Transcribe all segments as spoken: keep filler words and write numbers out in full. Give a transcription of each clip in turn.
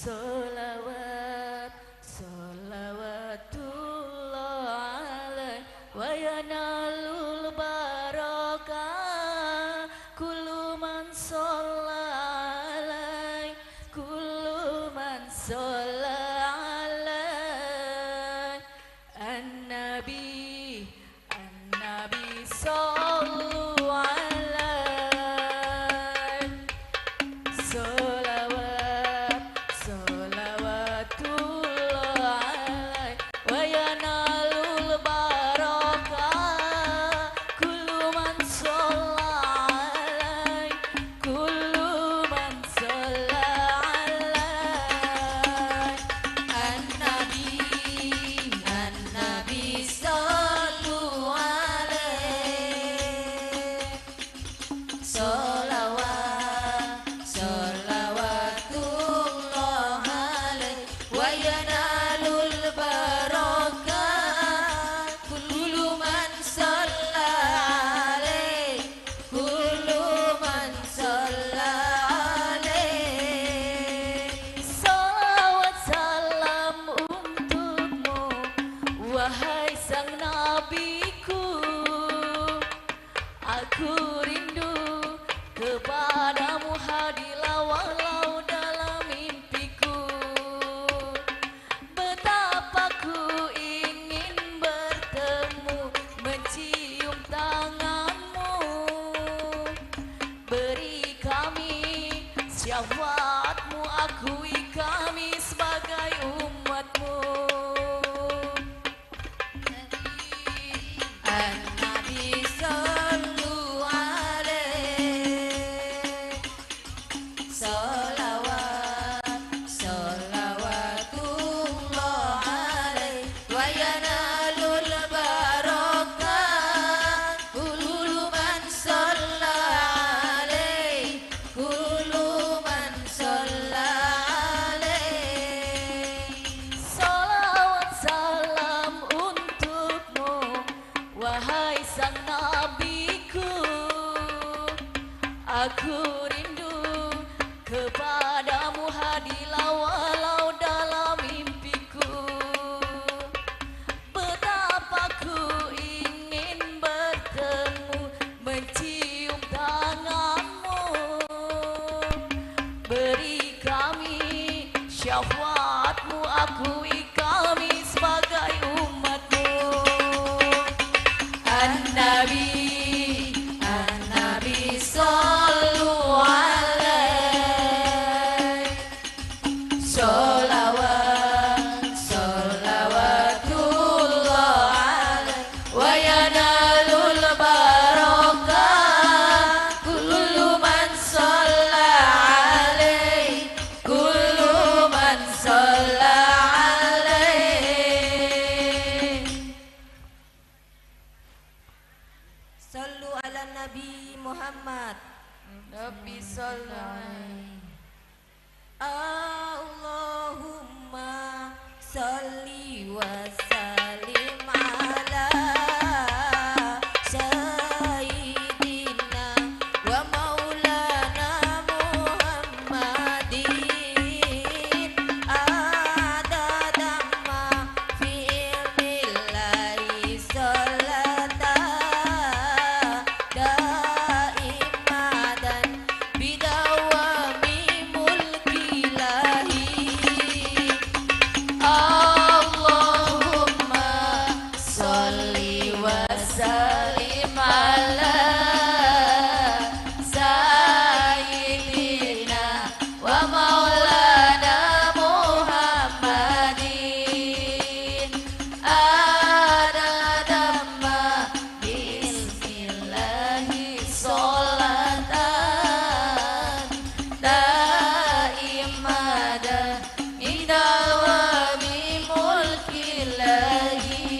Salawat, salawatullah alaih, wa yanalul barakah, kullu man shalla alaih, kullu man shalla alaih. An-Nabi, An-Nabi sallu alaih. Salawat, salawatullah alaih. Wa yanalul barakah. Kullu man shalla alaih. Kullu man shalla alaih. An-Nabi, An-Nabi sallu alaih. Salawat, salawatullah alaih, wa yanalul barakah. Kullu man shalla alaih, kullu man shalla alaih. Salawat salam untukmu, wahai sang nabiku. Aku rindu kepadamu, hadirlah walau dalam mimpiku. Betapa ku ingin bertemu, mencium tanganmu. Beri kami syafaatmu, akui kami sebagai umatmu. An-Nabi sallu alaih. Salawat, salawatullah alaih, wa yanalul barakah. Kullu man shalla alaih, kullu man shalla alaih. Salawat salam untukmu, wahai sang nabiku. Aku rindu kepadamu, hadirlah walau dalam mimpiku. Betapa ku ingin bertemu, mencium tanganmu. Beri kami syafaatmu, akui kami sebagai umatmu. An-Nabi, An-Nabi sallu alaih. Sholawat, sholawatullah alaih, wa yanalul barakah, kullu man shalla alaih, kullu man shalla alaih. Shallu ala Nabi Muhammad. Rabbi shalli. Allahumma shalli wa sallim ala sayyidina wa maulana Muhammadin, adada ma fi ilmillahi, sholatan daimatan bidawami mulkillahi. Allahumma sholli wa sallim ala sayyidina wa maulana Muhammadin, adada ma bismillahi, sholatan daimatan bidawami mulkillahi.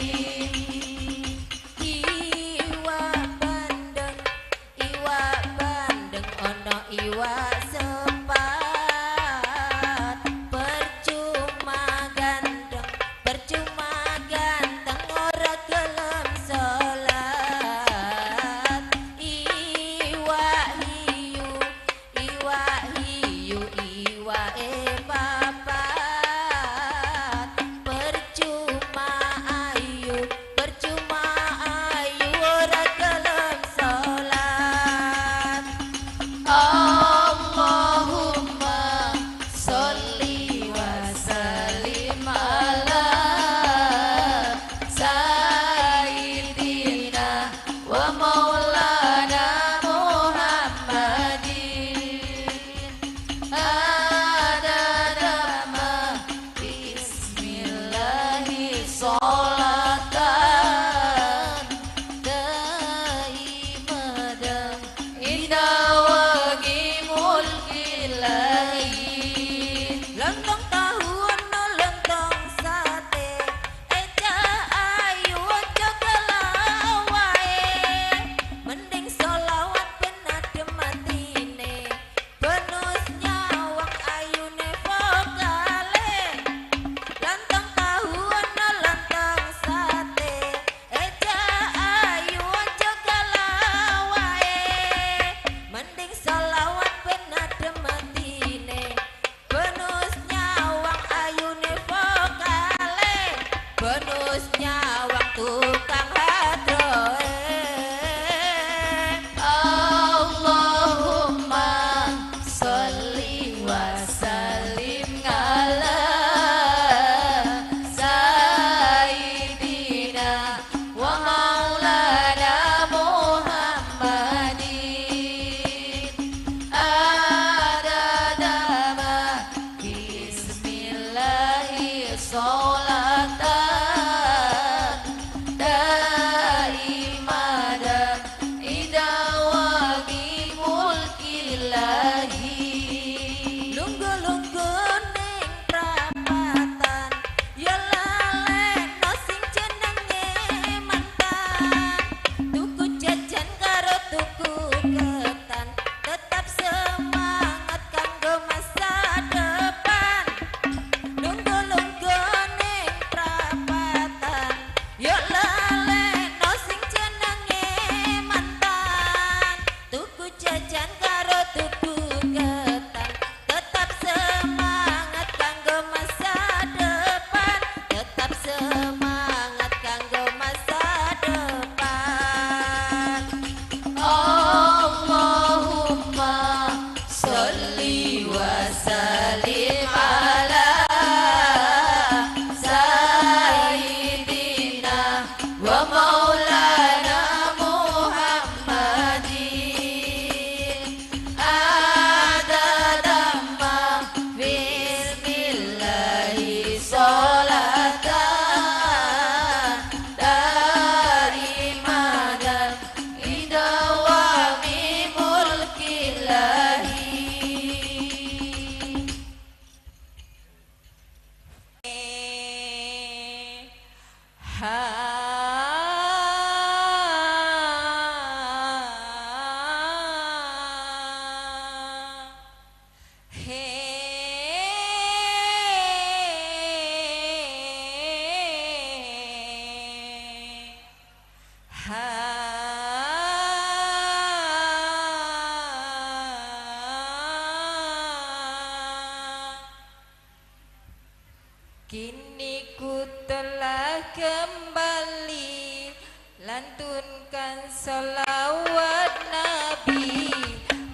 Salawat Nabi,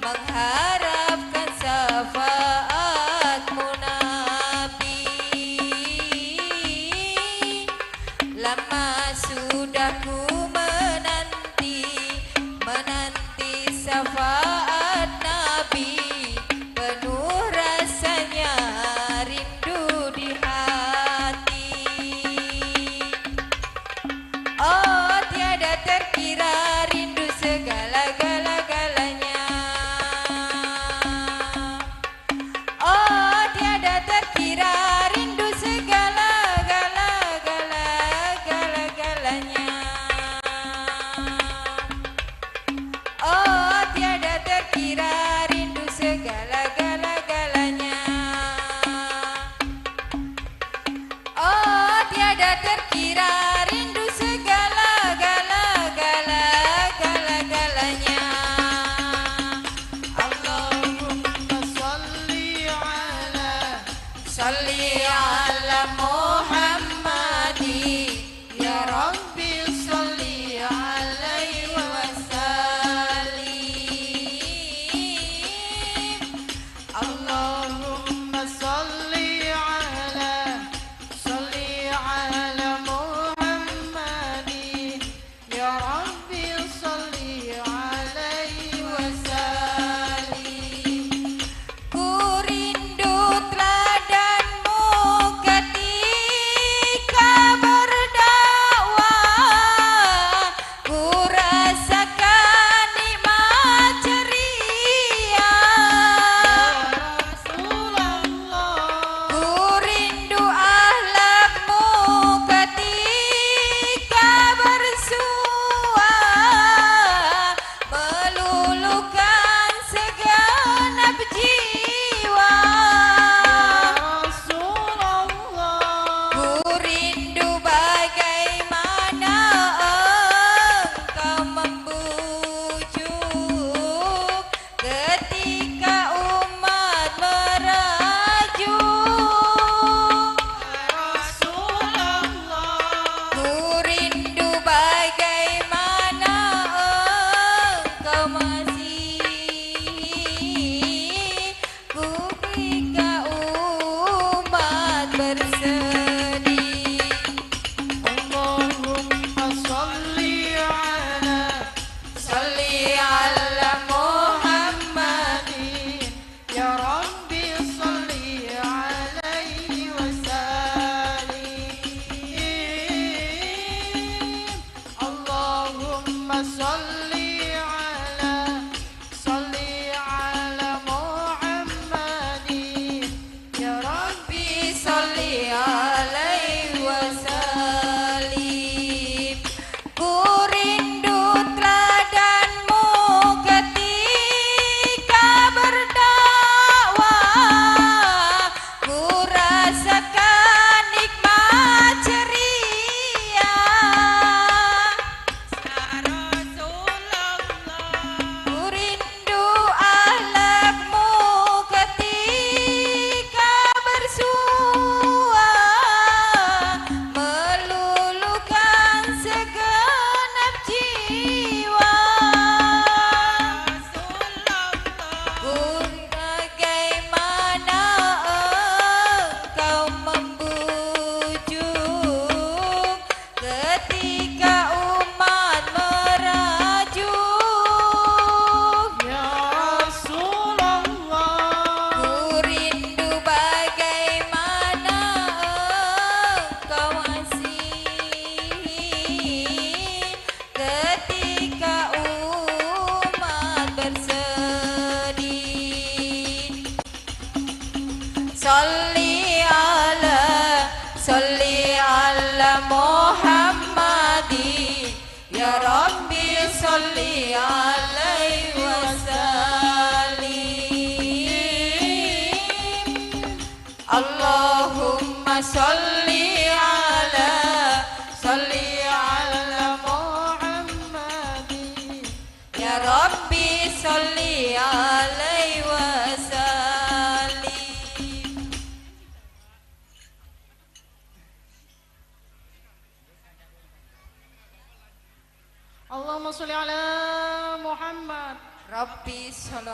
mengharapkan syafaatmu Nabi. Lama sudah ku menanti, menanti syafaat Nabi, penuh rasanya rindu di hati. Oh, tiada terkira rindu segala-gala-galanya. Oh, tiada terkira rindu segala-gala-gala-galanya. Oh, tiada terkira rindu segala-gala-galanya. Oh, tiada terkira rindu segala-gala-gala-galanya. Allahumma salli ala, salli ala Muhammadin. Ya Rabbi salli alaihi wa sallim. Allahumma salli ala, salli ala Muhammadin. Ya Rabbi salli alaihi wa sallim. Ku rindu teladanmu ketika berdakwah, ku rasakan nikmat ceria. Rasulullah. Ku rindu akhlakmu ketika bersuah, meluluhkan segenap jiwa. Rasulullah. Ku rindu bagaimana engkau membujuk ketika umat merajuk. Rasulullah. Ku rindu bagaimana engkau mengasihi ketika umat bersedih. Allahumma salli ala, salli ala Muhammadin. Ya Rabbi salli alaihi wa sallim. Allahumma salli ala, salli ala Muhammadin. Ya Rabbi salli alaihi wa sallim. Ku rindu teladanmu ketika berdakwah, ku rasakan nikmat ceria. Rasulullah. Ku rindu akhlakmu ketika bersuah, meluluhkan segenap jiwa. Rasulullah. Ku bagaimana engkau membujuk ketika umat merajuk. Ya Rasulullah. Ku rindu bagaimana engkau mengasihi ketika umat bersedih. Salli ala, salli ala Muhammadin. Ya Rabbi salli alaihi wa sallim. Allahumma salli ala, salli ala Muhammadin. Ya Rabbi salli alaihi wa sallim. Allahumma salli ala Muhammad. Rabbi shalom.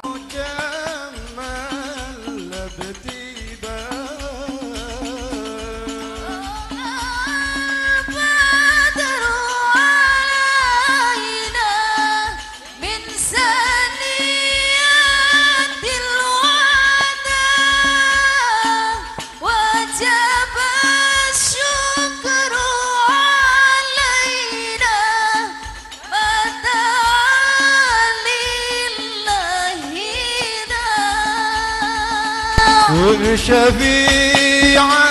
كن شفيعا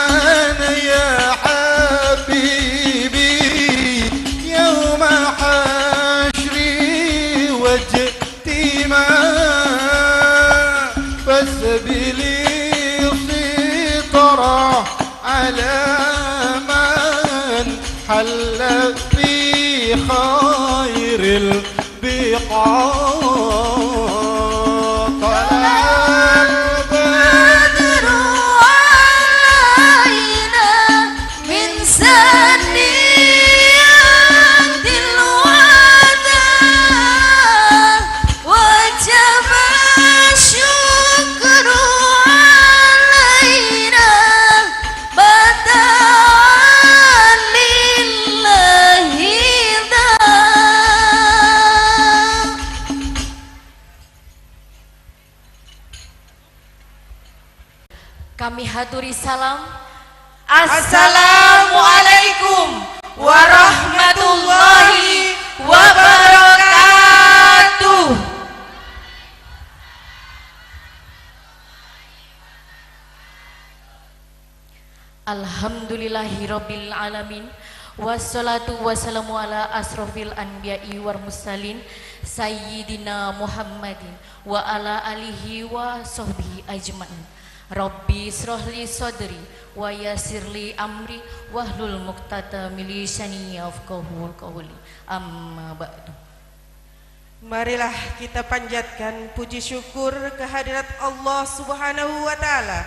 يا حبيبي يوم حشري واجتماع، فاسبلي سترا على من حل في خير البقاع. طلع البدر علينا من ثنيات الوداع، وجب الشكر علينا متاعا لله داع. Kami haturi salam. Assalamualaikum warahmatullahi wabarakatuh. Alhamdulillahirabbil alamin. Wassalatu wassalamu ala asrofil anbiya'i wal mursalin, sayyidina Muhammadin wa ala alihi wa sahbihi ajmain. Rabbi srohli sodri wa yasirli amri wahlul muqtata milisani yafqahu qawli. Amma ba'du. Marilah kita panjatkan puji syukur kehadirat Allah Subhanahu wa Ta'ala,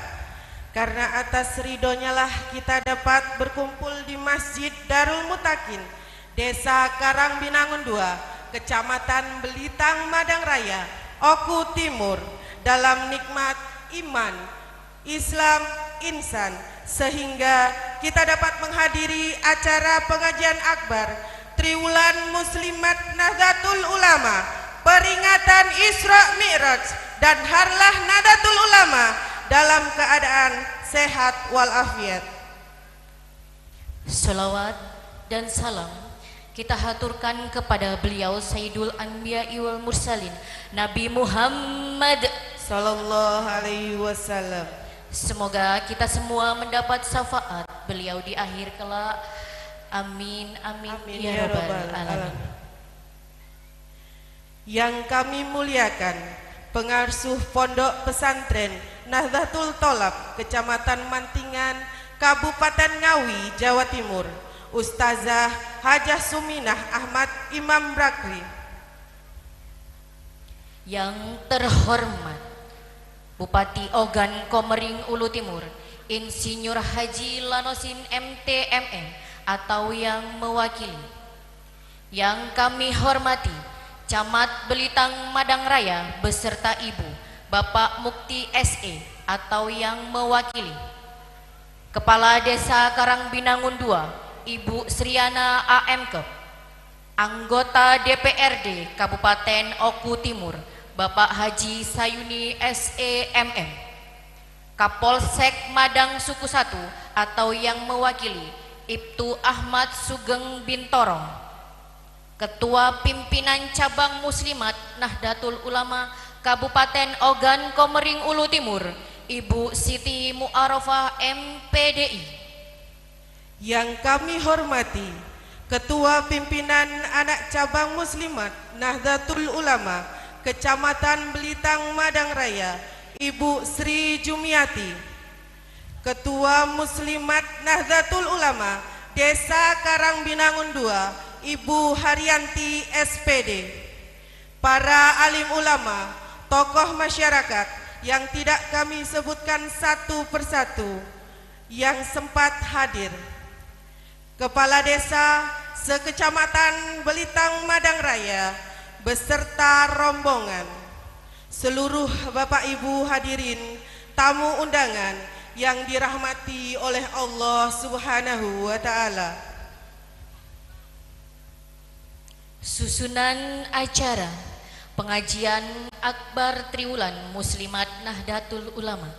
karena atas ridhonyalah kita dapat berkumpul di Masjid Darul Mutakin, Desa Karangbinangun dua, Kecamatan Belitang Madang Raya, Oku Timur, dalam nikmat iman, Islam, insan, sehingga kita dapat menghadiri acara pengajian akbar Triwulan Muslimat Nahdlatul Ulama, peringatan Isra Mi'raj dan Harlah Nahdlatul Ulama dalam keadaan sehat walafiat. Sholawat dan salam kita haturkan kepada beliau Sayyidul Anbiya'i wal Mursalin, Nabi Muhammad sallallahu alaihi wasallam. Semoga kita semua mendapat syafaat beliau di akhir kelak. Amin, amin, amin, ya ya rabbal rabbal alamin. Alamin. Yang kami muliakan, pengasuh Pondok Pesantren Nahdlatul Tholab, Kecamatan Mantingan, Kabupaten Ngawi, Jawa Timur, Ustazah Hajah Suminah Ahmad Imam Bakri. Yang terhormat Bupati Ogan Komering Ulu Timur, Insinyur Haji Lanosin M T M M, atau yang mewakili. Yang kami hormati Camat Belitang Madang Raya beserta Ibu, Bapak Mukti S E atau yang mewakili. Kepala Desa Karangbinangun dua, Ibu Sriana A M Kep. Anggota D P R D Kabupaten Oku Timur, Bapak Haji Sayuni S E M M. Kapolsek Madang Suku satu atau yang mewakili, Ibtu Ahmad Sugeng Bintoro. Ketua Pimpinan Cabang Muslimat Nahdlatul Ulama Kabupaten Ogan Komering Ulu Timur, Ibu Siti Muarofah M P D I. Yang kami hormati Ketua Pimpinan Anak Cabang Muslimat Nahdlatul Ulama Kecamatan Belitang Madang Raya, Ibu Sri Jumiati. Ketua Muslimat Nahdlatul Ulama Desa Karangbinangun dua, Ibu Haryanti S P D. Para alim ulama, tokoh masyarakat yang tidak kami sebutkan satu persatu yang sempat hadir. Kepala Desa sekecamatan Belitang Madang Raya, beserta rombongan, seluruh Bapak Ibu hadirin, tamu undangan yang dirahmati oleh Allah Subhanahu wa Ta'ala. Susunan acara pengajian akbar triwulan Muslimat Nahdlatul Ulama,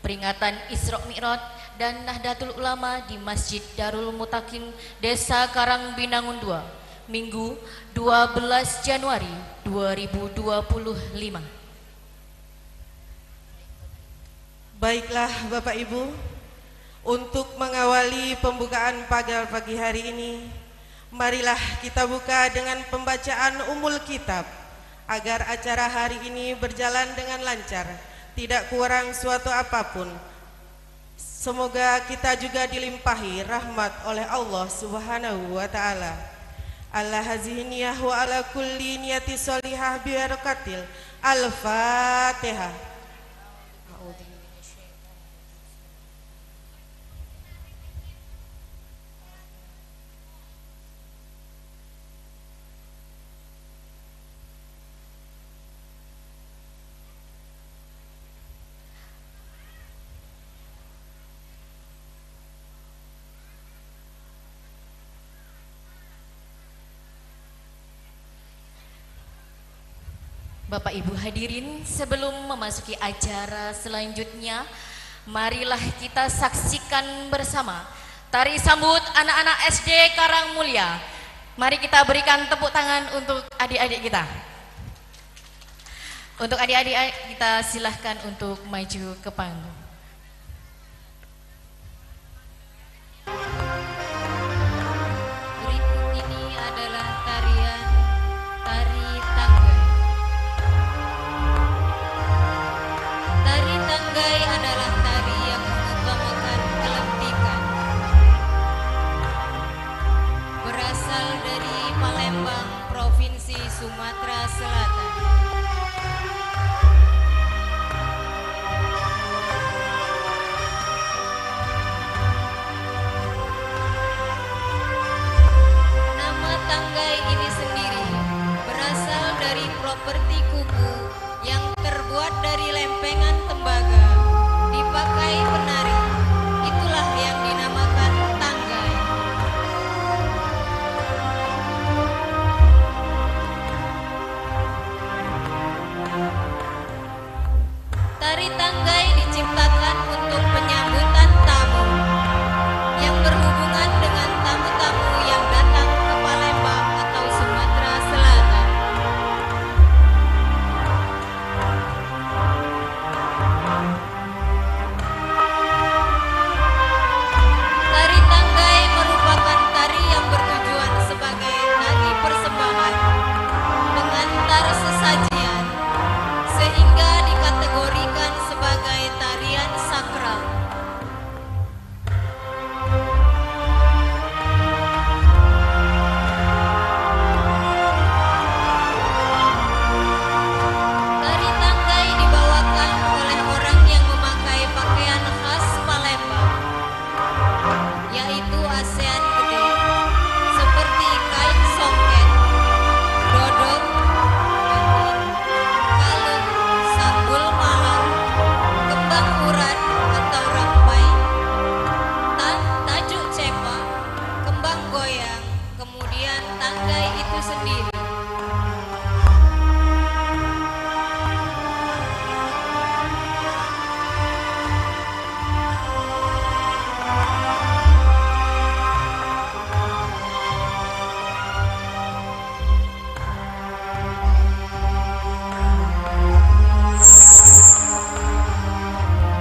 peringatan Isra Mi'raj dan Nahdlatul Ulama di Masjid Darul Mutakin, Desa Karang Binangun dua, Minggu, dua belas Januari dua ribu dua puluh lima. Baiklah, Bapak Ibu, untuk mengawali pembukaan pada pagi hari ini, marilah kita buka dengan pembacaan Ummul Kitab, agar acara hari ini berjalan dengan lancar, tidak kurang suatu apapun. Semoga kita juga dilimpahi rahmat oleh Allah Subhanahu wa Ta'ala. Ala hazihi niyah wa ala kulli niyati sholihah bibarakatil Al-Fatihah. Bapak Ibu hadirin, sebelum memasuki acara selanjutnya, marilah kita saksikan bersama tari sambut anak-anak S D Karang Mulia. Mari kita berikan tepuk tangan untuk adik-adik kita. Untuk adik-adik kita, silahkan untuk maju ke panggung. Berikut ini adalah tarian tari tanggai. Tari tanggai adalah tari yang mengutamakan kelentingan. Berasal dari Palembang, Provinsi Sumatera Selatan. Nama tanggai ini sendiri berasal dari properti kubu yang terbuat dari lempengan tembaga, dipakai penari. Itulah yang dinamakan tanggai. Tari tanggai diciptakan untuk penyambutan tamu yang berhubungan dengan tamu-tamu yang datang ke Palembang atau Sumatera Selatan. Tari tanggai merupakan tari yang bertujuan sebagai tari persembahan, pengantar sesajian, sehingga dikategorikan sebagai tarian sakral. Tari tanggai dibawakan oleh orang yang memakai pakaian khas Palembang, yaitu asean gede, seperti kain songket, dodong, kain, kalung, sanggul malam, kembang urat atau rampai, ta-, tajuk cepak, kembang goyang, kemudian tanggai itu sendiri.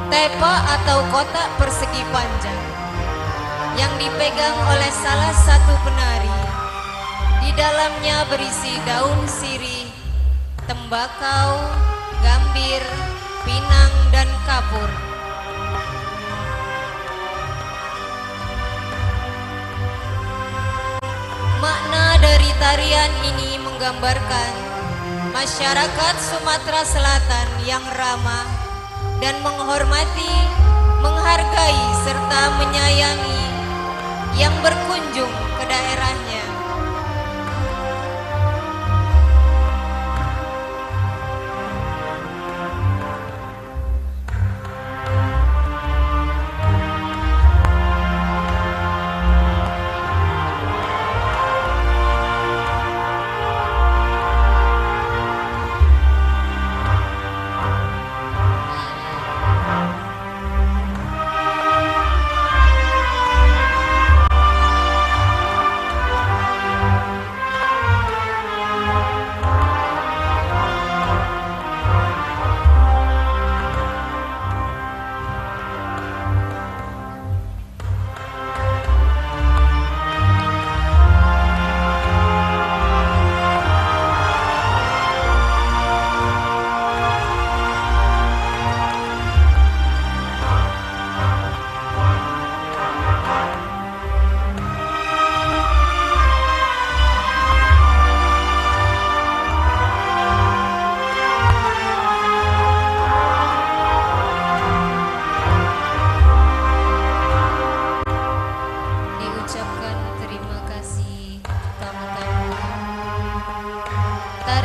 Tepak atau kotak persegi panjang yang dipegang oleh salah satu penari. Di dalamnya berisi daun sirih, tembakau, gambir, pinang, dan kapur. Makna dari tarian ini menggambarkan masyarakat Sumatera Selatan yang ramah dan menghormati, menghargai, serta menyayangi yang berkunjung ke daerahnya.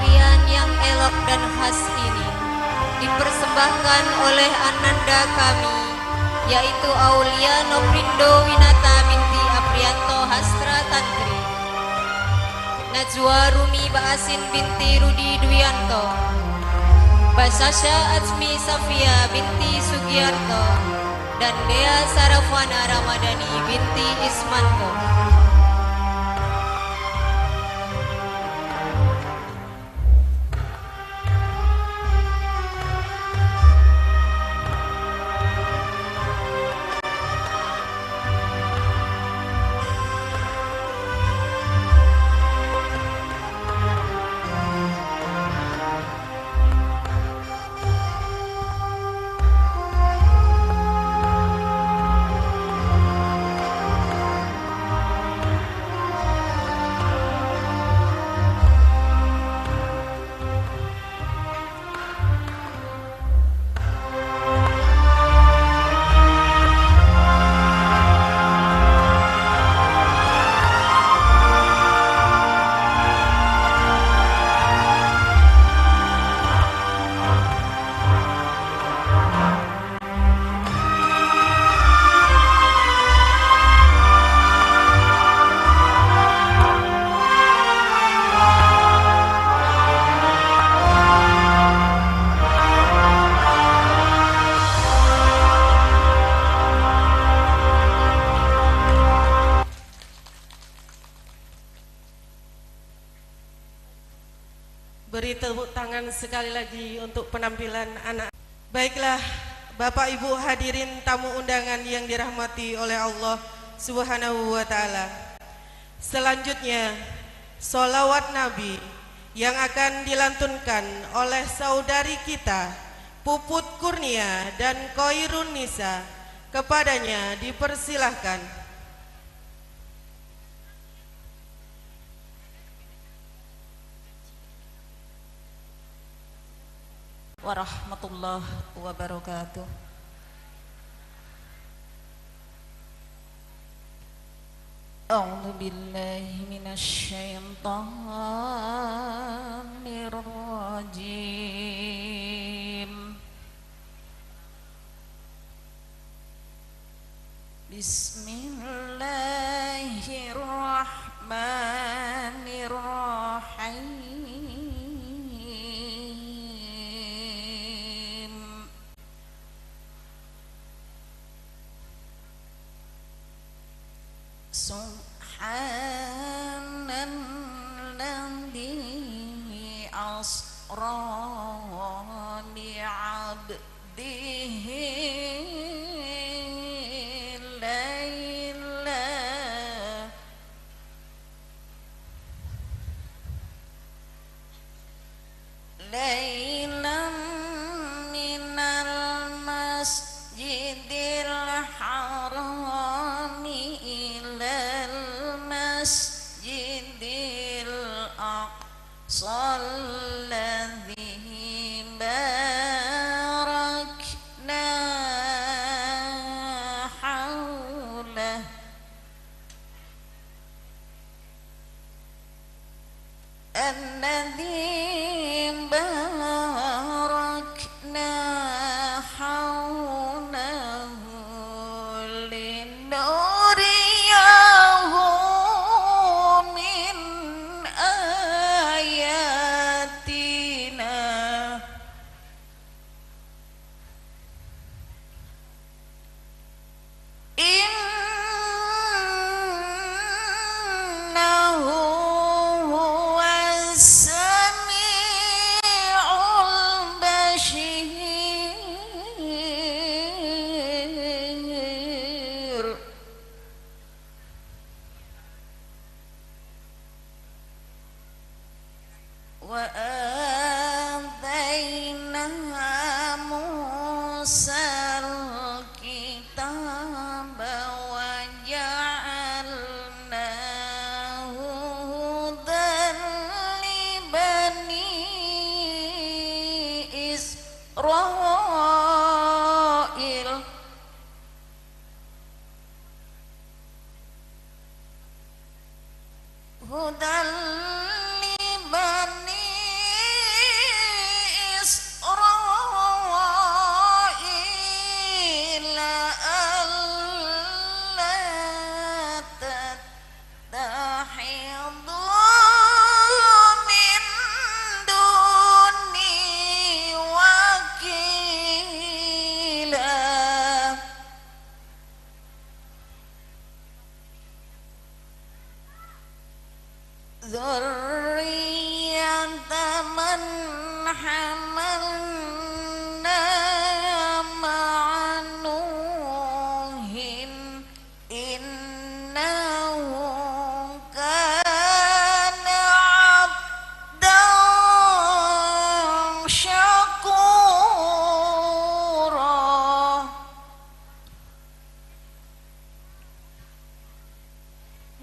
Pemberian yang elok dan khas ini dipersembahkan oleh Ananda kami, yaitu Aulia Noprindo Winata binti Aprianto Hastra Tantri, Najwa Rumi Baasin binti Rudi Dwianto, Basasha Ajmi Safia binti Sugiarto, dan Dea Sarafana Ramadhani binti Ismanto. Beri tepuk tangan sekali lagi untuk penampilan anak. Baiklah, Bapak Ibu hadirin tamu undangan yang dirahmati oleh Allah Subhanahu wa Ta'ala. Selanjutnya, solawat Nabi yang akan dilantunkan oleh saudari kita, Puput Kurnia dan Koirun Nisa. Kepadanya dipersilahkan. Warahmatullahi wabarakatuh. A'udzu billahi minasy syaithanir rajim. Bismillahirrahmanirrahim. Subhanalladzi asra bi'abdihi laila. Lailan minal masjidil harami ilal masjidil aqsal ladzi barakna haulah. Alladzi barakna haulahu linuriyahu min ayatina. Innahu huwas sami'ul basyir. Wa ataina Musal kitaba wa ja'alnahu hudan li bani Israil. Hudan li bani حملنا مع نوح إنه كان عبدا شكورا.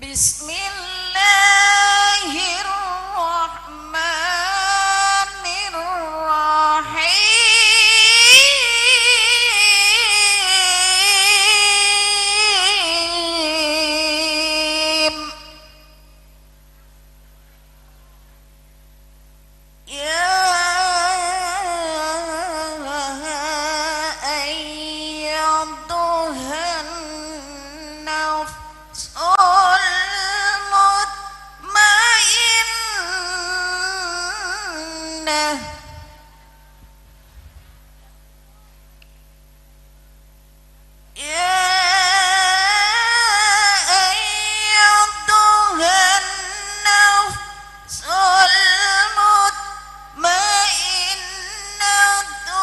بسم الله الرحمن الرحيم. يا أيتها النفس المطمئنة. يا أيتها النفس المطمئنة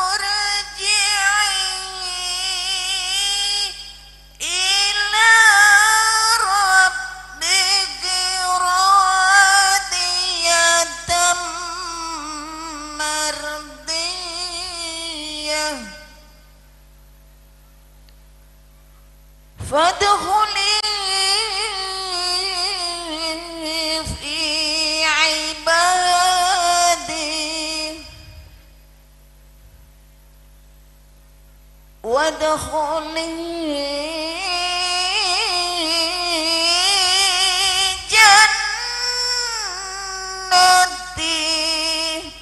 ارجعي إلى ربك راضية مرضية. فادخلي في عبادي وادخلي جنتي.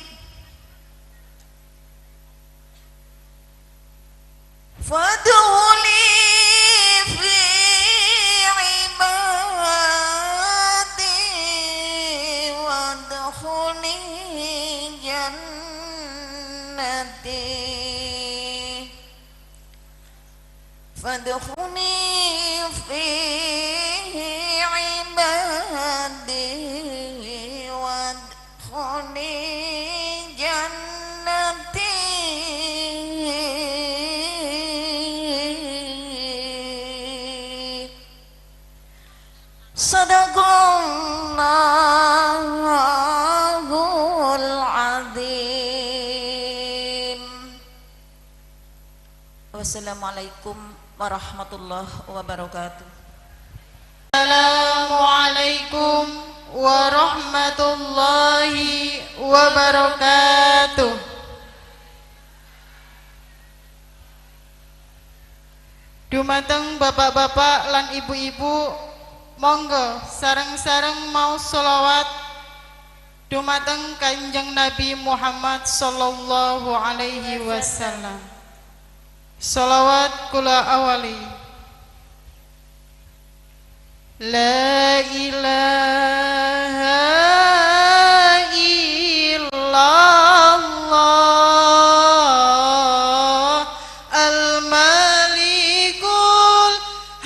فادخلي في عبادي وادخلي جنتي. فادخلي في عبادي وادخلي جنتي. صدق الله العظيم. Wassalamualaikum warahmatullahi wabarakatuh. Assalamualaikum warahmatullahi wabarakatuh. Dumateng bapak-bapak lan ibu-ibu, monggo sareng-sareng maos sholawat dumateng Kanjeng Nabi Muhammad sallallahu alaihi wasallam. Sholawat kula awali. La ilaha illallah al-malikul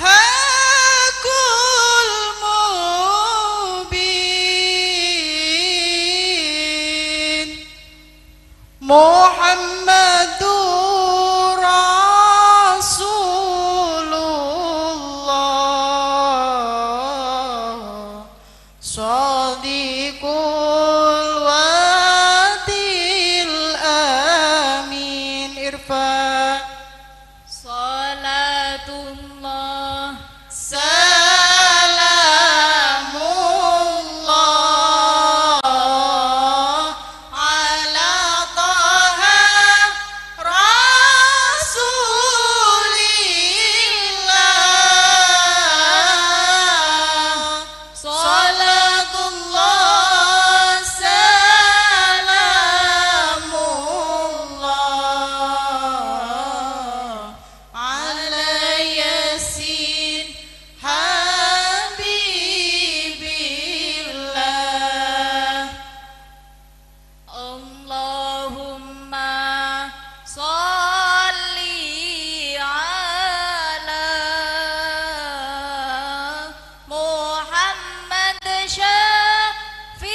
haqqul mubin. Muhammadur Rasulullah, shadiqul wa'dil amin. Irfa'. Shalatullah, salamullah, ala Taha Rasulillah. Shalatullah, salamullah, ala Yasin Habibillah. Allahumma shalli ala Muhammad syafi'illah.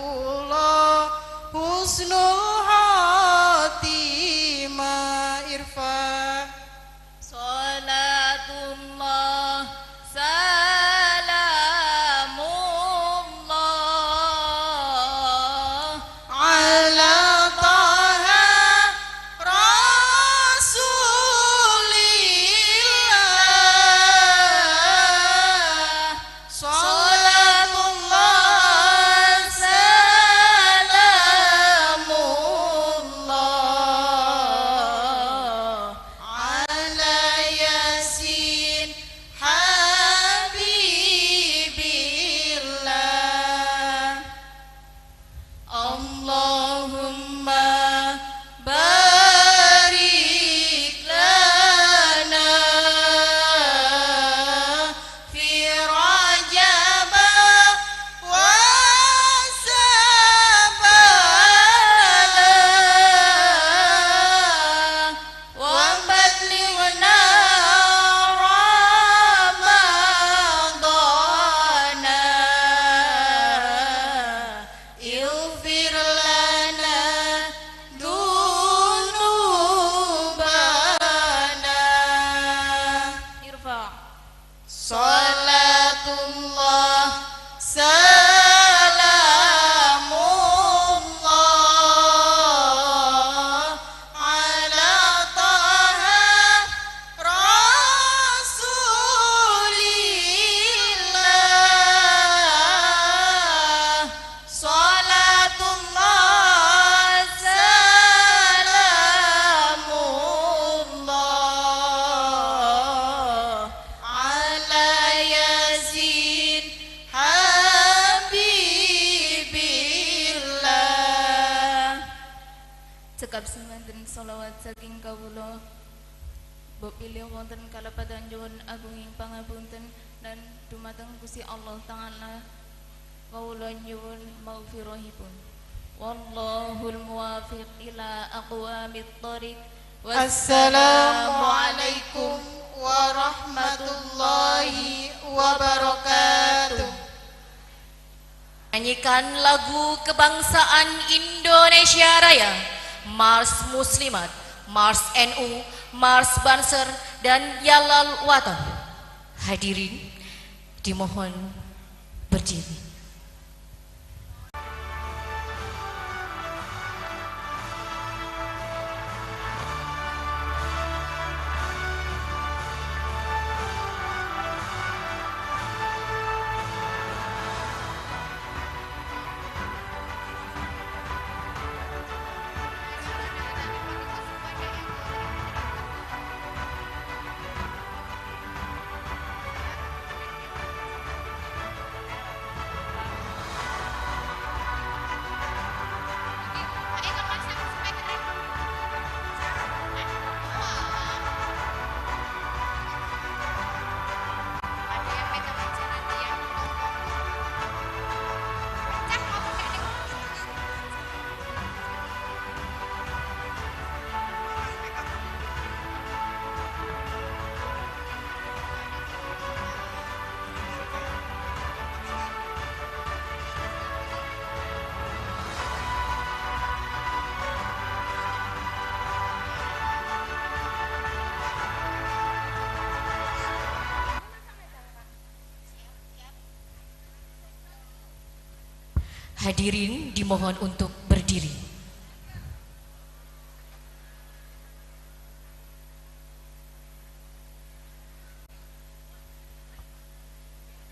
Allah husnul khatimah. Irfa'. Salatullah, salamullah, ala Taha Rasulillah. Salatullah, salamullah, ala Yasin Habibillah. Allahumma barik lana fi Rajab wa Sya'ban. Wa ballighna Ramadana. Ighfir lana dzunubana. Irfa'. Salatullah, salamullah, ala Taha Rasulillah. Salatullah, salamullah, ala Yasin Habibillah. Cekap semanten sholawat saking kawula. Mbok pilih wonten kalapadan nyuwun agunging pangapunten dan dumateng Gusti Allah Ta'ala kawula nyuwun maghfirahipun. Wallahul muwaffiq ila aqwamit thoriq. Assalamualaikum warahmatullahi wabarakatuh. Nyanyikan lagu kebangsaan Indonesia Raya, Mars Muslimat, Mars N U, Mars Banser, dan Yalal Watan. Hadirin dimohon berdiri. Hadirin dimohon untuk berdiri.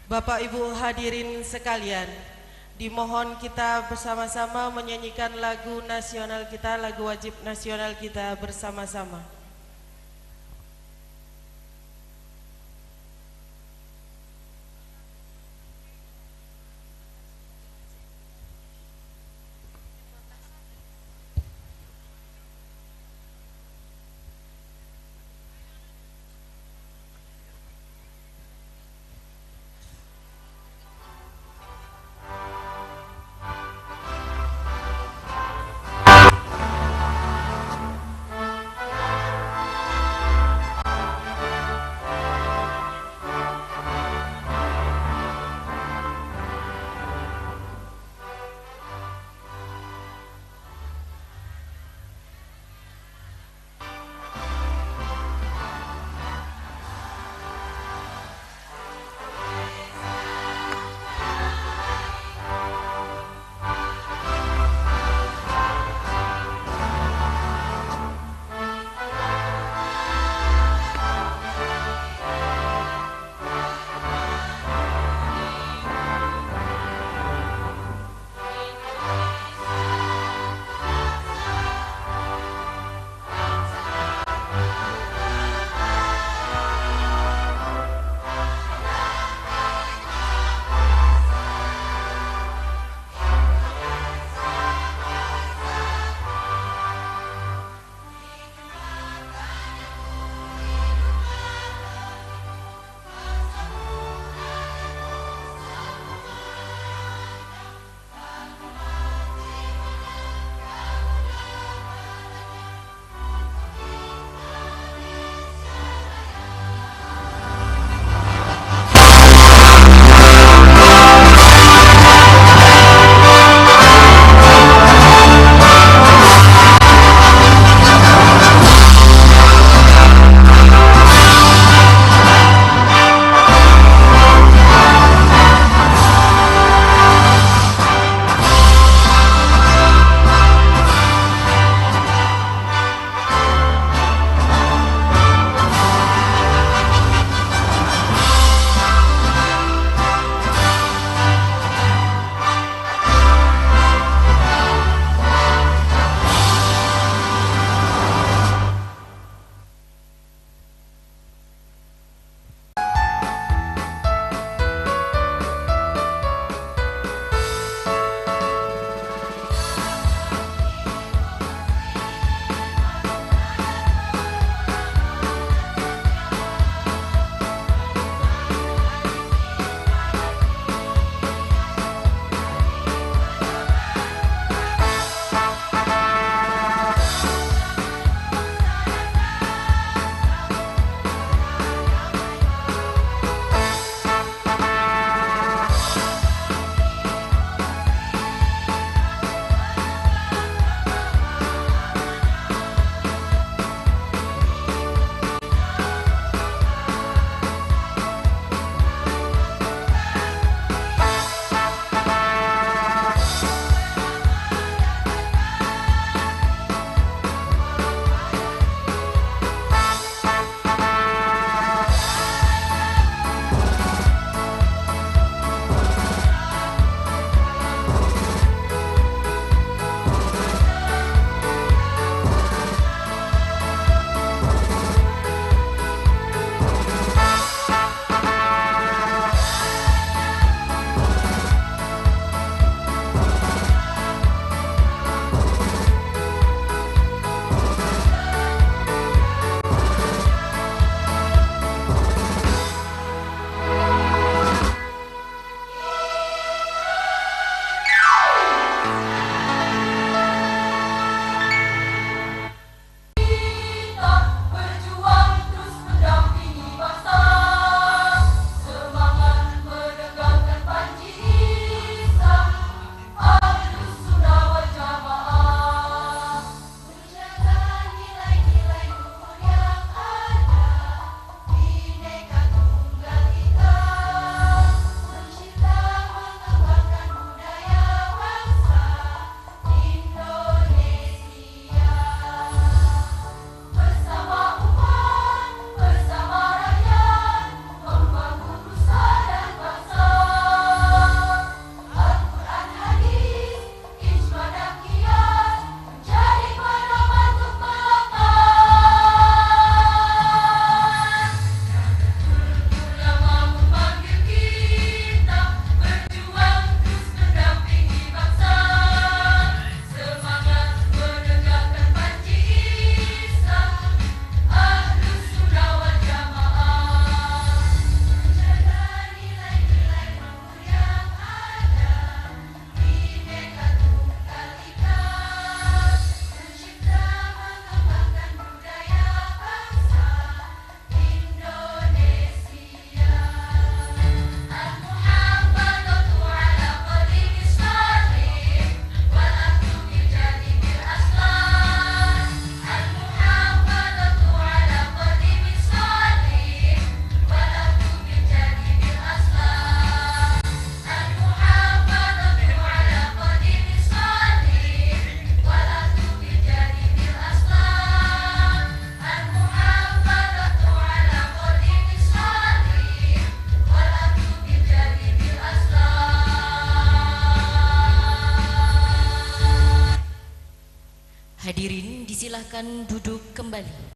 Bapak Ibu hadirin sekalian, dimohon kita bersama-sama menyanyikan lagu nasional kita, lagu wajib nasional kita bersama-sama. Hadirin disilahkan duduk kembali.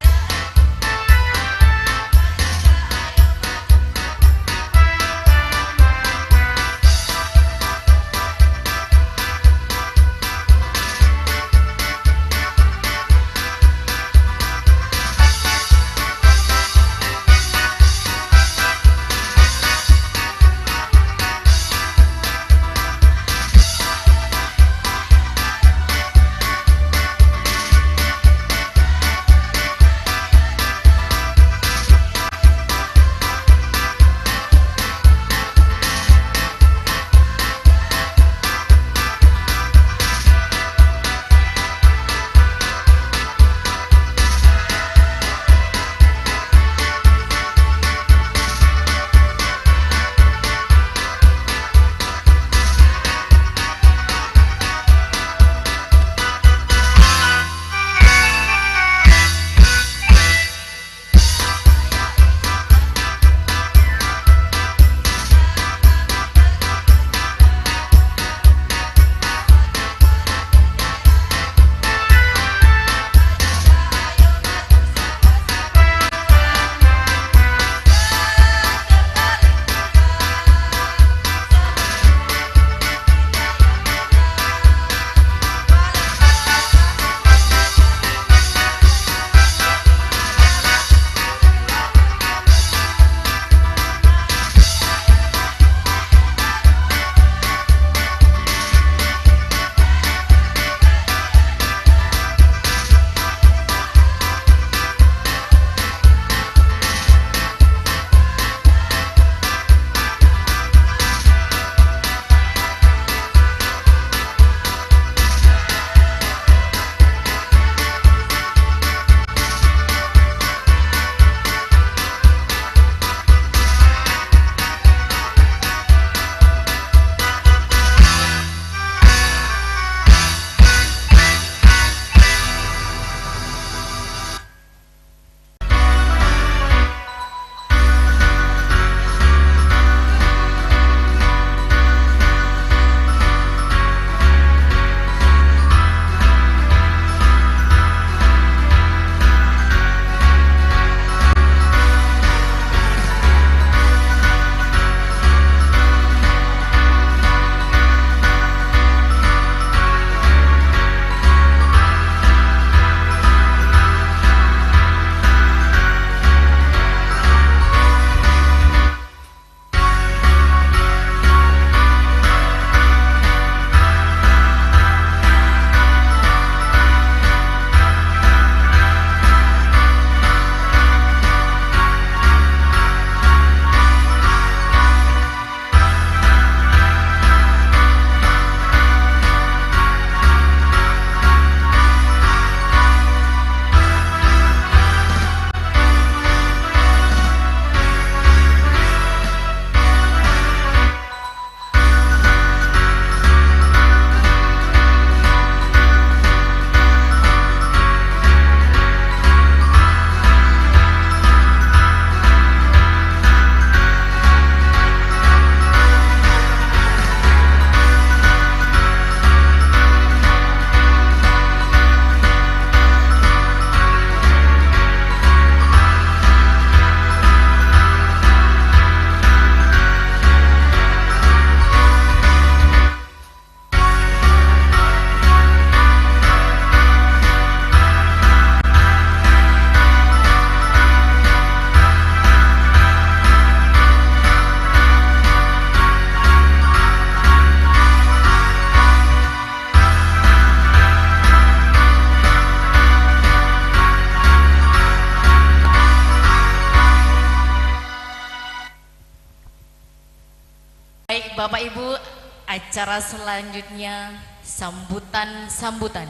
Baik, Bapak Ibu, acara selanjutnya sambutan-sambutan.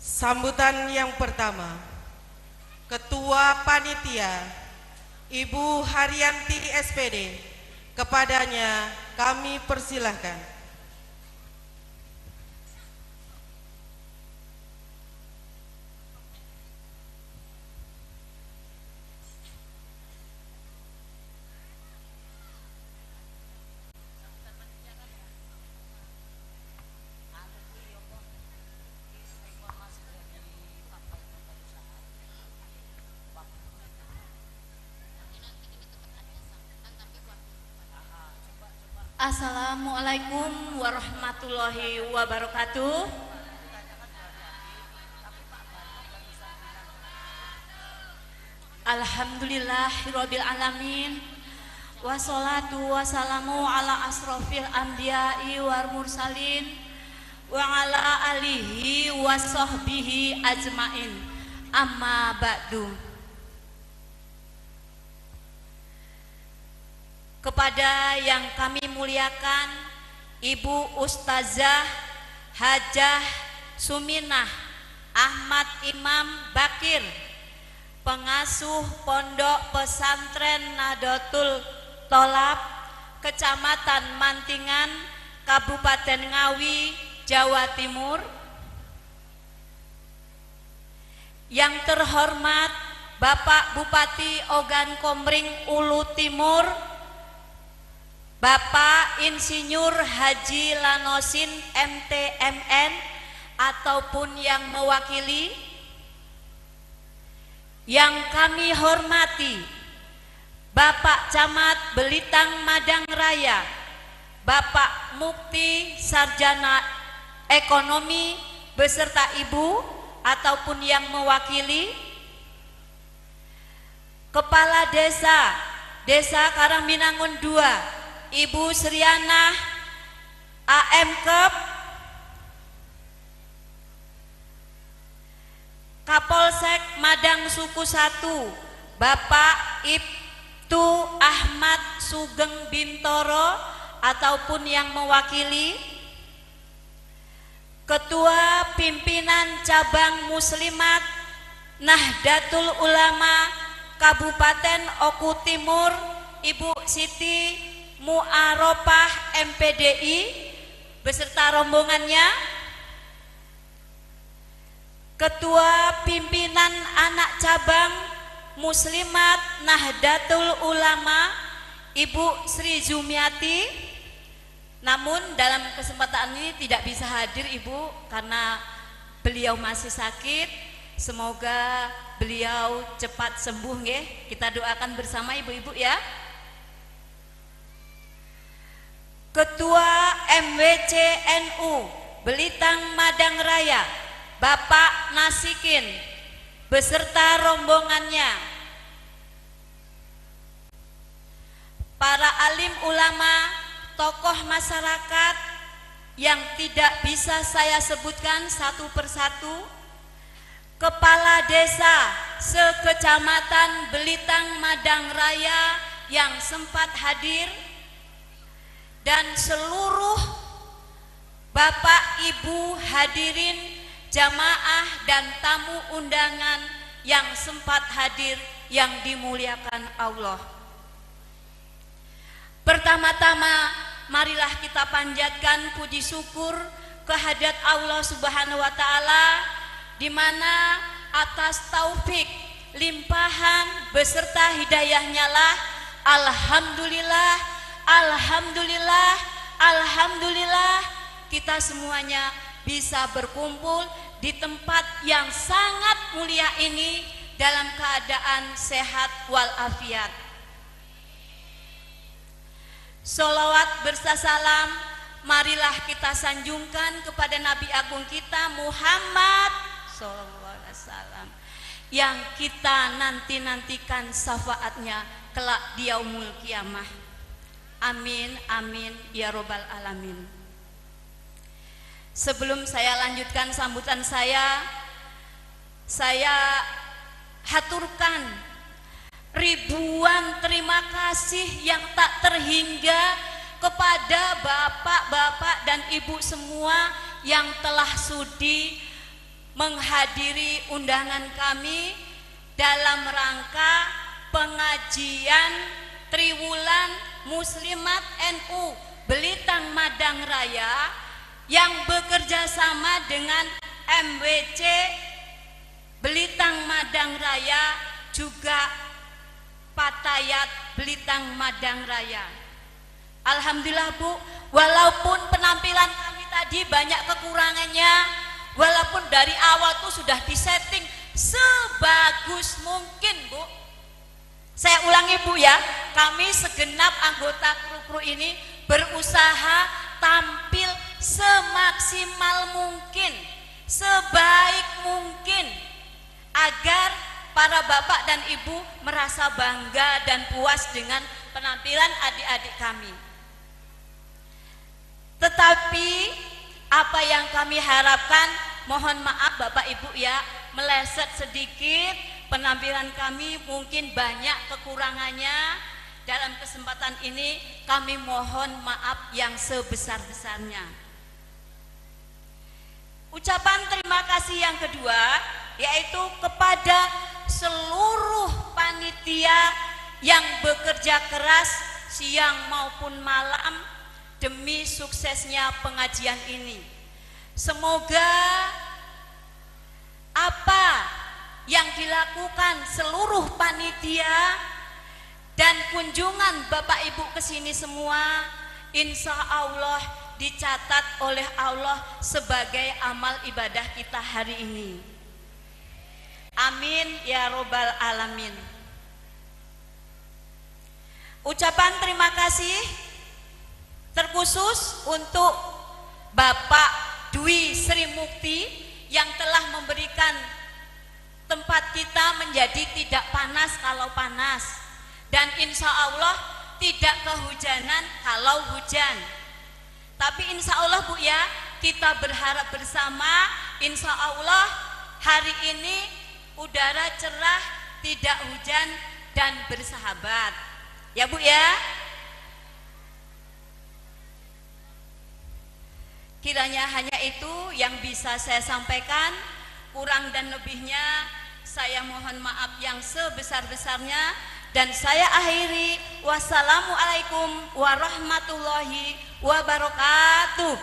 Sambutan yang pertama, Ketua Panitia, Ibu Haryanti, S P D. Kepadanya kami persilahkan. Assalamualaikum warahmatullahi wabarakatuh. Alhamdulillahirabbil alamin. Wassalatu wassalamu ala asrofil anbiya'i wal mursalin wa ala alihi wa sahbihi ajmain. Amma ba'du. Kepada yang kami muliakan, Ibu Ustazah Hajah Suminah Ahmad Imam Bakir, pengasuh Pondok Pesantren Nahdlatul Thalab, Kecamatan Mantingan, Kabupaten Ngawi, Jawa Timur. Yang terhormat Bapak Bupati Ogan Komering Ulu Timur, Bapak Insinyur Haji Lanosin M T M N, ataupun yang mewakili, yang kami hormati Bapak Camat Belitang Madang Raya, Bapak Mukti Sarjana Ekonomi beserta Ibu ataupun yang mewakili, Kepala Desa, Desa Karangminangun dua, Ibu Srianah A M Kep, Kapolsek Madang Suku satu, Bapak Ibtu Ahmad Sugeng Bintoro ataupun yang mewakili, Ketua Pimpinan Cabang Muslimat Nahdlatul Ulama Kabupaten Oku Timur, Ibu Siti Muaropah M P D I beserta rombongannya, Ketua Pimpinan Anak Cabang Muslimat Nahdlatul Ulama, Ibu Sri Zumiati, namun dalam kesempatan ini tidak bisa hadir, Ibu, karena beliau masih sakit. Semoga beliau cepat sembuh, nggih. Kita doakan bersama, Ibu-ibu, ya. Ketua M W C N U Belitang Madang Raya, Bapak Nasikin, beserta rombongannya. Para alim ulama, tokoh masyarakat yang tidak bisa saya sebutkan satu persatu, Kepala Desa se-Kecamatan Belitang Madang Raya yang sempat hadir, dan seluruh Bapak, Ibu, hadirin, jamaah, dan tamu undangan yang sempat hadir yang dimuliakan Allah. Pertama-tama, marilah kita panjatkan puji syukur kehadirat Allah Subhanahu wa Ta'ala, di mana atas taufik, limpahan, beserta hidayahnya lah, alhamdulillah, alhamdulillah, alhamdulillah, kita semuanya bisa berkumpul di tempat yang sangat mulia ini dalam keadaan sehat walafiat. Sholawat bersasalam marilah kita sanjungkan kepada Nabi Agung kita Muhammad sallallahu alaihi wasallam, yang kita nanti-nantikan syafaatnya kelak di yaumul qiyamah. Amin, amin, ya robbal alamin. Sebelum saya lanjutkan sambutan saya, saya haturkan ribuan terima kasih yang tak terhingga kepada bapak-bapak dan ibu semua yang telah sudi menghadiri undangan kami dalam rangka pengajian Triwulan Muslimat N U Belitang Madang Raya yang bekerja sama dengan M W C Belitang Madang Raya, juga Patayat Belitang Madang Raya. Alhamdulillah, Bu, walaupun penampilan kami tadi banyak kekurangannya, walaupun dari awal tuh sudah disetting sebagus mungkin, Bu. Saya ulangi, Bu, ya, kami segenap anggota kru-kru ini berusaha tampil semaksimal mungkin, sebaik mungkin, agar para bapak dan ibu merasa bangga dan puas dengan penampilan adik-adik kami. Tetapi, apa yang kami harapkan, mohon maaf Bapak Ibu ya, meleset sedikit penampilan kami, mungkin banyak kekurangannya. Dalam kesempatan ini, kami mohon maaf yang sebesar-besarnya. Ucapan terima kasih yang kedua yaitu kepada seluruh panitia yang bekerja keras siang maupun malam demi suksesnya pengajian ini. Semoga apa yang dilakukan seluruh panitia dan kunjungan Bapak Ibu ke sini semua, insya Allah dicatat oleh Allah sebagai amal ibadah kita hari ini. Amin ya robbal alamin. Ucapan terima kasih terkhusus untuk Bapak Dwi Sri Mukti yang telah memberikan tempat kita menjadi tidak panas kalau panas, dan insya Allah tidak kehujanan kalau hujan. Tapi insya Allah, Bu, ya, kita berharap bersama, insya Allah hari ini udara cerah, tidak hujan, dan bersahabat. Ya, Bu, ya. Kiranya hanya itu yang bisa saya sampaikan. Kurang dan lebihnya, saya mohon maaf yang sebesar-besarnya. Dan saya akhiri. Wassalamualaikum warahmatullahi wabarakatuh.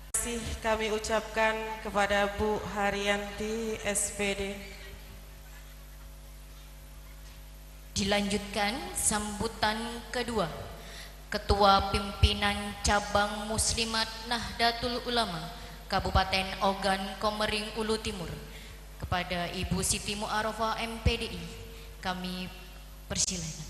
Terima kasih kami ucapkan kepada Bu Haryanti, S P D. Dilanjutkan sambutan kedua, Ketua Pimpinan Cabang Muslimat Nahdlatul Ulama Kabupaten Ogan Komering Ulu Timur, kepada Ibu Siti Mu'arofah, M P D I, kami persilakan.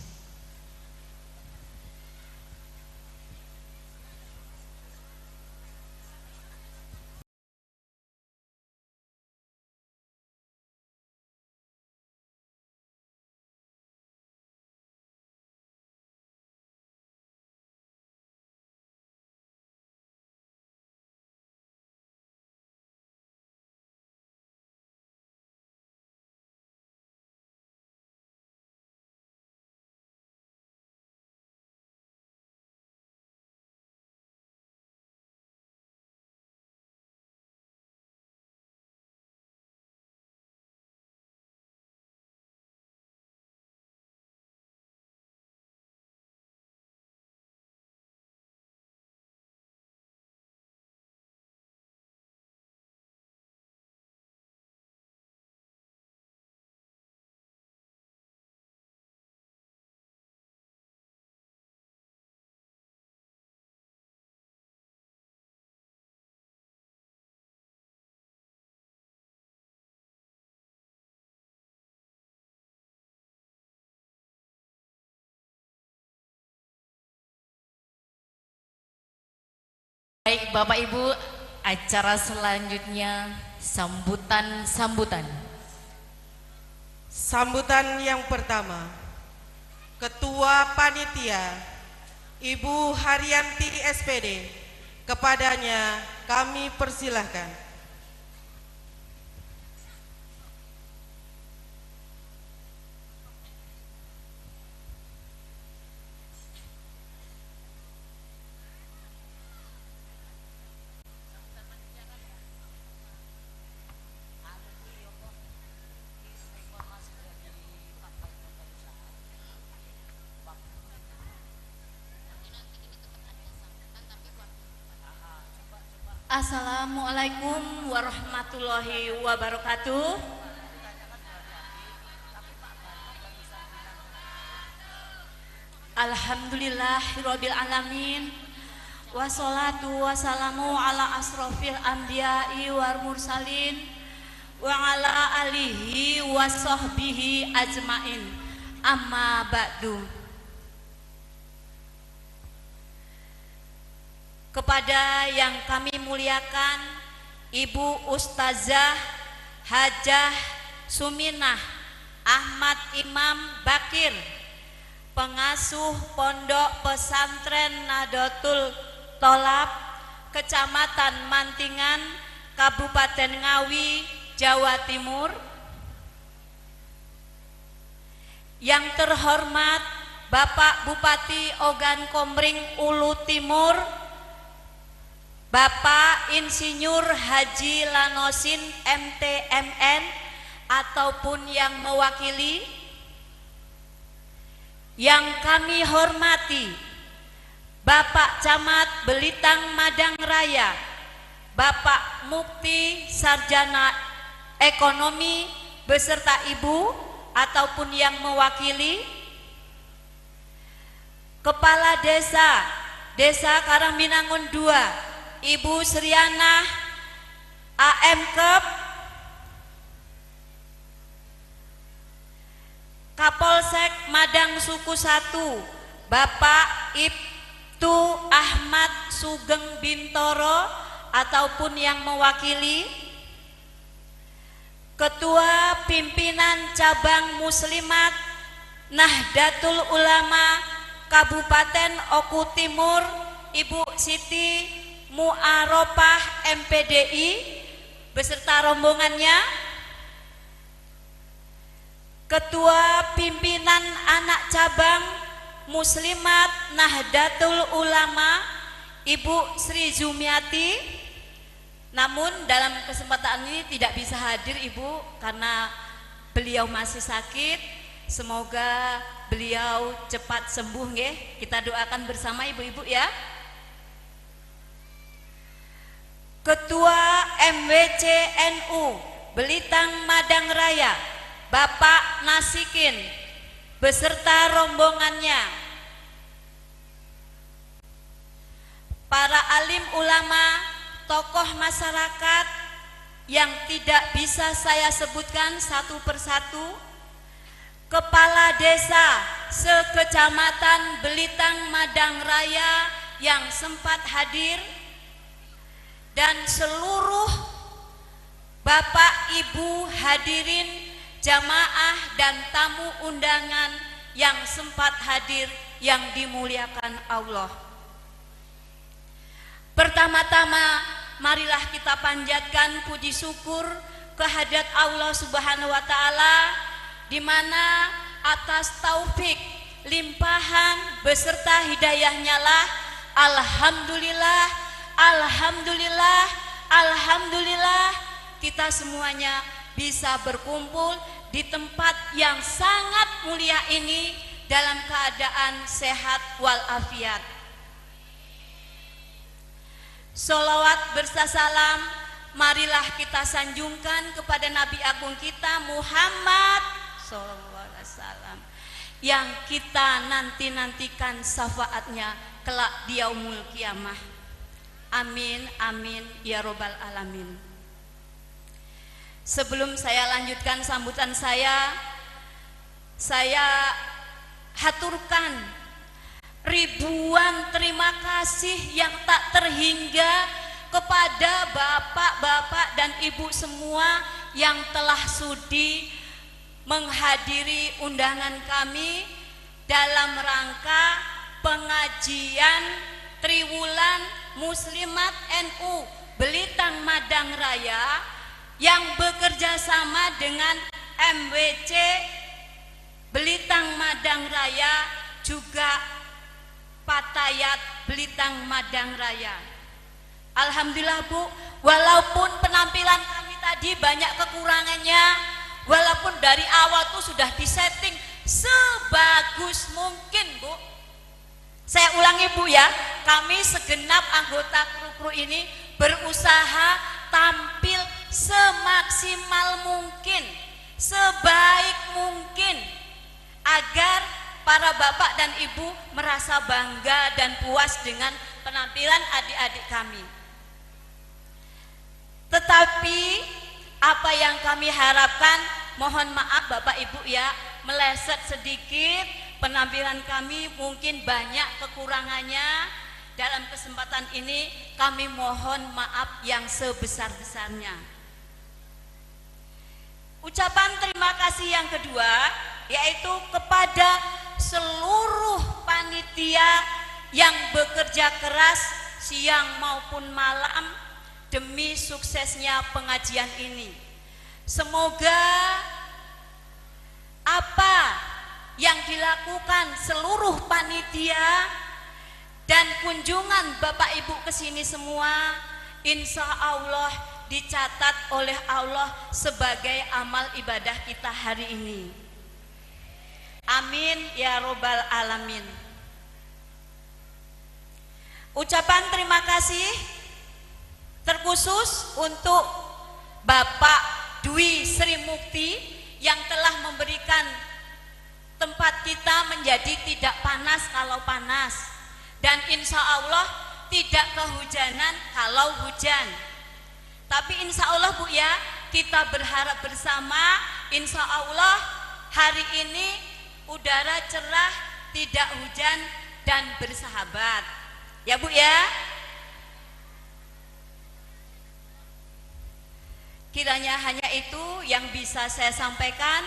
Baik, Bapak Ibu, acara selanjutnya sambutan-sambutan. Sambutan yang pertama, Ketua Panitia, Ibu Haryanti, S P D. Kepadanya kami persilahkan. Assalamualaikum warahmatullahi wabarakatuh. Alhamdulillahirabbil alamin. Wassalatu wassalamu ala asrofil anbiya'i wal mursalin wa ala alihi wa sahbihi ajmain. Amma ba'du. Kepada yang kami muliakan, Ibu Ustazah Hajah Suminah Ahmad Imam Bakir, pengasuh Pondok Pesantren Nahdlatul Tholab, Kecamatan Mantingan, Kabupaten Ngawi, Jawa Timur. Yang terhormat Bapak Bupati Ogan Komering Ulu Timur, Bapak Insinyur Haji Lanosin M T M N, ataupun yang mewakili. Yang kami hormati Bapak Camat Belitang Madang Raya, Bapak Mukti Sarjana Ekonomi beserta Ibu ataupun yang mewakili, Kepala Desa, Desa Karangbinangun dua, Ibu Srianah A M Kep, Kapolsek Madang Suku satu, Bapak Ibtu Ahmad Sugeng Bintoro ataupun yang mewakili, Ketua Pimpinan Cabang Muslimat Nahdlatul Ulama Kabupaten Oku Timur, Ibu Siti Muarofah M P D I beserta rombongannya, Ketua Pimpinan Anak Cabang Muslimat Nahdlatul Ulama, Ibu Sri Zumiati, namun dalam kesempatan ini tidak bisa hadir, Ibu, karena beliau masih sakit. Semoga beliau cepat sembuh, nggih. Kita doakan bersama, Ibu-ibu, ya. Ketua M W C N U Belitang Madang Raya, Bapak Nasikin, beserta rombongannya, para alim ulama, tokoh masyarakat yang tidak bisa saya sebutkan satu persatu, Kepala Desa se-Kecamatan Belitang Madang Raya yang sempat hadir, dan seluruh Bapak, Ibu, hadirin, jamaah, dan tamu undangan yang sempat hadir yang dimuliakan Allah. Pertama-tama, marilah kita panjatkan puji syukur kehadirat Allah Subhanahu wa Ta'ala, di mana atas taufik, limpahan, beserta hidayahnya lah, alhamdulillah, alhamdulillah, alhamdulillah, kita semuanya bisa berkumpul di tempat yang sangat mulia ini dalam keadaan sehat walafiat. Sholawat bersasalam marilah kita sanjungkan kepada Nabi Agung kita Muhammad sallallahu alaihi wasallam, yang kita nanti-nantikan syafaatnya kelak di yaumul qiyamah. Amin, amin, ya robbal alamin. Sebelum saya lanjutkan sambutan saya, saya haturkan ribuan terima kasih yang tak terhingga kepada bapak-bapak dan ibu semua yang telah sudi menghadiri undangan kami dalam rangka pengajian Triwulan Muslimat N U Belitang Madang Raya yang bekerja sama dengan M W C Belitang Madang Raya, juga Patayat Belitang Madang Raya. Alhamdulillah, Bu, walaupun penampilan kami tadi banyak kekurangannya, walaupun dari awal tuh sudah disetting sebagus mungkin, Bu. Saya ulangi, Bu, ya, kami segenap anggota kru-kru ini berusaha tampil semaksimal mungkin, sebaik mungkin, agar para bapak dan ibu merasa bangga dan puas dengan penampilan adik-adik kami. Tetapi, apa yang kami harapkan, mohon maaf Bapak Ibu ya, meleset sedikit, penampilan kami mungkin banyak kekurangannya. Dalam kesempatan ini, kami mohon maaf yang sebesar-besarnya. Ucapan terima kasih yang kedua yaitu kepada seluruh panitia yang bekerja keras siang maupun malam demi suksesnya pengajian ini. Semoga apa yang dilakukan seluruh panitia dan kunjungan Bapak Ibu ke sini semua, insya Allah dicatat oleh Allah sebagai amal ibadah kita hari ini. Amin ya robbal alamin. Ucapan terima kasih terkhusus untuk Bapak Dwi Sri Mukti yang telah memberikan tempat kita menjadi tidak panas kalau panas, dan insya Allah tidak kehujanan kalau hujan. Tapi insya Allah, Bu, ya, kita berharap bersama, insya Allah hari ini udara cerah, tidak hujan, dan bersahabat. Ya, Bu, ya. Kiranya hanya itu yang bisa saya sampaikan.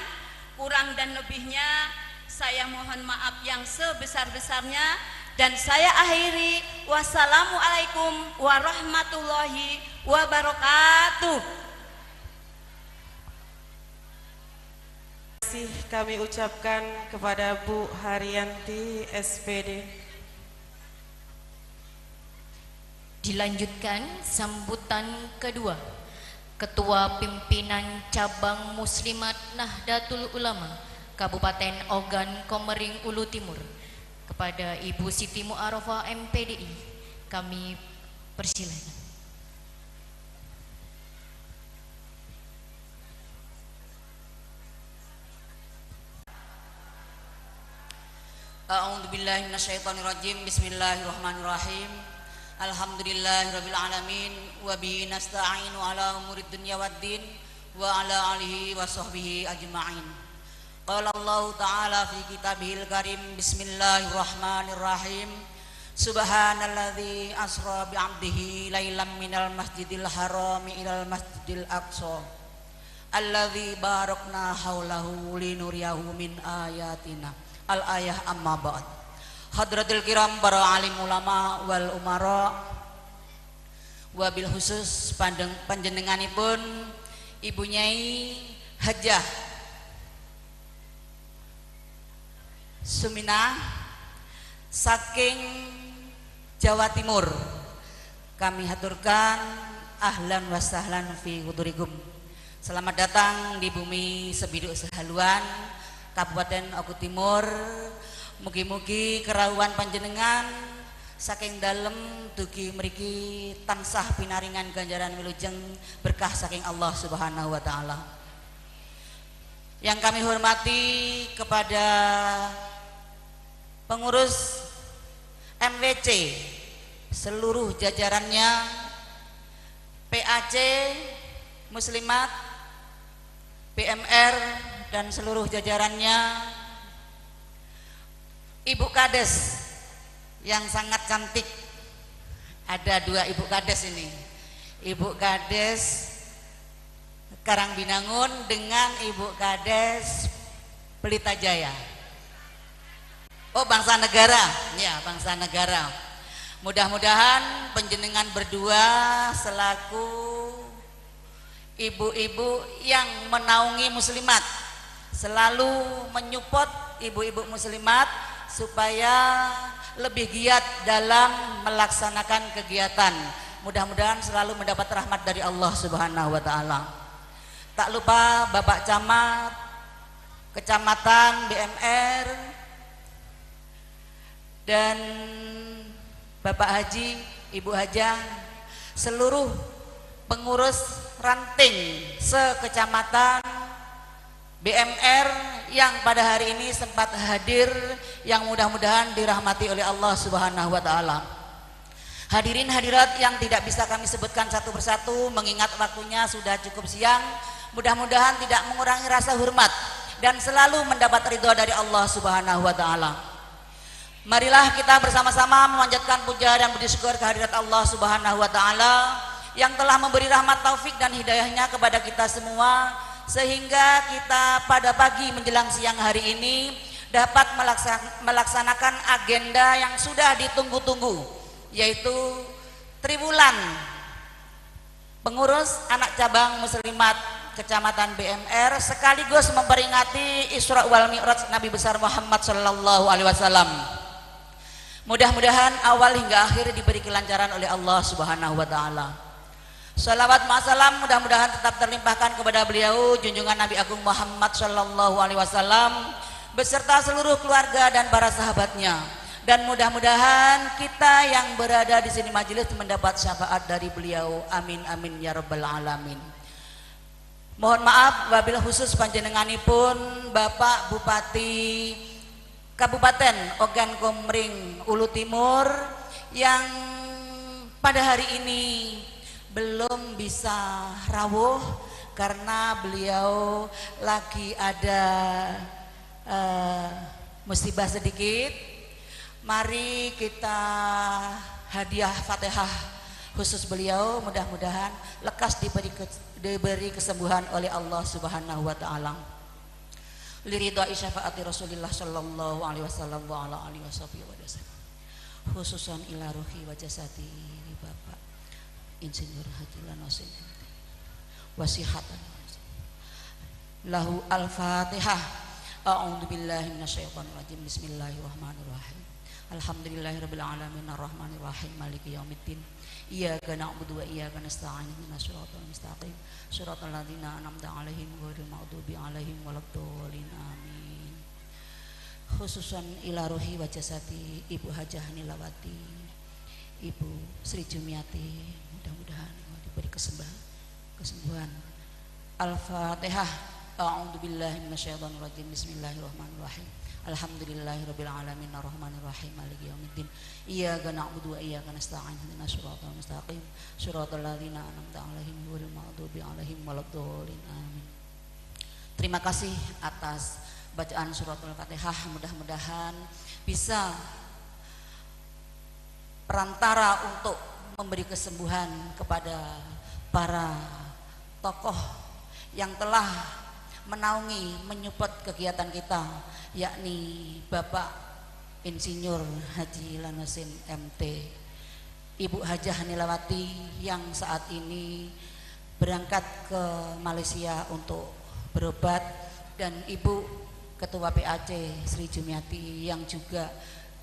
Kurang dan lebihnya, saya mohon maaf yang sebesar-besarnya. Dan saya akhiri. Wassalamualaikum warahmatullahi wabarakatuh. Terima kasih kami ucapkan kepada Bu Haryanti, S P D. Dilanjutkan sambutan kedua, Ketua Pimpinan Cabang Muslimat Nahdlatul Ulama Kabupaten Ogan Komering Ulu Timur, kepada Ibu Siti Mu'arofah, M P D I, kami persilakan. A'udzubillahi minasyaitonirrajim. Bismillahirrahmanirrahim. Alhamdulillahirabbil alamin, wa bihi nasta'inu ala umurid dunya waddin, wa ala alihi wa sahbihi ajma'in. Qala Allahu ta'ala fi kitabihil karim, bismillahirrahmanirrahim. Subhanalladzi asra bi 'abdihi lailam minal masjidil harami ilal masjidil aqsa alladzi barakna haulahu linuriyahu min ayatina. Al-ayah, amma ba'd. Hadratil kiram, para alim ulama wal umara, wabil khusus pandeng-, panjenenganipun Ibu Nyai Hajah Suminah saking Jawa Timur. Kami haturkan ahlan wa sahlan fi hudurikum. Selamat datang di bumi Sebiduk Sehaluan, Kabupaten Oku Timur. Mugi-mugi kerauan panjenengan saking dalem dugi mriki tansah pinaringan ganjaran wilujeng berkah saking Allah Subhanahu wa taala. Yang kami hormati kepada pengurus M W C seluruh jajarannya, P A C Muslimat, P M R dan seluruh jajarannya, Ibu Kades yang sangat cantik. Ada dua Ibu Kades ini. Ibu Kades Karangbinangun dengan Ibu Kades Pelita Jaya. Oh, Bangsa Negara. Ya, Bangsa Negara. Mudah-mudahan panjenengan berdua selaku ibu-ibu yang menaungi muslimat selalu menyupport ibu-ibu muslimat supaya lebih giat dalam melaksanakan kegiatan. Mudah-mudahan selalu mendapat rahmat dari Allah Subhanahu wa taala. Tak lupa Bapak Camat, Kecamatan, B M R, dan Bapak Haji, Ibu Hajah, seluruh pengurus ranting sekecamatan, B M R yang pada hari ini sempat hadir, yang mudah-mudahan dirahmati oleh Allah Subhanahu wa taala. Hadirin hadirat yang tidak bisa kami sebutkan satu persatu, mengingat waktunya sudah cukup siang, mudah-mudahan tidak mengurangi rasa hormat dan selalu mendapat ridho dari Allah Subhanahu wa taala. Marilah kita bersama-sama memanjatkan puja dan puji syukur kehadirat Allah Subhanahu wa Ta'ala yang telah memberi rahmat taufik dan hidayahnya kepada kita semua, sehingga kita pada pagi menjelang siang hari ini dapat melaksa- melaksanakan agenda yang sudah ditunggu-tunggu, yaitu Triwulan Pengurus anak cabang muslimat Kecamatan B M R sekaligus memperingati Isra wal Mi'raj Nabi besar Muhammad sallallahu alaihi wasallam. Mudah-mudahan awal hingga akhir diberi kelancaran oleh Allah Subhanahu wa taala. Salawat masalam mudah-mudahan tetap terlimpahkan kepada beliau, junjungan Nabi Agung Muhammad sallallahu alaihi wasallam, beserta seluruh keluarga dan para sahabatnya. Dan mudah-mudahan kita yang berada di sini majelis mendapat syafaat dari beliau. Amin, amin, ya rabbal alamin. Mohon maaf, wabil khusus panjenenganipun Bapak Bupati Kabupaten Ogan Komering Ulu Timur yang pada hari ini belum bisa rawuh karena beliau lagi ada eh, musibah sedikit. Mari kita hadiah Fatihah khusus beliau, mudah-mudahan lekas diberi ke- diberi kesembuhan oleh Allah Subhanahu wa taala. Liridhai syafaati Rasulillah sallallahu alaihi wasallam wa ala alihi wasahbihi wa sallam. Khususan ila ruhi wa jasadi Bapak Insinyur Haji Lanosin M T. Wasihatan lahu. Al-Fatihah. A'udzu billahi minasyaitonir rajim. Bismillahirrahmanirrahim. Alhamdulillahirabbil alamin, arrahmanirrahim, maliki yaumiddin. Iyyaka na'budu wa iyyaka nasta'in. Ihdinas siratal mustaqim. Siratal ladzina an'amta 'alaihim ghairil maghdubi 'alaihim waladdallin. Amin. Khususan ila ruhi wa jasadi Ibu Hajah Nilawati, Ibu Sri Jumiati, mudah-mudahan diberi kesembah- kesembuhan. Al-Fatihah. A'udzu billahi minasyaitonir rajim. Bismillahirrahmanirrahim. Alhamdulillahirabbil alamin, arrahmanirrahim, maliki yaumiddin. Iyyaka na'budu wa iyyaka nasta'in. Ihdinas siratal mustaqim. Siratal ladzina an'amta 'alaihim ghairil maghdubi 'alaihim waladdallin. Amin. Terima kasih atas bacaan suratul Fatihah. Mudah-mudahan bisa perantara untuk memberi kesembuhan kepada para tokoh yang telah menaungi, menyupport kegiatan kita, yakni Bapak Insinyur Haji Lanosin M T, Ibu Hajah Nilawati yang saat ini berangkat ke Malaysia untuk berobat, dan Ibu Ketua P A C Sri Jumiati yang juga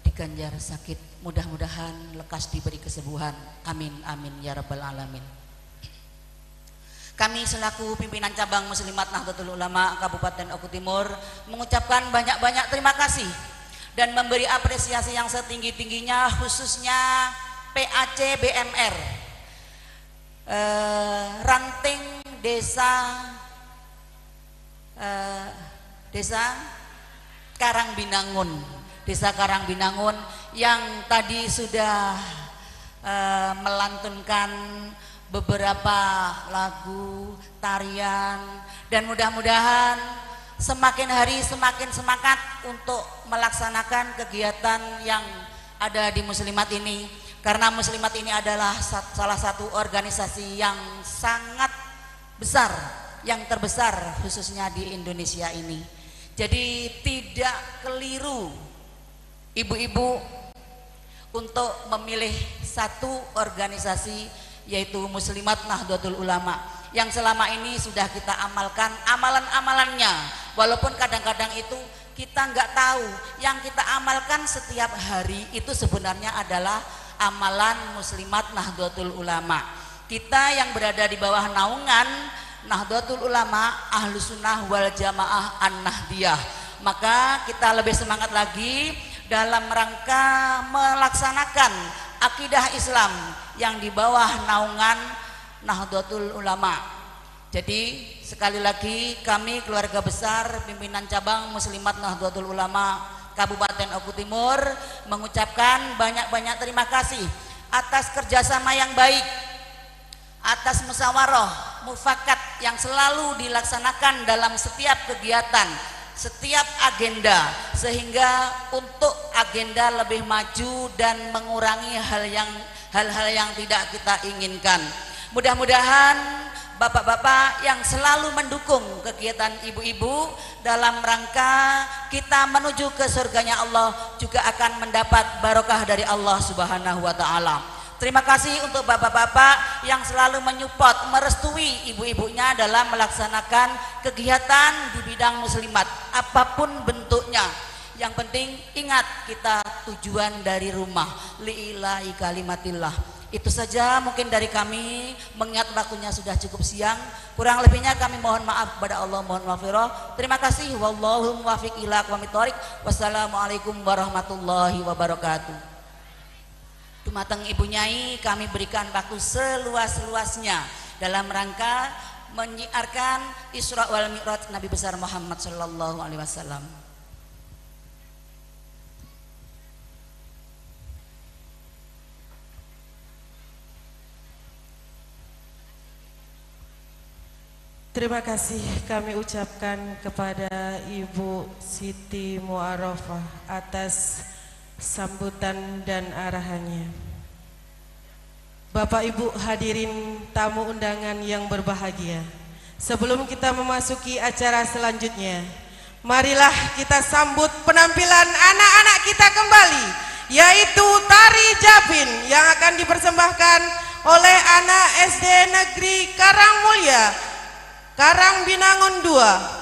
diganjar sakit. Mudah-mudahan lekas diberi kesembuhan. Amin, amin, ya rabbal alamin. Kami selaku pimpinan cabang Muslimat Nahdlatul Ulama Kabupaten Oku Timur mengucapkan banyak-banyak terima kasih dan memberi apresiasi yang setinggi-tingginya, khususnya P A C B M R, eh, Ranting Desa eh, Desa Karangbinangun, Desa Karangbinangun yang tadi sudah eh, melantunkan beberapa lagu, tarian, dan mudah-mudahan semakin hari semakin semangat untuk melaksanakan kegiatan yang ada di Muslimat ini, karena Muslimat ini adalah sat- salah satu organisasi yang sangat besar, yang terbesar khususnya di Indonesia ini. Jadi tidak keliru ibu-ibu untuk memilih satu organisasi, yaitu Muslimat Nahdlatul Ulama, yang selama ini sudah kita amalkan amalan-amalannya, walaupun kadang-kadang itu kita nggak tahu, yang kita amalkan setiap hari itu sebenarnya adalah amalan Muslimat Nahdlatul Ulama. Kita yang berada di bawah naungan Nahdlatul Ulama Ahlus Sunnah wal Jamaah An-Nahdiyah, maka kita lebih semangat lagi dalam rangka melaksanakan akidah Islam yang di bawah naungan Nahdlatul Ulama. Jadi, sekali lagi, kami keluarga besar pimpinan cabang Muslimat Nahdlatul Ulama Kabupaten Oku Timur mengucapkan banyak-banyak terima kasih atas kerjasama yang baik, atas musyawarah mufakat yang selalu dilaksanakan dalam setiap kegiatan setiap agenda, sehingga untuk agenda lebih maju dan mengurangi hal yang, hal-hal yang tidak kita inginkan. Mudah-mudahan bapak-bapak yang selalu mendukung kegiatan ibu-ibu dalam rangka kita menuju ke surganya Allah juga akan mendapat barokah dari Allah Subhanahu wa Ta'ala. Terima kasih untuk bapak-bapak yang selalu menyupport, merestui ibu-ibunya dalam melaksanakan kegiatan di bidang muslimat, apapun bentuknya. Yang penting ingat kita tujuan dari rumah, lillahi kalimatillah. Itu saja mungkin dari kami, mengingat waktunya sudah cukup siang. Kurang lebihnya kami mohon maaf kepada Allah, mohon maghfirah. Terima kasih. Wallahul muwaffiq ila aqwamit thoriq. Wassalamualaikum warahmatullahi wabarakatuh. Dumateng Ibu Nyai, kami berikan waktu seluas-luasnya dalam rangka menyiarkan Isra wal Mi'raj Nabi Besar Muhammad sallallahu alaihi wasallam. Terima kasih kami ucapkan kepada Ibu Siti Muarofah atas sambutan dan arahannya. Bapak Ibu hadirin tamu undangan yang berbahagia, sebelum kita memasuki acara selanjutnya, marilah kita sambut penampilan anak-anak kita kembali, yaitu tari Japin yang akan dipersembahkan oleh anak S D Negeri Karang Mulia, Karang Binangun dua.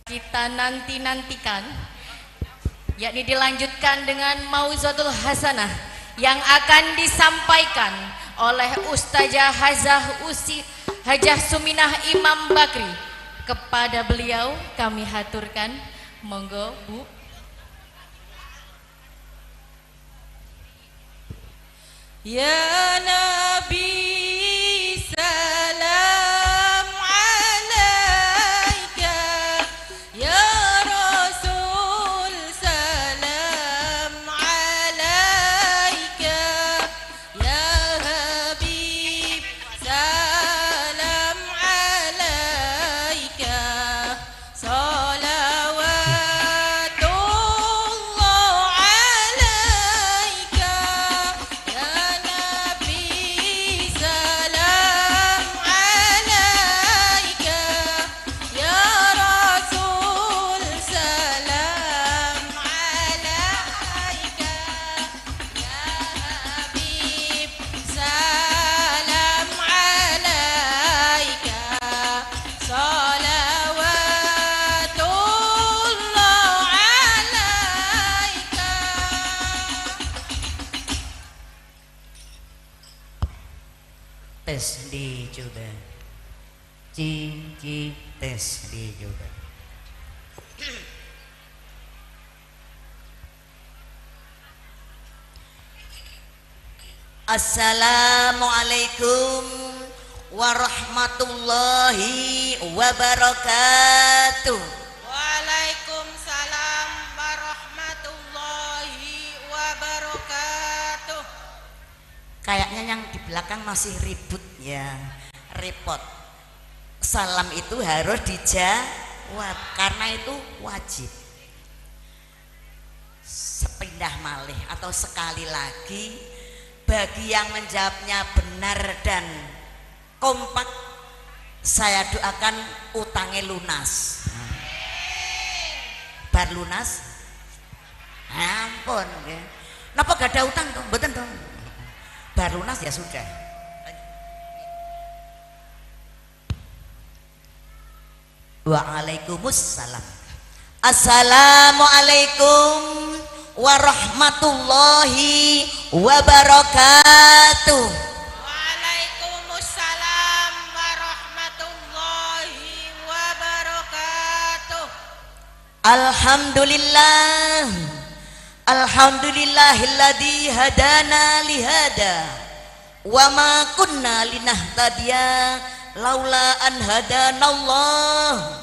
kita nanti-nantikan, yakni dilanjutkan dengan mauizatul hasanah yang akan disampaikan oleh Ustazah Hajah Usi, Hajah Suminah Imam Bakri. Kepada beliau kami haturkan, monggo, Bu. Ya Nabi, salam alaika. Ya Rasul, salam alaika. Ya Habib, salam alaika. Salawatullah alaika, ya Nabi, salam alaika, ya Rasul, salam alaika. Ya Habib, salam alaika, salawatullah alaika. Tes dicoba. Cing, cing, tes dicoba. Assalamualaikum warahmatullahi wabarakatuh. Waalaikumsalam warahmatullahi wabarakatuh. Kayaknya yang di belakang masih ribut ya, repot. Salam itu harus dijawab karena itu wajib. Sepindah malih atau sekali lagi, bagi yang menjawabnya benar dan kompak, saya doakan utangnya lunas. Bar lunas? Ampun, nggih. Napa gak ada utang tuh? Mboten tuh. Bar lunas ya sudah. Waalaikumussalam. Assalamualaikum warahmatullahi wabarakatuh. Waalaikumussalam warahmatullahi wabarakatuh. Alhamdulillah. Alhamdulillahilladzi hadana lihada. Wa ma kunna linahtadiya laula an hadanallah.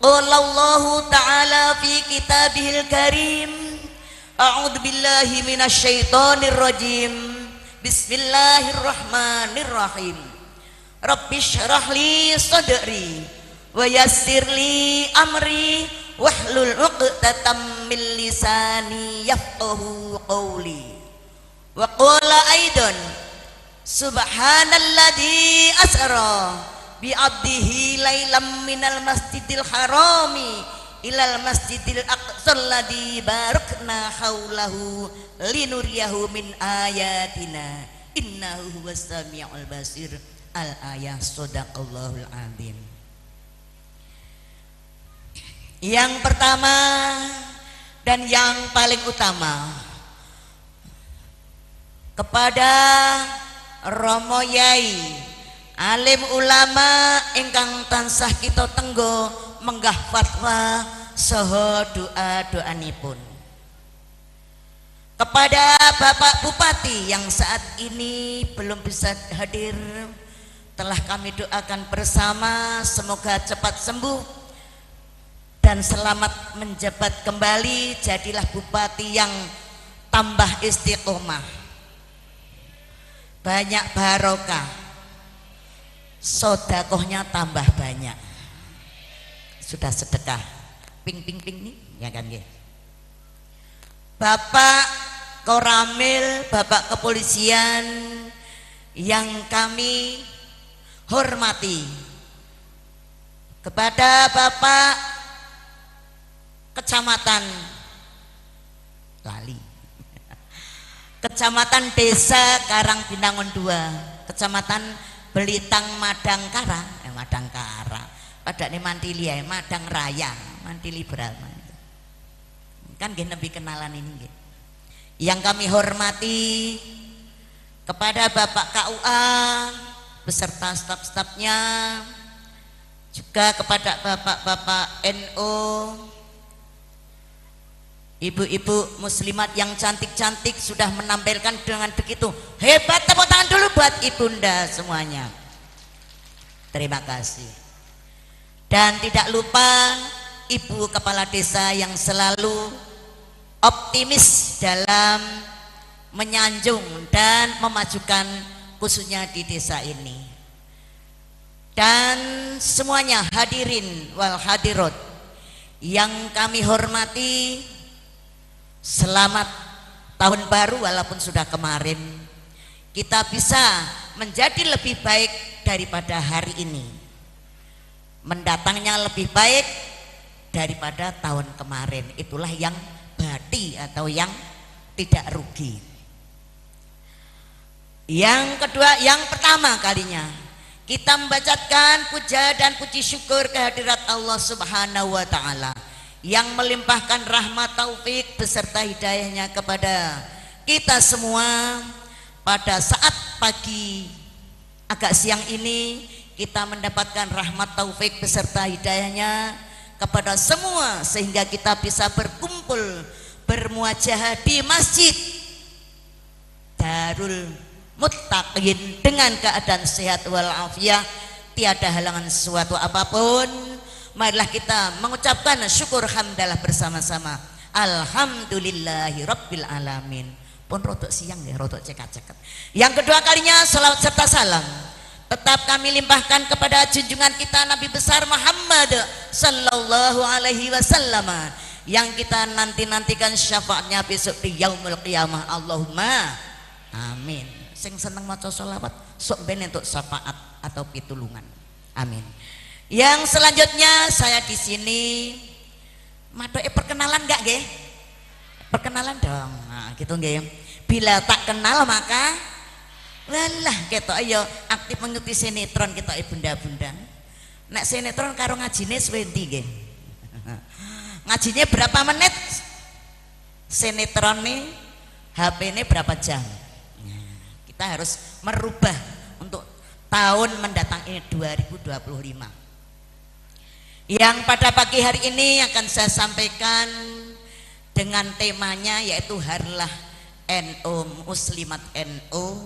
Qala Allahu ta'ala fi kitabihil karim. A'udzu billahi minasy syaithanir rajim. Bismillahirrahmanirrahim. Rabbi syrah li sadri wa yassir li amri wahlul uqdatam min lisani yafqahu qawli. Wa qala aidan, subhanalladzi asra bi abdihi lailam minal masjidil harami ilal masjidil aqsal ladzi barakna haulahu linuriyahu min ayatina innahu huwas samiul basir. Al-ayah, sadaqallahul adzim. Yang pertama dan yang paling utama, kepada Romo Yai, alim ulama ingkang tansah kita tenggo menggah fatwa saha doa-doanipun. Kepada Bapak Bupati yang saat ini belum bisa hadir, telah kami doakan bersama, semoga cepat sembuh dan selamat menjabat kembali. Jadilah bupati yang tambah istiqomah, banyak barokah, sodakohnya tambah banyak. Sudah sedekah, ping, ping, ping nih, ya kan, nggih? Bapak Koramil, Bapak Kepolisian yang kami hormati, kepada Bapak Kecamatan, lali, Kecamatan Desa Karang Binangun dua, Kecamatan Belitang Madangkara, eh, Madangkara, pada ni Mantili ya, Madang Raya. Manti liberal. Kan nggih, lebih kenalan ini nggih. Yang kami hormati kepada Bapak K U A beserta staf-stafnya, juga kepada bapak-bapak N U, ibu-ibu muslimat yang cantik-cantik sudah menampilkan dengan begitu hebat. Tepuk tangan dulu buat ibunda semuanya. Terima kasih. Dan tidak lupa Ibu Kepala Desa yang selalu optimis dalam menyanjung dan memajukan khususnya di desa ini. Dan semuanya hadirin wal hadirat yang kami hormati, selamat tahun baru walaupun sudah kemarin. Kita bisa menjadi lebih baik daripada hari ini. Mendatangnya lebih baik daripada tahun kemarin. Itulah yang bati atau yang tidak rugi. Yang kedua, yang pertama kalinya kita membacakan puja dan puji syukur kehadirat Allah Subhanahu wa Ta'ala yang melimpahkan rahmat taufik beserta hidayahnya kepada kita semua pada saat pagi agak siang ini. Kita mendapatkan rahmat taufik beserta hidayahnya kepada semua sehingga kita bisa berkumpul bermuajahah di masjid Darul Muttaqin dengan keadaan sehat walafiat, tiada halangan suatu apapun. Marilah kita mengucapkan syukur hamdalah bersama-sama. Alhamdulillahirabbil alamin. Pun rotok siang ya, rotok cekak-ceket. Yang kedua kalinya, salawat serta salam tetap kami limpahkan kepada junjungan kita Nabi besar Muhammad sallallahu alaihi wasallam yang kita nanti-nantikan syafaatnya besok di yaumul qiyamah. Allahumma amin. Sing seneng maca sholawat, sok ben entuk syafaat atau pitulungan. Amin. Yang selanjutnya saya di sini madoke perkenalan nggak nggih? Perkenalan dong. Nah, gitu nggih. Bila tak kenal maka lelah, ketok ayo aktif mengikuti sinetron kita bunda-bunda. Nek sinetron karo ngajine suwe ndi nggih? Ngajine berapa menit? Sinetron nih, H P ini berapa jam? Nah, kita harus merubah untuk tahun mendatang ini, dua ribu dua puluh lima. Yang pada pagi hari ini akan saya sampaikan dengan temanya yaitu Harlah N U, Muslimat N U,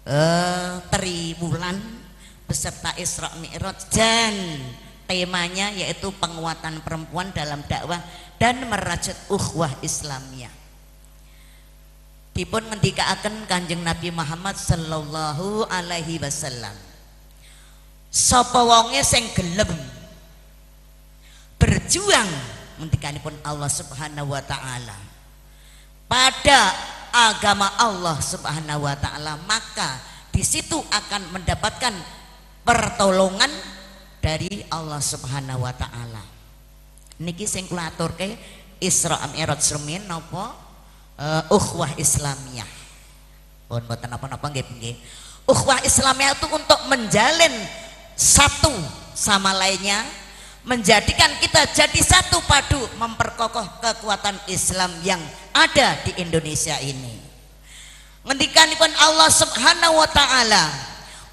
eh, Triwulan beserta Isra Mi'raj, dan temanya yaitu penguatan perempuan dalam dakwah dan merajut ukhuwah Islamiyah. Dipun ngendikaaken Kanjeng Nabi Muhammad sallallahu alaihi wasallam, sapa wonge sing gelem berjuang, ngendikanipun Allah Subhanahu wa Ta'ala, pada agama Allah Subhanahu wa Ta'ala, maka di situ akan mendapatkan pertolongan dari Allah Subhanahu wa Ta'ala. Niki sing kula aturke Isra Mi'raj rumiyin napa, eh, ukhuwah Islamiyah. Pun mboten napa-napa nggih, nggih. Ukhuwah Islamiyah itu untuk menjalin satu sama lainnya, menjadikan kita jadi satu padu, memperkokoh kekuatan Islam yang ada di Indonesia ini. Ngendikanipun Allah Subhanahu wa Ta'ala,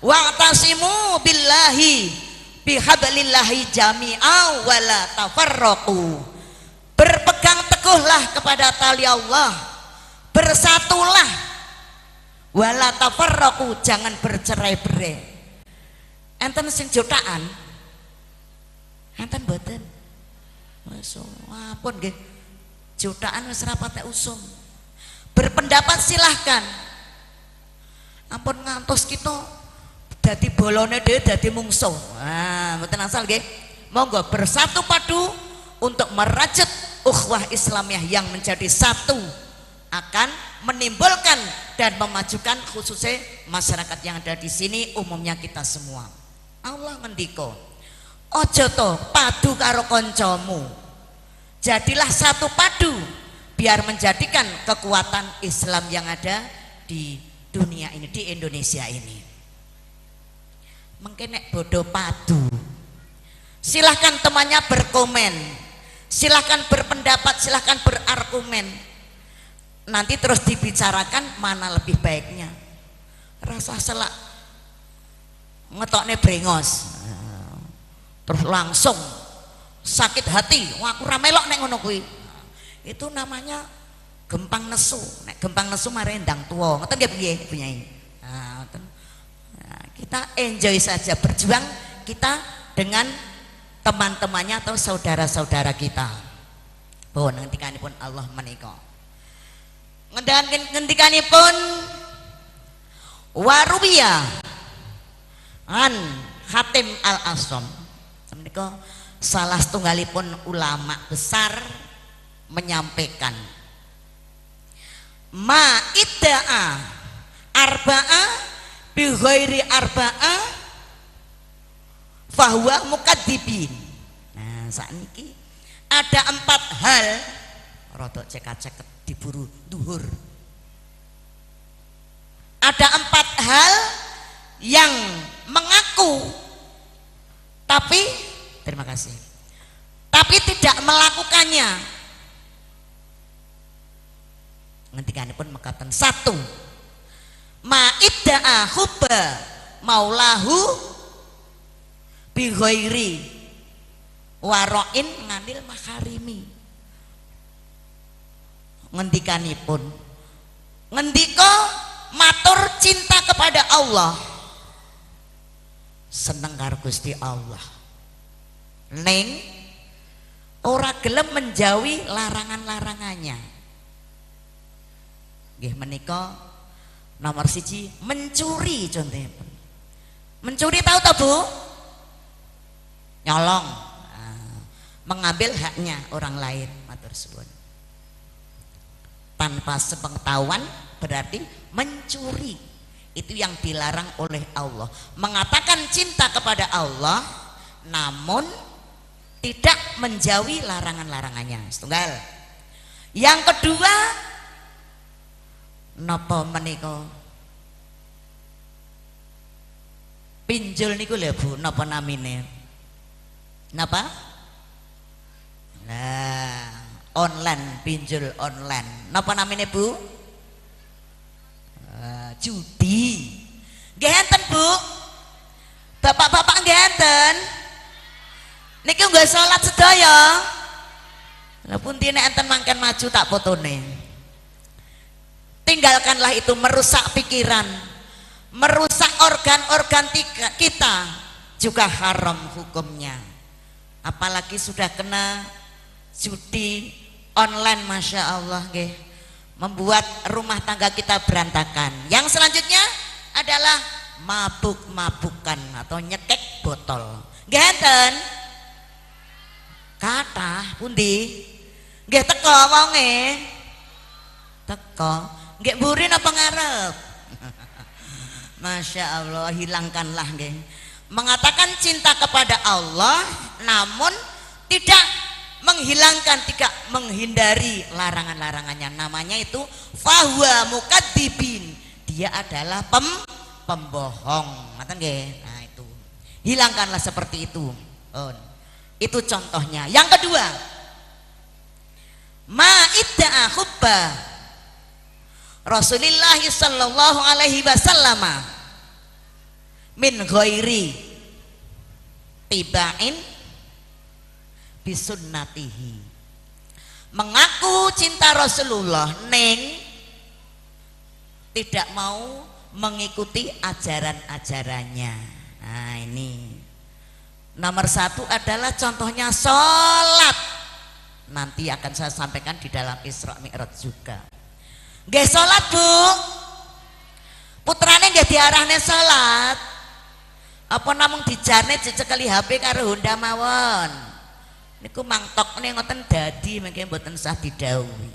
"Wa'tasimu billahi bihablillahi jami'a wa la tafarraqu." Berpegang teguhlah kepada tali Allah, bersatulah, wa la tafarraqu, jangan bercerai-berai. Enten sing jutaan? Enten mboten? Wes, ampun nggih. Jutaan wis ra patek usum. Berpendapat silahkan. Ampun ngantos kita dadi bolone dhewe dadi mungsuh. Nah, mboten asal nggih. Monggo bersatu padu untuk merajut ukhuwah Islamiyah yang menjadi satu akan menimbulkan dan memajukan khususnya masyarakat yang ada di sini, umumnya kita semua. Allah ngendika, "Aja to padu karo kancamu. Jadilah satu padu biar menjadikan kekuatan Islam yang ada di dunia ini, di Indonesia ini." Mungkin nek bodoh padu, silahkan temannya berkomen. Silahkan berpendapat, silahkan berargumen. Nanti terus dibicarakan mana lebih baiknya. Rasa selak ngetokne brengos. Terus langsung sakit hati. "Wah, aku ra melok nek ngono kuwi." Itu namanya gempang nesu. Nek gempang nesu mare ndang tuwa. Ngoten nggih, Bu, nggih, Bu Nyai? Nah, ngoten. Nah, kita enjoy saja berjuang kita dengan teman-temannya atau saudara-saudara kita. Pun ngendikanipun Allah menika. Ngendikan-, ngendikanipun Waruwiya an Hatim Al Asam. Menika salah setunggalipun ulama besar menyampaikan, "Ma idda'a arba'a bi ghairi arba'a fahuwa mukadzibin." Nah, sakniki ada empat hal, rada cekak-ceket diburu duhur. Ada empat hal yang mengaku tapi, terima kasih, tapi tidak melakukannya. Ngendikanipun mekaten, satu, ma idda'a hubba maulahu bi ghairi waro'in nganil maharimi. Ngendikanipun, ngendika matur cinta kepada Allah, seneng karo Gusti Allah, ning ora gelem menjauhi larangan-larangannya. Nggih, menika nomor siji, mencuri contohnya. Mencuri tahu toh, Bu? Nyolong. Ah, mengambil haknya orang lain, matur suwun. Tanpa sepengetahuan berarti mencuri. Itu yang dilarang oleh Allah. Mengatakan cinta kepada Allah, namun tidak menjauhi larangan-larangannya. Setunggal. Yang kedua, napa menika? Pinjol niku lho, Bu, napa namine? Napa? Nah, online, pinjol online. Napa namine, Bu? Eh, judi. Nggih enten, Bu? Bapak-bapak nggih enten? Niki nggih salat sedaya. Lha pundi nek enten mangken maju tak fotone. Tinggalkanlah itu, merusak pikiran, merusak organ-organ tika-, kita juga haram hukumnya. Apalagi sudah kena judi online, masya Allah, nggih. Membuat rumah tangga kita berantakan. Yang selanjutnya adalah mabuk-mabukan atau nyekek botol. Nggih enten? Kathah pundi? Nggih teko wonge. Teko. Nggih mburi napa ngarep? Masya Allah, hilangkanlah nggih. Mengatakan cinta kepada Allah, namun tidak menghilangkan, tidak menghindari larangan-larangannya. Namanya itu fahuwa mukadzibin. Dia adalah pem-, pembohong. Ngoten nggih. Nah, itu. Hilangkanlah seperti itu. Pun. Itu contohnya. Yang kedua, ma idda'a hubba Rasulillah sallallahu alaihi wasallama min ghairi tiba'in bisunnatihi. Mengaku cinta Rasulullah, ning tidak mau mengikuti ajaran-ajarannya. Nah, ini. Nomor satu adalah contohnya sholat. Nanti akan saya sampaikan di dalam Isra Mi'raj juga. Nggih sholat, Bu. Putrane nggih diarahne sholat. Apa namung dijarne jejekeli H P karo Honda mawon. Niku mangtokne ngoten dadi mengke mboten sah didhawuhi.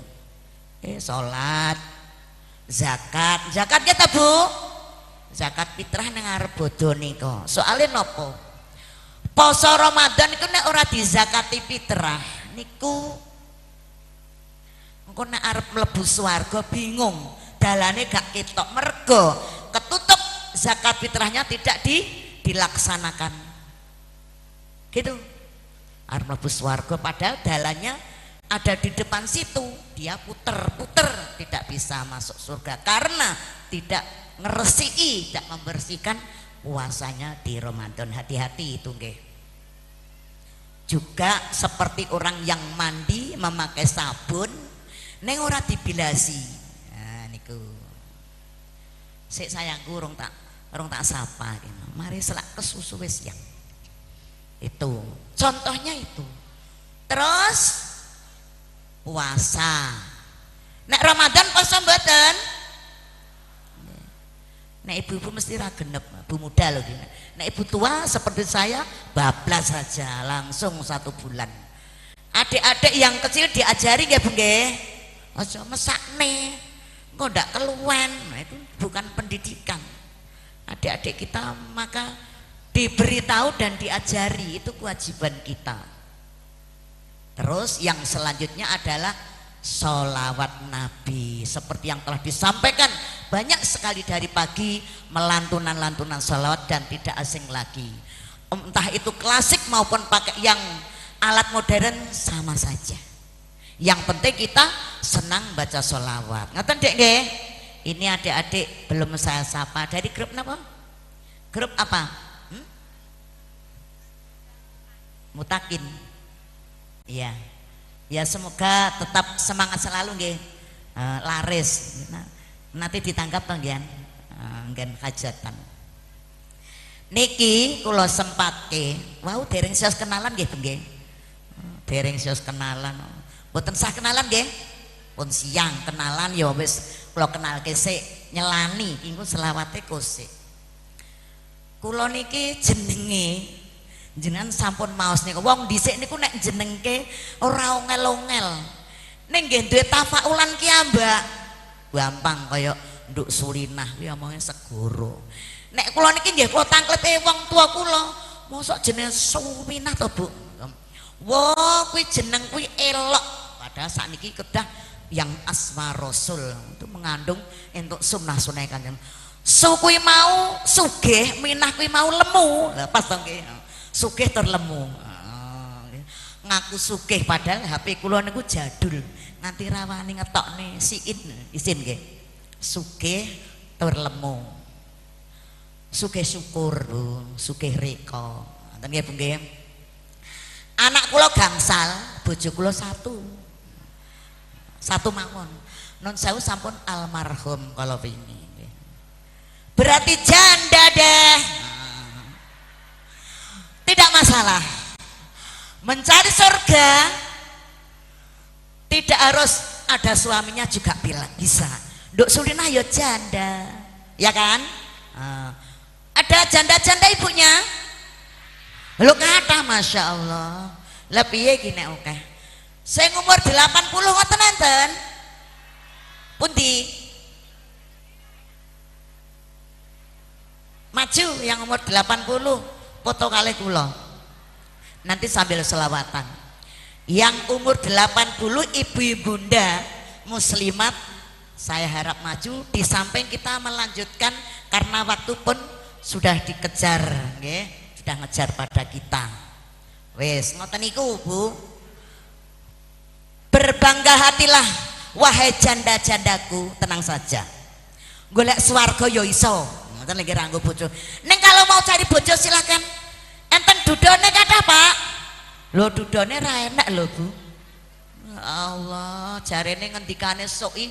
Eh, sholat, zakat. Zakat nggih ta, Bu? Zakat fitrah ning ngarep bodo nika. Soale napa? Poso Ramadan niku nek ora dizakati fitrah niku engko nek arep mlebu swarga bingung. Dalane gak ketok mergo ketutup zakat fitrahnya tidak di-, dilaksanakan. Gitu. Arep mlebu swarga, padahal dalannya ada di depan situ. Dia puter-puter, tidak bisa masuk surga karena tidak ngeresiki, tidak membersihkan puasanya di Ramadan. Hati-hati itu, nggih. Juga seperti orang yang mandi memakai sabun, neng ora dibilasi. Nah, niku. Sik sayangku, urung tak, urung tak sapa kene. Mari selak ke susu wis yang. Itu. Contohnya itu. Terus puasa. Nek Ramadan puasa mboten? Nek ibu-ibu mesti ra genep, bu muda loh gini. Nek ibu tua seperti saya, bablas saja langsung satu bulan. Adik-adik yang kecil diajari nggih, Bu, nggih. Aja mesakne. Engko ndak keluwen. Nah, itu bukan pendidikan. Adik-adik kita maka diberitahu dan diajari, itu kewajiban kita. Terus yang selanjutnya adalah sholawat Nabi. Seperti yang telah disampaikan, banyak sekali dari pagi melantunan-lantunan sholawat dan tidak asing lagi. Entah itu klasik maupun pakai yang alat modern, sama saja. Yang penting kita senang baca sholawat. Ngoten, Dek, nggih? Ini adik-adik belum saya sapa. Dari grup apa? Grup apa? Hmm? Mutakin. Iya. Ya, semoga tetap semangat selalu, nggih. Eh, laris. Nah, nanti ditangkap to, nggih. Eh, nggen hajatan. Niki kula sempatke, wau dereng sios kenalan nggih, Bu, nggih. Dereng sios kenalan. Mboten sah kenalan nggih. Pun siang kenalan ya wis kula kenalke sik, nyelani engko selawate kosik. Kula niki jenenge, jenengan sampun maos niku. Wong dhisik niku nek jenengke ora ongel-ongel. Ning nggih duwe tafaulan kiambak. Gampang kaya Nduk Sulinah kuwi omonge segoro. Nek kula niki nggih kula tangklete wong tua kula. Mosok jenenge Suminah to, Bu? Wo, kuwi jeneng kuwi elok. Padahal sakniki kedah yang asma Rasul itu mengandung entuk sunnah-sunnah Kanjeng. Su kuwi mau sugih, Minah kuwi mau lemu. Lah pas to nggih. Sugih tur lemu. Heeh. Ngaku sugih padahal H P kula niku jadul. Nganti rawani ngetokne siin. Isin nggih. Sugih tur lemu. Sugih syukur, Bu, sugih reka. Ngoten nggih, Bu, nggih. Anak kula gangsal, bojo kula satu. Satu mawon. Nun sewu sampun almarhum kala wingi, nggih. Berarti janda deh. Tidak masalah. Mencari surga tidak harus ada suaminya juga bila bisa. Nduk Sulinah ya janda, ya kan? Ah. Ada janda-janda ibunya? Lho kathah, Masya Allah. Lah piye ki nek akeh? Sing umur delapan puluh ngoten enten? Pundi? Maju yang umur delapan puluh, foto kalih kula. Nanti sambil selawatan. Yang umur delapan puluh, ibu ibunda muslimat, saya harap maju. Di samping kita melanjutkan karena waktu pun sudah dikejar, nggih, sudah ngejar pada kita. Wis, ngoten niku, Bu. Berbangga hatilah, wahai janda-jandaku, tenang saja. Golek swarga ya iso. Ngoten lagi ranggo bojo. Ning kalau mau cari bojo silakan. Enten dudone kathah, Pak. Lho dudone ra enak lho, Bu. Ya Allah, jarene ngendikane Soi,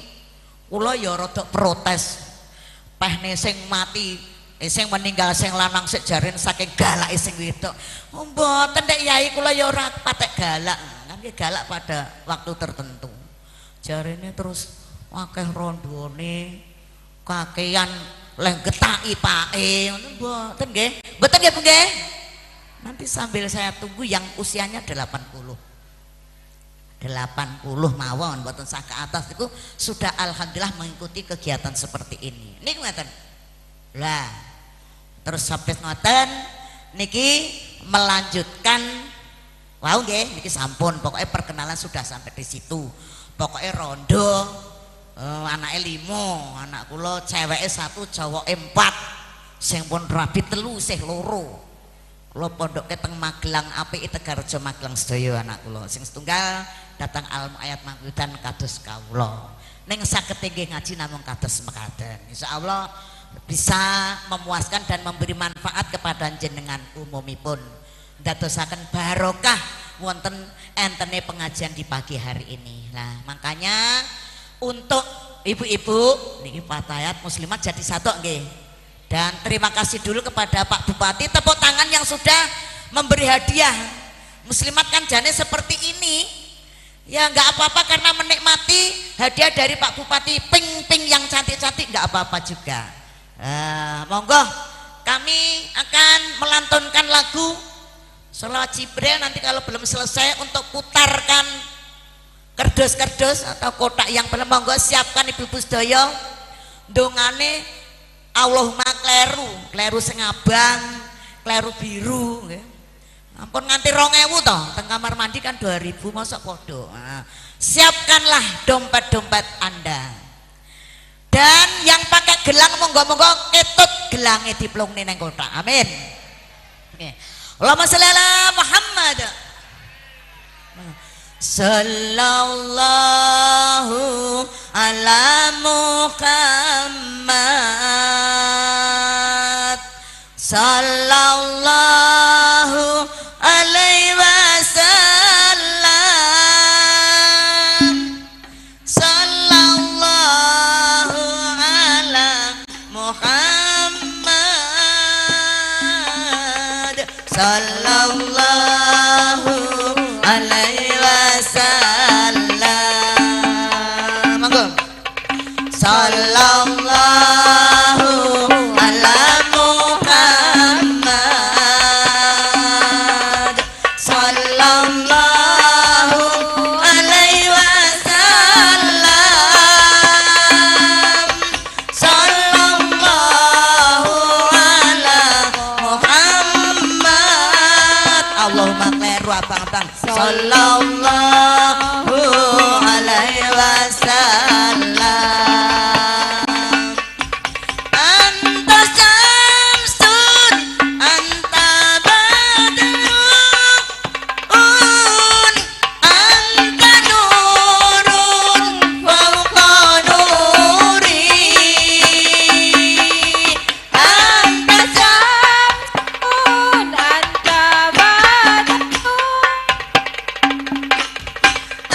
kula ya rada protes. Pehne sing mati, eh, sing meninggal sing lanang sik jarene saking galake sing wedok. Oh, mboten, Dek Yai, kula ya ora patek galak. Kan nggih galak pada waktu tertentu. Jarene terus akeh rondone, kakean leh getaki pake, ngoten mboten nggih? Mboten nggih, Bu, nggih? Nanti sambil saya tunggu yang usianya delapan puluh. Delapan puluh mawon, mboten sah ke atas niku sudah alhamdulillah mengikuti kegiatan seperti ini. Niku ngeten. Lah, terus sampai ngoten niki melanjutkan, wau nggih, niki sampun, pokoknya perkenalan sudah sampai di situ. Pokoknya rondo, eh, anake limo, anak kula ceweke satu, cowoke empat. Sing pun rabi telu, sih loro. Kula pondokke teng Magelang, apike Tegarjo Magelang sedaya anak kula. Sing setunggal datang Al Muayyad Mangkudan kados kawula. Ning saged inggih ngaji namung kados mekaten. Insyaallah bisa memuaskan dan memberi manfaat kepada jenengan umumipun. Dadosaken barokah wonten entene pengajian di pagi hari ini. Nah, makanya untuk ibu-ibu niki, fatayat muslimat jadi satu nggih. Dan terima kasih dulu kepada Pak Bupati, tepuk tangan yang sudah memberi hadiah. Muslimat kan jane seperti ini. Ya, nggak apa-apa karena menikmati hadiah dari Pak Bupati, pink-pink yang cantik-cantik nggak apa-apa juga. Eh, monggo, kami akan melantunkan lagu Sholawat Jibril nanti kalau belum selesai untuk putarkan kerdus-kerdus atau kotak yang belum. Monggo siapkan ibu-ibu sedaya. Dongane Allahumma kleru, kleru sing abang, kleru biru, nggih. Ampun, nganti rong ewu to, teng kamar mandi kan dua ribu, mosok podo. Nah, siapkanlah dompet-dompet Anda. Dan yang pakai gelang monggo-monggo ketut gelange diplungne neng kotak. Amin. Oke. Allahumma sholli ala Muhammad. Sallallahu ala Muhammad. Sallallahu alaihi wasallam. Sallallahu ala Muhammad. Sallallahu alaihi wasallam. Monggo. Sallallahu ala Muhammad. Sallallahu alaihi wasallam. Sallallahu ala Muhammad. Allahumma kleru abang-abang. Sallallahu alaihi wasallam. Anta syamsun, anta badrun, anta nurun fauqa nuri. Anta syamsun, anta badrun.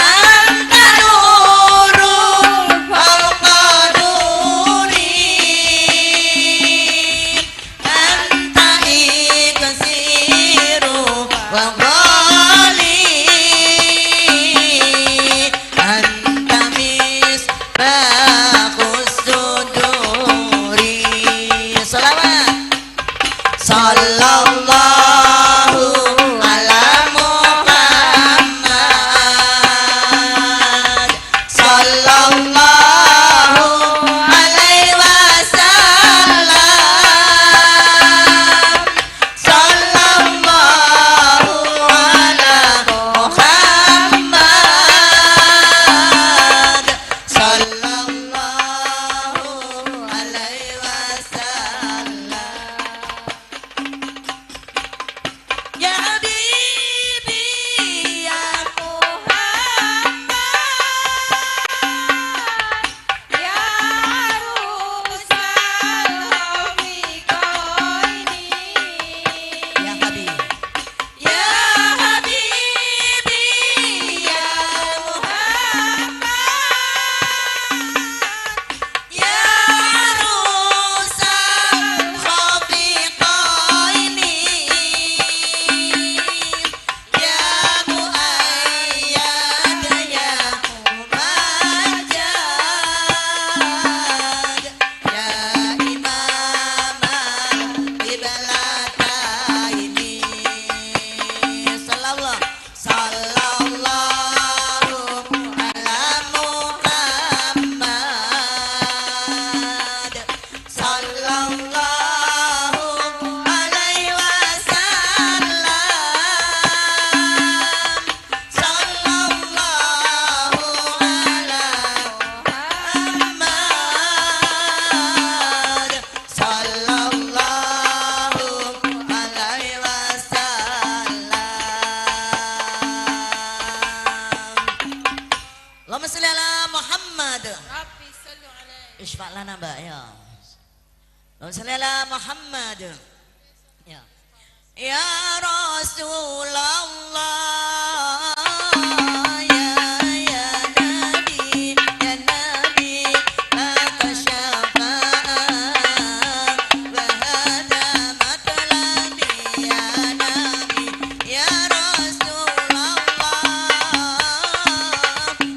Anta nurun fauqa nuri. Anta iksiru fauqa li. Anta misbahus suduri. Salawat. Sallallahu ala Muhammad. Sallallahu alaihi wasallam. Sallallahu ala Muhammad. Sallallahu alaihi wasallam. Ya habibi, ya Muhammad, ya Rusal Rafiqaini. Ya habibi. Ya habibi, ya Muhammad, ya Rusal Khafiqaini, ya Muayyad, ya Mumajjad. Ya Imamal Qiblataini. Sallallahu, sallallahu ala Muhammad. Sallallahu alaihi wasallam. Sallallahu ala Muhammad. Sallallahu alaihi wasallam. Pak Lana, Mbak, ya. Allahumma shalli ala Muhammad. Ya. Ya Rasulullah, ya, ya Nabi, ya Nabi, laka syafa'ah, wa hada matlabi, ya Nabi, ya Rasulullah,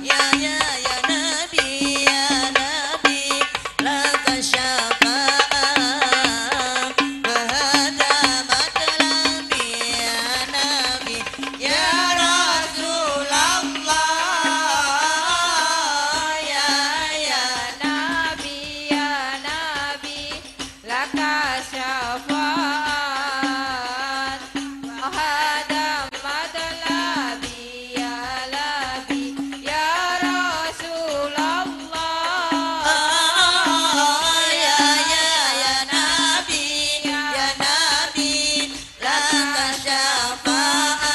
ya, ya, ya Nabi, ya Nabi, laka syafa'ah, wa hada matlabi, ya Nabi, ya Rasulullah, ya, ya Nabi, ya Nabi, laka syafa'at, wa hada matlabi, ya Rabbi, ya Rasulullah. Ya, ya, ya Nabi, ya Nabi, laka syafa'ah,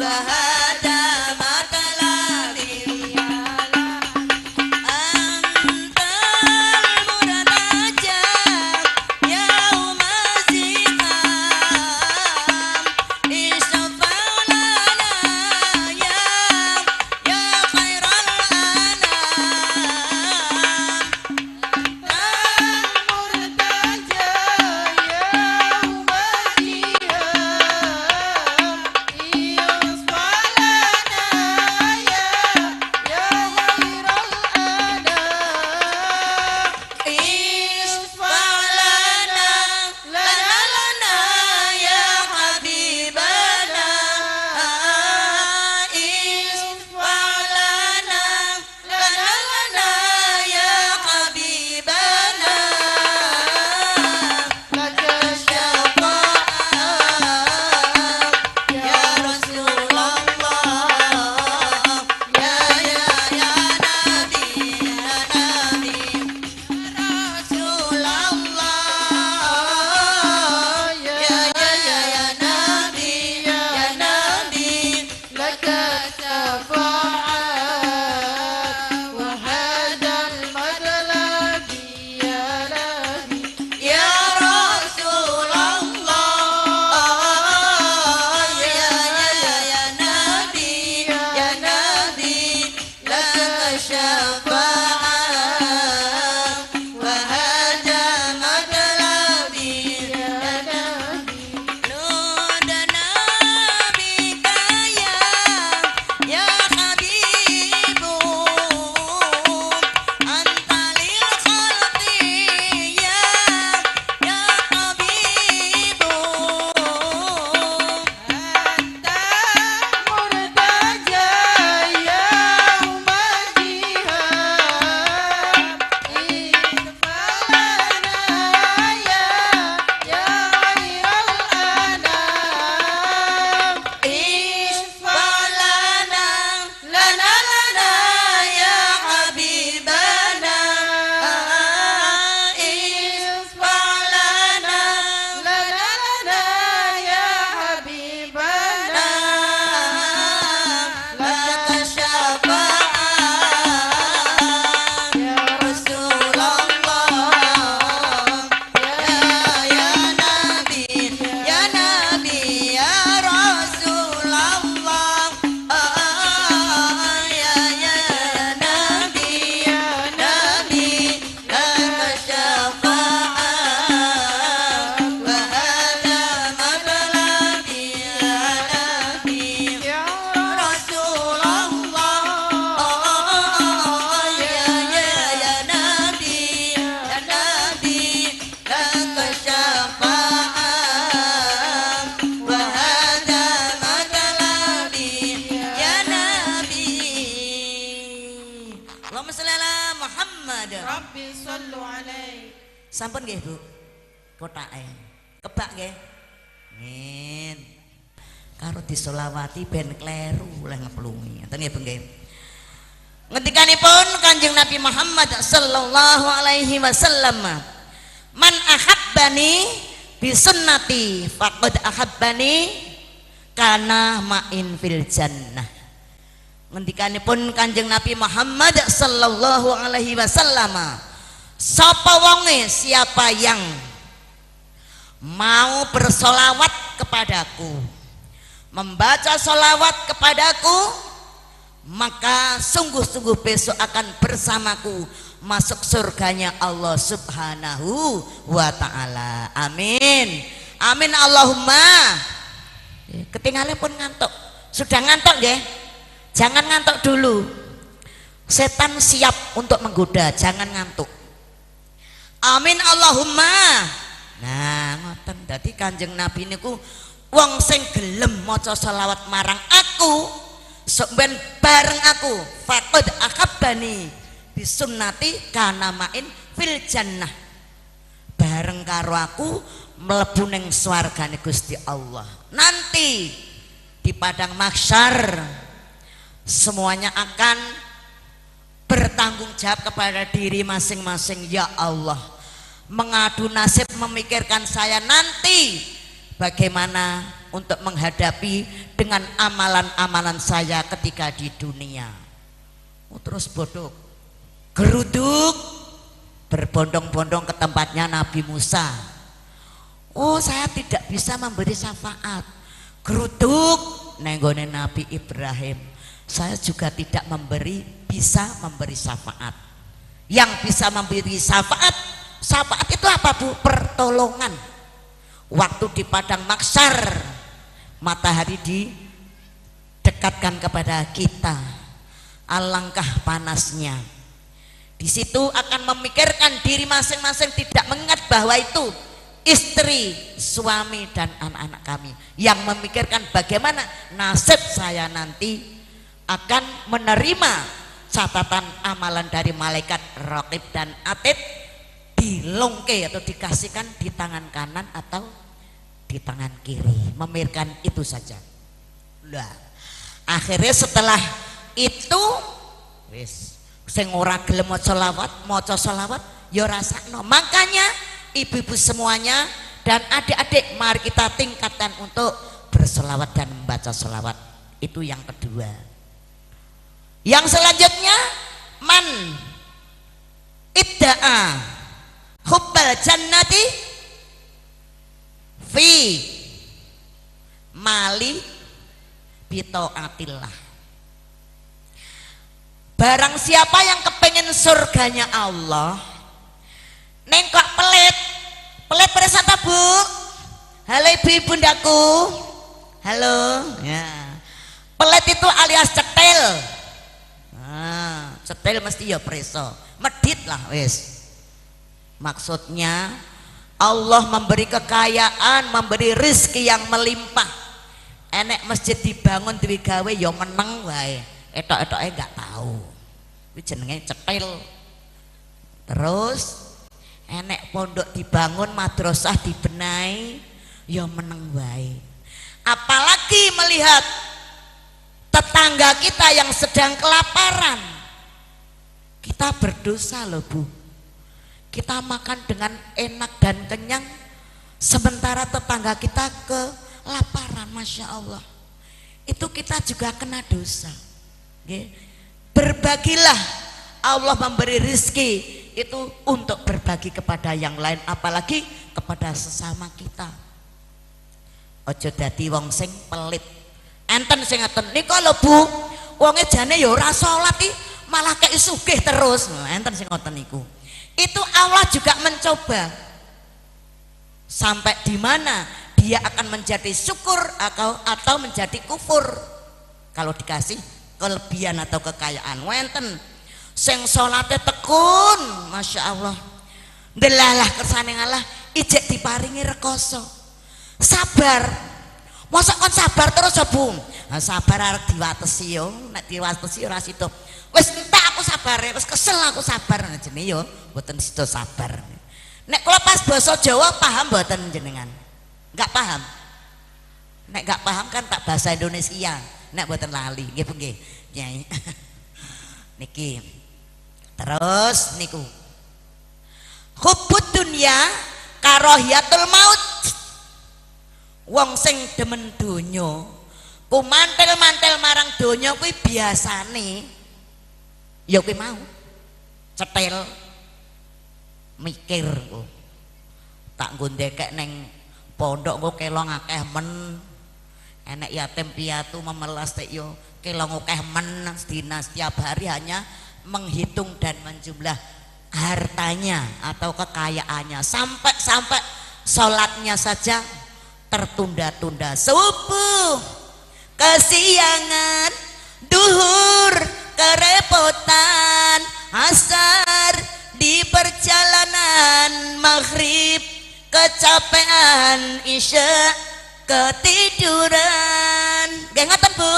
wa hada matlabi, ya Rabbi. Antal murtaja yauma ziham, isyafa' lana ya, ya khairal anam. Antal murtaja yauma ziham, isyafa' lana ya, ya khairal anam. Isyafa' lana, lana, lana, ya habibana. Isyafa' lana, lana, lana, ya habibana. Laka syafa'ah, ya Rasulullah. Ya, ya, ya Nabi, ya Nabi, ya Rasulullah. Ya, ya, ya, ya Nabi, ya Nabi, laka syafa'ah, wa hadal matlabi, ya Rabbi, ya Rasulullah. Ya, ya, ya, ya Nabi, ya Nabi, laka syafa'ah, wa hadha matlabi, ya Nabi. Nudna bika ya, ya habibu, anta lil khalqi ya, ya tabibu. Anta murtaja yauma ziham, isyafa' lana ya, ya khairal anam. Isyafa' lana, lana, lana ya habibana. Isyafa' lana, lana, lana ya habibana. Laka syafa'ah, ya Rasulullah. Ya, ya Nabi, ya Nabi, ya Rasulullah. Oh, oh, oh, oh, ya, ya, ya Nabi, ya Nabi, laka syafa'ah, wa hadha matlabi, ya Nabi, ya Rasulullah. Oh, oh, oh, oh, oh, ya, ya, ya Nabi, ya Nabi, laka syafa'ah, wa hadha matlabi, ya Nabi. Allahumma shalli ala Muhammad. Rabbi shallu alaihi. Sampun nggih, Bu? Kotake. Kebak nggih? Amin. Karo disolawati ben kleru oleh ngeplungi. Ngoten nggih, Bu, nggih. Ngendikanipun Kanjeng Nabi Muhammad sallallahu alaihi wasallam, "Man ahabbani bi sunnati faqad ahabbani, kana ma'in fil jannah." Ngendikanipun Kanjeng Nabi Muhammad sallallahu alaihi wasallam, "Sapa wonge, siapa yang mau bersolawat kepadaku, membaca solawat kepadaku, maka sungguh-sungguh besok akan bersamaku masuk surganya Allah Subhanahu wa Ta'ala." Amin. Amin Allahumma. Ketinggalan pun ngantuk. Sudah ngantuk, nggih? Jangan ngantuk dulu. Setan siap untuk menggoda, jangan ngantuk. Amin Allahumma. Nah, ngoten. Dadi Kanjeng Nabi niku, "Wong sing gelem maca selawat marang aku, sok ben bareng aku, faqad ahabbani, bisunnati kana ma'in fil jannah." Bareng karo aku mlebu ning swargane Gusti Allah. Nanti di padang mahsyar semuanya akan bertanggung jawab kepada diri masing-masing. Ya Allah, mengadu nasib, memikirkan saya nanti bagaimana untuk menghadapi dengan amalan-amalan saya ketika di dunia. Oh, terus bodoh. Geruduk, berbondong-bondong ke tempatnya Nabi Musa. "Oh, saya tidak bisa memberi syafaat." Geruduk, nenggone Nabi Ibrahim. "Saya juga tidak memberi, bisa memberi syafaat." Yang bisa memberi syafaat, syafaat itu apa, Bu? Pertolongan. Waktu di padang mahsyar, matahari di dekatkan kepada kita. Alangkah panasnya. Di situ akan memikirkan diri masing-masing, tidak mengingat bahwa itu istri, suami, dan anak-anak kami. Yang memikirkan bagaimana nasib saya nanti akan menerima catatan amalan dari malaikat Raqib dan Atid, dilongke atau dikasihkan di tangan kanan atau di tangan kiri. Memikirkan itu saja. Lah, akhirnya setelah itu, wis, sing ora gelem maca selawat, maca selawat, ya rasakno. Makanya ibu-ibu semuanya dan adik-adik, mari kita tingkatkan untuk berselawat dan membaca selawat. Itu yang kedua. Yang selanjutnya, man idda'a hubbal jannati fi mali bitaatillah. Barang siapa yang kepengen surganya Allah, neng kok pelit, pelit pada santa, Bu? Halo ibu-ibu ndaku. Halo. Ya. Pelit itu alias cetil. Nah, cetil mesti ya preso. Medit lah wis. Maksudnya, Allah memberi kekayaan, memberi rizki yang melimpah. Enek masjid dibangun, duwe gawe, ya meneng wae. Etok-etoke nggak tahu. Kuwi jenenge cetil. Terus, enek pondok dibangun, madrasah dibenahi, ya meneng wae. Apalagi melihat tetangga kita yang sedang kelaparan. Kita berdosa loh, Bu. Kita makan dengan enak dan kenyang, sementara tetangga kita kelaparan, Masya Allah. Itu kita juga kena dosa. Nggih. Berbagilah, Allah memberi rizki itu untuk berbagi kepada yang lain, apalagi kepada sesama kita. Ojo dadi wong sing pelit. Enten sing ngeten. Nika lho, Bu, wonge jane ya ora salat, i, malah kei sugih terus. Nah, enten sing ngoten niku. Itu Allah juga mencoba. Sampai di mana dia akan menjadi syukur atau, atau menjadi kufur. Kalau dikasih kelebihan atau kekayaan. Wenten sing salate tekun, Masya Allah. Ndelalah kersane Allah, ijek diparingi rekoso. Sabar. Mosok kon sabar terus, ya, Bu? Nah, sabar arep diwatesi, yo. Nek diwatesi ora sida. Wis entek aku sabar, wis kesel aku sabar. Nah, jenenge yo mboten sida sabar. Nek kula pas basa Jawa, paham mboten jenengan? Enggak paham? Nek enggak paham kan tak bahasa Indonesia. Nek mboten lali, nggih, Bu, nggih. Nyai. Niki. Terus niku. Hubbud dunya karahiyatul maut. Wong sing demen donya, Ku mantel-mantel marang donya kuwi biasane ya kuwi mau. Cetel, mikir, oh, tak nggo ndekek neng pondok engko kelong akeh men. Enek yatim piatu memelas tek yo kelong akeh men, sedina setiap hari hanya menghitung dan menjumlah hartanya atau kekayaannya, sampai-sampai sholatnya saja tertunda-tunda. Subuh kesiangan, duhur kerepotan, asar di perjalanan, maghrib kecapean, isya ketiduran. Nggih ngoten, Bu?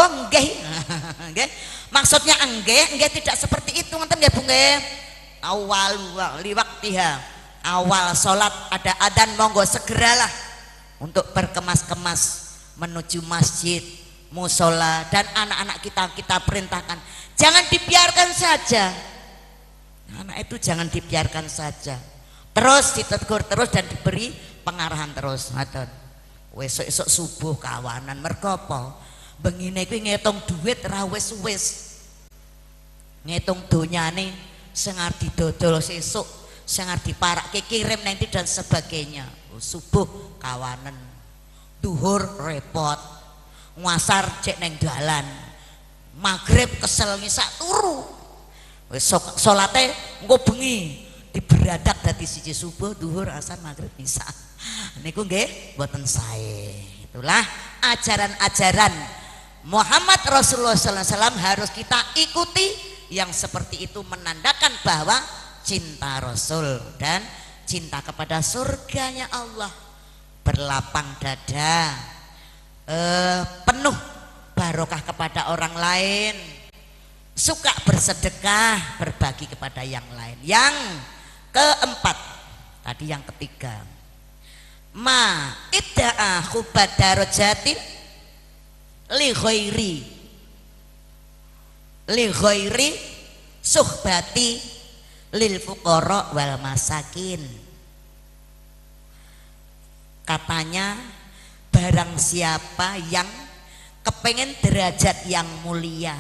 Oh, nggih. Nggih. Maksudnya nggih, nggih tidak seperti itu, ngoten nggih, Bu, nggih. Awal wa-, liwaktiha. Awal sholat ada adzan, monggo segeralah untuk berkemas-kemas menuju masjid, musola, dan anak-anak kita, kita perintahkan. Jangan dibiarkan saja. Anak itu jangan dibiarkan saja. Terus ditegur terus dan diberi pengarahan terus. Ngoten. Wesuk-esuk subuh kawanan. Mergo apa? Bengine kuwi ngitung duit ra wis-wis. Ngitung donyane sing arep didodol sesuk, sing arep diparakke kirim nanti dan sebagainya. Subuh kawanen. Duhur repot. Ngasar cek neng dalan. Maghrib kesel ngisak turu. Wis sok-, salate engko bengi diberadak dadi siji, subuh, duhur, asar, maghrib, ngisak. Niku nggih mboten sae. Itulah ajaran-ajaran Muhammad Rasulullah sallallahu alaihi wasallam harus kita ikuti, yang seperti itu menandakan bahwa cinta Rasul dan cinta kepada surganya Allah, berlapang dada, eh, penuh barokah kepada orang lain, suka bersedekah, berbagi kepada yang lain. Yang keempat, tadi yang ketiga, ma idda'a hubba darajatin li ghairi, li ghairi suhbati lil fuqara wal masakin. Katanya, barang siapa yang kepengen derajat yang mulia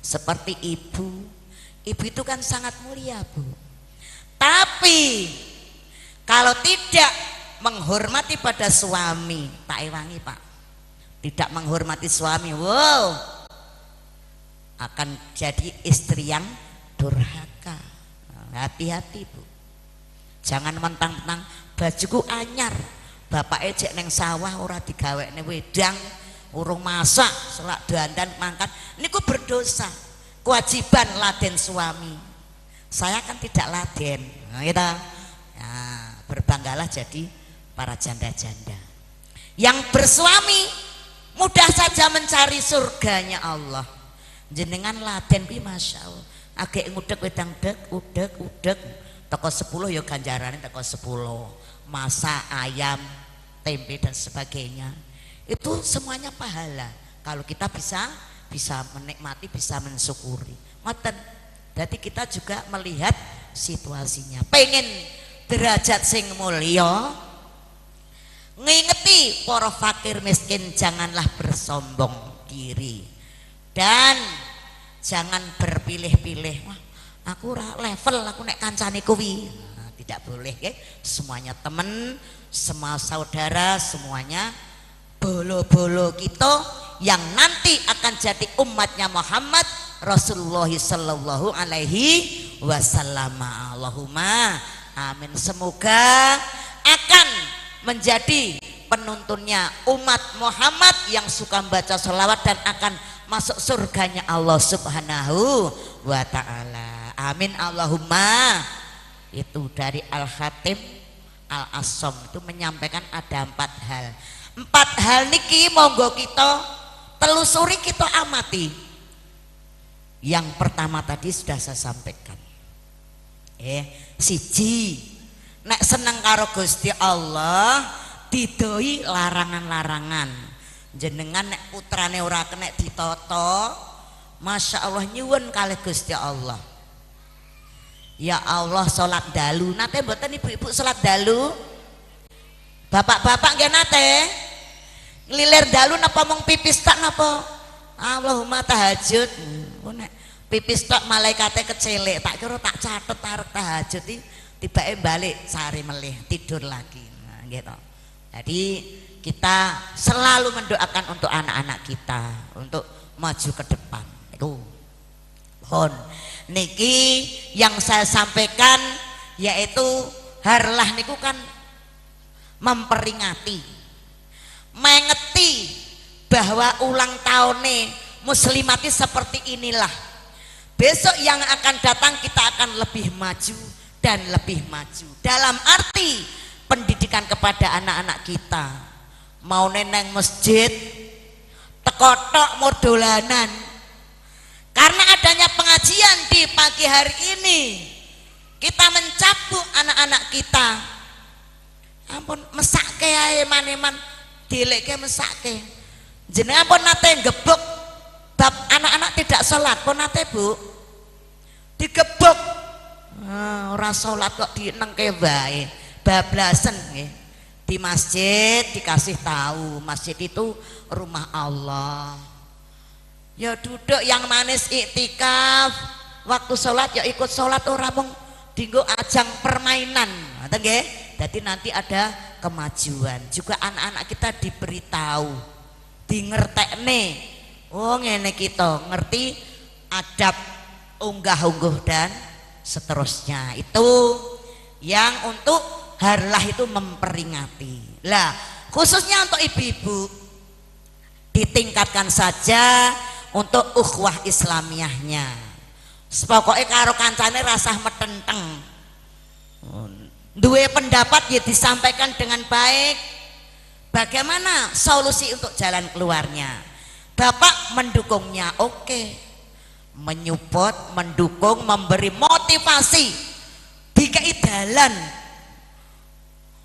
seperti ibu, ibu itu kan sangat mulia, Bu. Tapi kalau tidak menghormati pada suami, tak ewangi, Pak. Tidak menghormati suami, wow, akan jadi istri yang durhaka. Hati-hati, Bu. Jangan mentang-mentang bajuku anyar, bapake cek neng sawah ora digawekne wedang, urung masak, selak dandan mangkat, niku berdosa. Kewajiban laden suami. Saya kan tidak laden, nah, gitu. Nah, berbanggalah jadi para janda-janda. Yang bersuami mudah saja mencari surganya Allah. Jenengan laden kuwi, masya Allah. Agek ngudek wedang dek, udek, udek. Teko sepuluh ya ganjarane teko sepuluh. Masak ayam, tempe dan sebagainya. Itu semuanya pahala. Kalau kita bisa, bisa menikmati, bisa mensyukuri. Ngoten. Jadi kita juga melihat situasinya. Pengen derajat sing mulia, ngingeti para fakir miskin, janganlah bersombong diri. Dan jangan berpilih-pilih. Wah, aku ora level, aku nek kancane kuwi. Nah, tidak boleh, nggih. Semuanya temen, semua saudara, semuanya bolo-bolo kita yang nanti akan jadi umatnya Muhammad Rasulullah sallallahu alaihi wasallam. Allahumma amin. Semoga akan menjadi penuntunnya umat Muhammad yang suka membaca sholawat dan akan masuk surganya Allah Subhanahu wa Ta'ala. Amin Allahumma. Itu dari Al-Khatim Al-Asom itu menyampaikan ada empat hal. Empat hal niki monggo kita telusuri, kita amati. Yang pertama tadi sudah saya sampaikan. Eh, siji, nek seneng karo Gusti Allah, didoi larangan-larangan. Jenengan nek putrane ora kenek ditata, masya Allah, nyuwun kalih Gusti Allah. Ya Allah, salat dalu. Nate mboten ibu-ibu salat dalu? Bapak-bapak nggih nate? Nglilir dalu napa mung pipis tok napa? Allahumma tahajud. Engko nek pipis tok malaikate kecelik, tak kira tak catet arek tahajud iki tibake balik sehari melih tidur lagi. Nah, gitu. Jadi kita selalu mendoakan untuk anak-anak kita untuk maju ke depan. Itu. Pun niki yang saya sampaikan yaitu harlah niku kan memperingati, mengeti bahwa ulang tahunnya muslimati seperti inilah. Besok yang akan datang kita akan lebih maju dan lebih maju. Dalam arti pendidikan kepada anak-anak kita. Mau neneng masjid, tekotok modolanan. Karena adanya pengajian di pagi hari ini, kita mencabut anak-anak kita. Ampun, mesake ae maneman, dileke mesake. Jenengan pun nate gebuk bab anak-anak tidak sholat, pun nate, Bu? Digebuk. Ah, ora sholat kok dienengke bae. Bablasen nggih. Di masjid dikasih tahu, masjid itu rumah Allah. Ya duduk yang manis iktikaf. Waktu sholat ya ikut sholat, ora mung dinggo ajang permainan. Ngoten nggih. Jadi nanti ada kemajuan. Juga anak-anak kita diberitahu, dingertekne. Oh, ngene kita ngerti adab unggah-ungguh dan seterusnya. Itu yang untuk harlah itu memperingati. Lah, khususnya untuk ibu-ibu, ditingkatkan saja untuk ukhuwah Islamiyahnya. Sepokoke karo kancane rasah metenteng. Duwe pendapat ya disampaikan dengan baik. Bagaimana solusi untuk jalan keluarnya? Bapak mendukungnya, oke. Menyupport, mendukung, memberi motivasi, dikei dalan.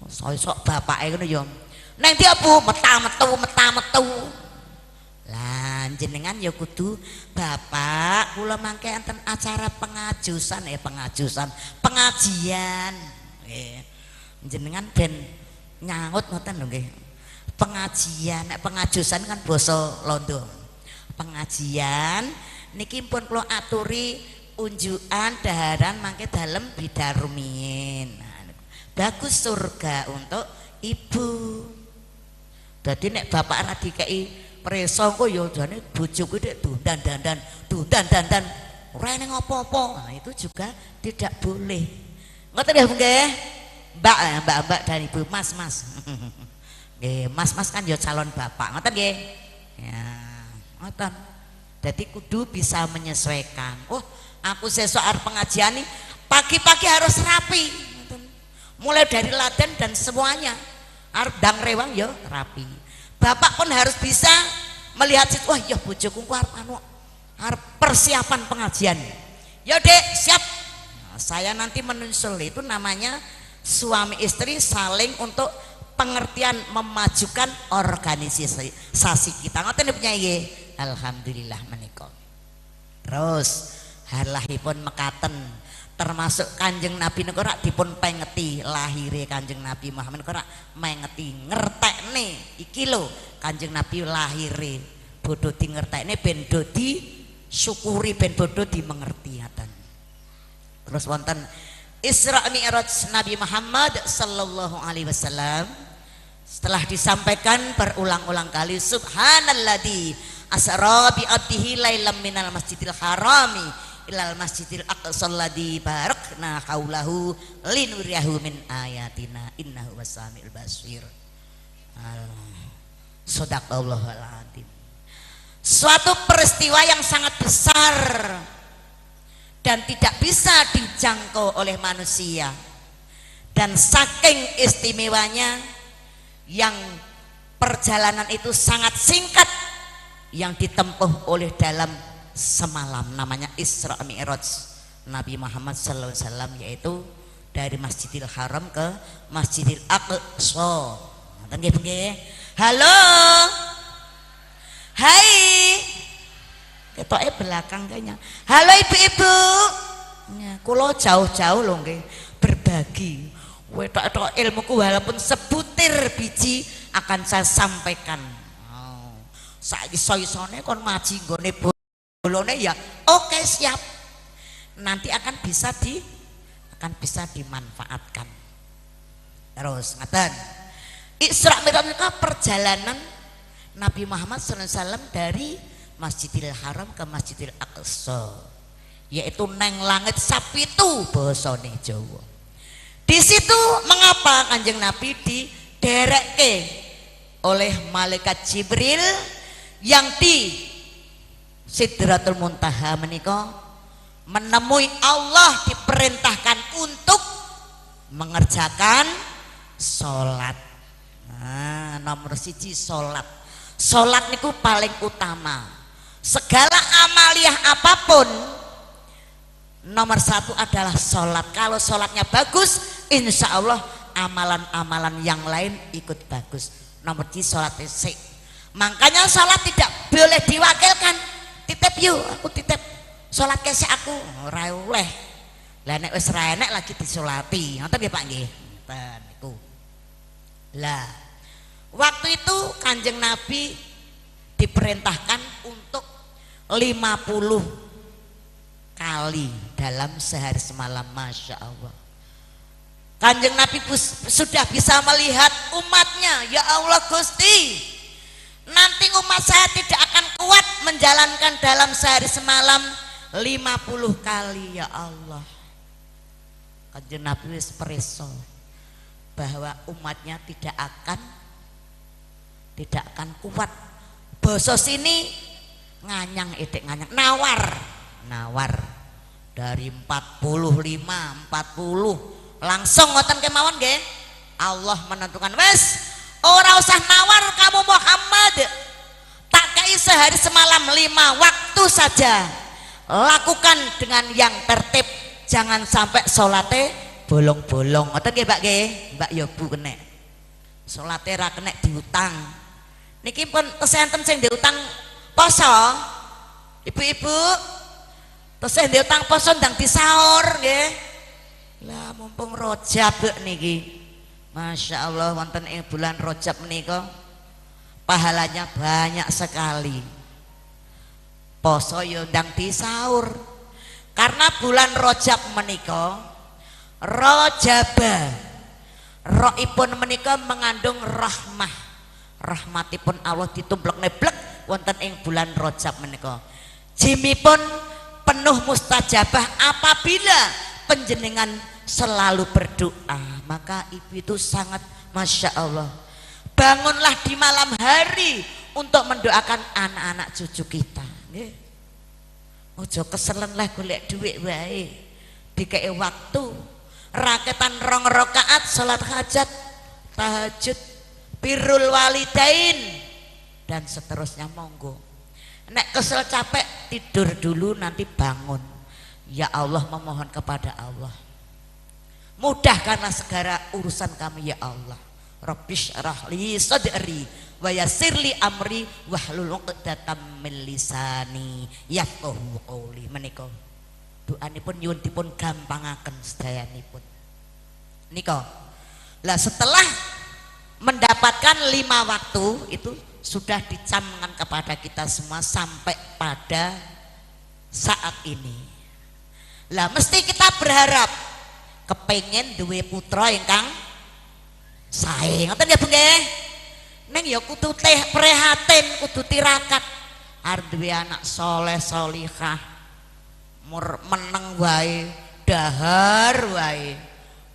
Sok-sok bapake ngono ya. Neng dia, Bu, meta metu, meta metu. Lah, jenengan ya kudu, "Bapak, kula mangke enten acara pengajusan," eh, pengajusan, pengajian. Nggih. Jenengan ben nyaut ngoten lho nggih. Pengajian, nek pengajusan kan basa Londo. Pengajian niki pun kula aturi unjukan daharan mangke dalem bidal rumiyin. Nah, bagus surga untuk ibu. Dadi nek bapak ra dikei preso engko ya jane bojoku dek dundan dandan, dundan dandan. Ora eneng apa-apa. Nah, itu juga tidak boleh. Ngoten nggih, Bu nggih? Mbak, eh, mbak-mbak dan ibu, mas-mas. Nggih, mas-mas kan ya calon bapak. Ngoten nggih? Ya, ngoten. Jadi kudu bisa menyesuaikan. Oh, aku sesuk arep pengajian nih, pagi-pagi harus rapi. Ngoten. Mulai dari laden dan semuanya. Arep ndang rewang ya rapi. Bapak pun harus bisa melihat situ, "Wah, ya bojoku engko arep anu, arep persiapan pengajian." "Ya, Dek, siap." Nah, saya nanti menyusul, itu namanya suami istri saling untuk pengertian memajukan organisasi kita. Ngoten niku, Nyai, nggih? Alhamdulillah menika. Terus, harlahipun mekaten, termasuk Kanjeng Nabi niku rak dipun pengeti lahire Kanjeng Nabi Muhammad niku rak mengeti ngertekne iki lho, Kanjeng Nabi lahire bodo di ngertekne ben do di syukuri, ben bodo di mengerti, ngaten. Terus wonten Isra Mi'raj Nabi Muhammad sallallahu alaihi wasallam. Setelah disampaikan berulang-ulang kali, "Subhanalladzi asra bi abdihi lailam minal masjidil harami ilal masjidil aqsa alladzi barakna haulahu linuriyahu min ayatina innahu huwas samiul basir." Al-, Sadaqallahul adzim. Suatu peristiwa yang sangat besar dan tidak bisa dijangkau oleh manusia. Dan saking istimewanya yang perjalanan itu sangat singkat yang ditempuh oleh dalam semalam, namanya Isra Mi'raj Nabi Muhammad sallallahu alaihi wasallam, yaitu dari Masjidil Haram ke Masjidil Aqsa. Ngoten nggih, Bu nggih? Halo. Hai. Ketoke belakang kayaknya. Halo ibu-ibu. Ya, kula jauh-jauh lho nggih berbagi. Wetok-wetok ilmuku walaupun sebutir biji akan saya sampaikan. Saiki iso-isone kon ngaji nggone bolone ya. Oke, siap. Nanti akan bisa di akan bisa dimanfaatkan. Terus ngaten. Isra Mi'raj menika perjalanan Nabi Muhammad sallallahu alaihi wasallam dari Masjidil Haram ke Masjidil Aqsa, yaitu neng langit sapitu basane Jawa. Di situ mengapa Kanjeng Nabi diderekke oleh malaikat Jibril yang di Sidratul Muntaha menika menemui Allah, diperintahkan untuk mengerjakan salat. Nah, nomor siji salat. Salat niku paling utama. Segala amaliah apapun, nomor satu adalah salat. Kalau salatnya bagus, insya Allah amalan-amalan yang lain ikut bagus. Nomor siji salat sik. Makanya salat tidak boleh diwakilkan. Titip yuk, aku titip. Salat kesek aku, ora oleh. Lah nek wis ra enek lagi disolati. Ngoten nggih, Pak, nggih. Ngoten niku. Lah, waktu itu Kanjeng Nabi diperintahkan untuk lima puluh kali dalam sehari semalam, Masya Allah. Kanjeng Nabi bus- sudah bisa melihat umatnya. Ya Allah Gusti, nanti umat saya tidak akan kuat menjalankan dalam sehari semalam lima puluh kali, ya Allah. Kanjeng Nabi wis preso bahwa umatnya tidak akan tidak akan kuat. Basa sini nganyang, edik nganyang, nawar, nawar. Dari empat puluh lima, empat puluh, langsung ngoten kemawon nggih. Allah menentukan, "Wes, ora usah nawar kamu Muhammad. Tak kei sehari semalam lima waktu saja. Lakukan dengan yang tertib. Jangan sampai salate bolong-bolong." Ngoten nggih, Mbak nggih? Mbak ya Bu kena. Salate ra kena diutang. Niki pun tesih enten sing diutang poso. Ibu-ibu, tesih diutang poso ndang disaur nggih. Lah mumpung Rajab niki. Masya Allah, wonten ing bulan Rajab menika pahalanya banyak sekali. Poso ya ndang disaur. Karena bulan Rajab menika, Rajaba, roipun menika mengandung rahmah. Rahmatipun Allah ditumplek neblek wonten ing bulan Rajab menika. Jimipun penuh mustajabah apabila penjenengan selalu berdoa. Maka ibu itu sangat, Masya Allah. Bangunlah di malam hari untuk mendoakan anak-anak cucu kita. Nggih. Ojo keselen lah golek duit wae. Dikei waktu. Raketan rong rakaat salat hajat, tahajud, birrul walidain, dan seterusnya, monggo. Nek kesel capek, tidur dulu, nanti bangun. Ya Allah, memohon kepada Allah. Mudahkanlah segala urusan kami, ya Allah. Rabbisyrah li sadri wa yassir li amri wahlul 'uqdatam min lisani yafqahu qauli. Menika doanipun nyuwun dipun gampangaken sedayanipun. Nika. Lah, setelah mendapatkan lima waktu itu sudah dicamkan kepada kita semua sampai pada saat ini. Lah, mesti kita berharap kepengen duwe putra ingkang sae. Ngoten ya, Bu, nggih? Ning ya kudu teh prihatin, kudu tirakat. Arep duwe anak soleh solihah. Mur meneng wae, dahar wae.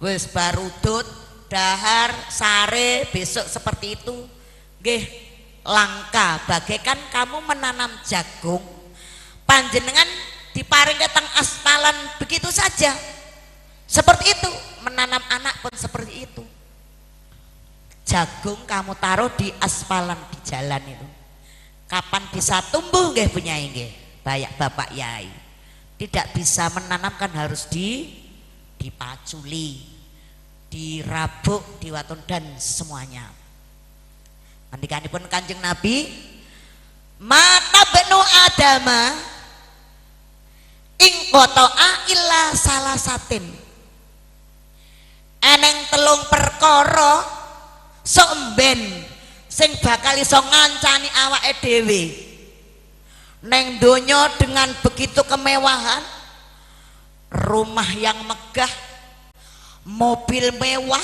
Wis bar udut, dahar, sare, besok seperti itu. Nggih, langka bagaikan kamu menanam jagung. Panjenengan diparing teng aspalan begitu saja. Seperti itu, menanam anak pun seperti itu. Jagung kamu taruh di aspalan di jalan itu. Kapan bisa tumbuh nggih, Bu Nyai nggih? Bayak Bapak Yai. Tidak bisa menanam kan harus di dipaculi, dirabuk, diwatun dan semuanya. Ngendikanipun Kanjeng Nabi, "Mata benu Adama ing kotoa illa salah satin." Eneng telung perkara sok mben sing bakal iso ngancani awake dhewe. Neng donya dengan begitu kemewahan, rumah yang megah, mobil mewah,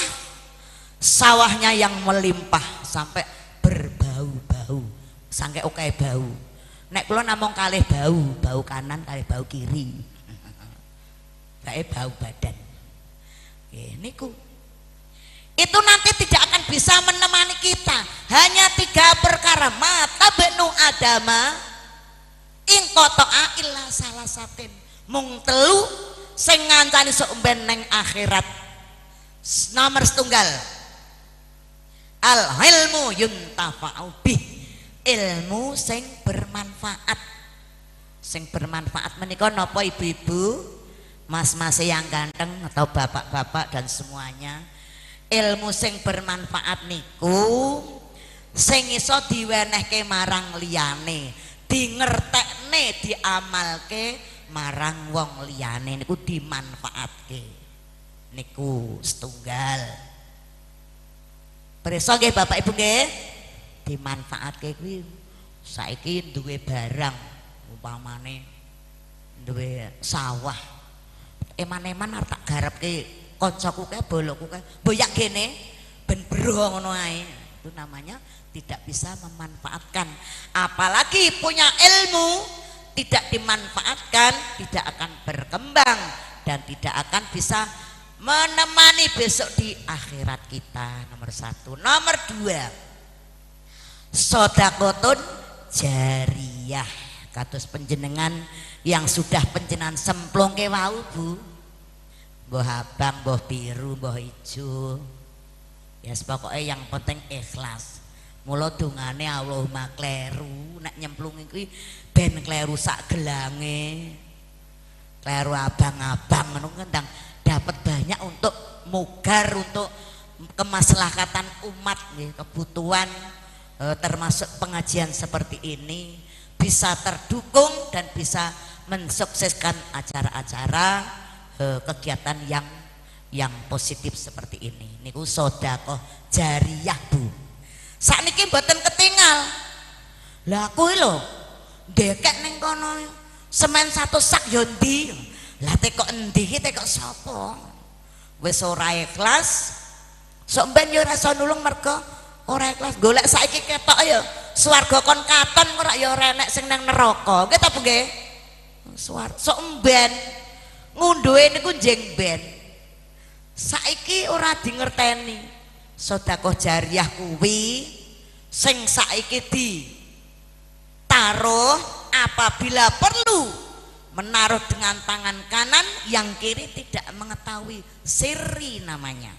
sawahnya yang melimpah sampai berbau-bau, sampai oke bau. Nek kula namung kalih bau, bau kanan kalih bau kiri. Bae bau badan. Nggih, niku. Itu nanti tidak akan bisa menemani kita. Hanya tiga perkara. Mata benu adama, ingkotoa illa salah satin. Mung telu sing ngancani sok ben neng akhirat. S- Nomor setunggal. Al ilmu yuntafa'u bih. Ilmu sing bermanfaat. Sing bermanfaat menika napa ibu-ibu, mas-mas yang ganteng atau bapak-bapak dan semuanya? Ilmu sing bermanfaat niku sing iso diwenehke marang liyane, dingertekne, diamalke marang wong liyane niku dimanfaatke. Niku setunggal. Pirsa nggih Bapak Ibu nggih? Dimanfaatke kuwi. Saiki duwe barang, umpamane duwe sawah. Eman-eman arep tak garepke kancaku kae, boloku kae. Mbok yak gene ben bro ngono ae. Itu namanya tidak bisa memanfaatkan. Apalagi punya ilmu tidak dimanfaatkan, tidak akan berkembang dan tidak akan bisa menemani besok di akhirat kita. Nomor satu. Nomor dua, sodakotun jariyah. Kados panjenengan yang sudah panjenengan semplungke wau, Bu. Mbuh abang, mbuh biru, mbuh ijo. Ya, yes, pokoknya yang penting ikhlas. Mula dungane Allahumma kleru, nek nyemplung kuwi ben kleru sak gelange. Kleru abang-abang ngono kan ndang dapat banyak untuk mugar, untuk kemaslahatan umat nggih, kebutuhan, eh, termasuk pengajian seperti ini bisa terdukung dan bisa mensukseskan acara-acara, eh, kegiatan yang, yang positif seperti ini. Niku sodakoh jariyah, Bu. Sakniki mboten ketinggal. Lah kuwi lho, ndekek ning kono semen satu sak yo ndi? Lah teko endi ki, teko sapa? Wis ora ikhlas. Sok ben yo ora iso nulung mergo ora ikhlas. Golek saiki ketok yo. Swarga kon katon ora yo ora enek sing nang neraka. Nggih ta, Bu, nggih? Swar-, sok ben ngunduhe niku njing ben. Saiki ora dingerteni. Sedekah jariah kuwi sing saiki ditaruh, apabila perlu menaruh dengan tangan kanan, yang kiri tidak mengetahui, sirri namanya.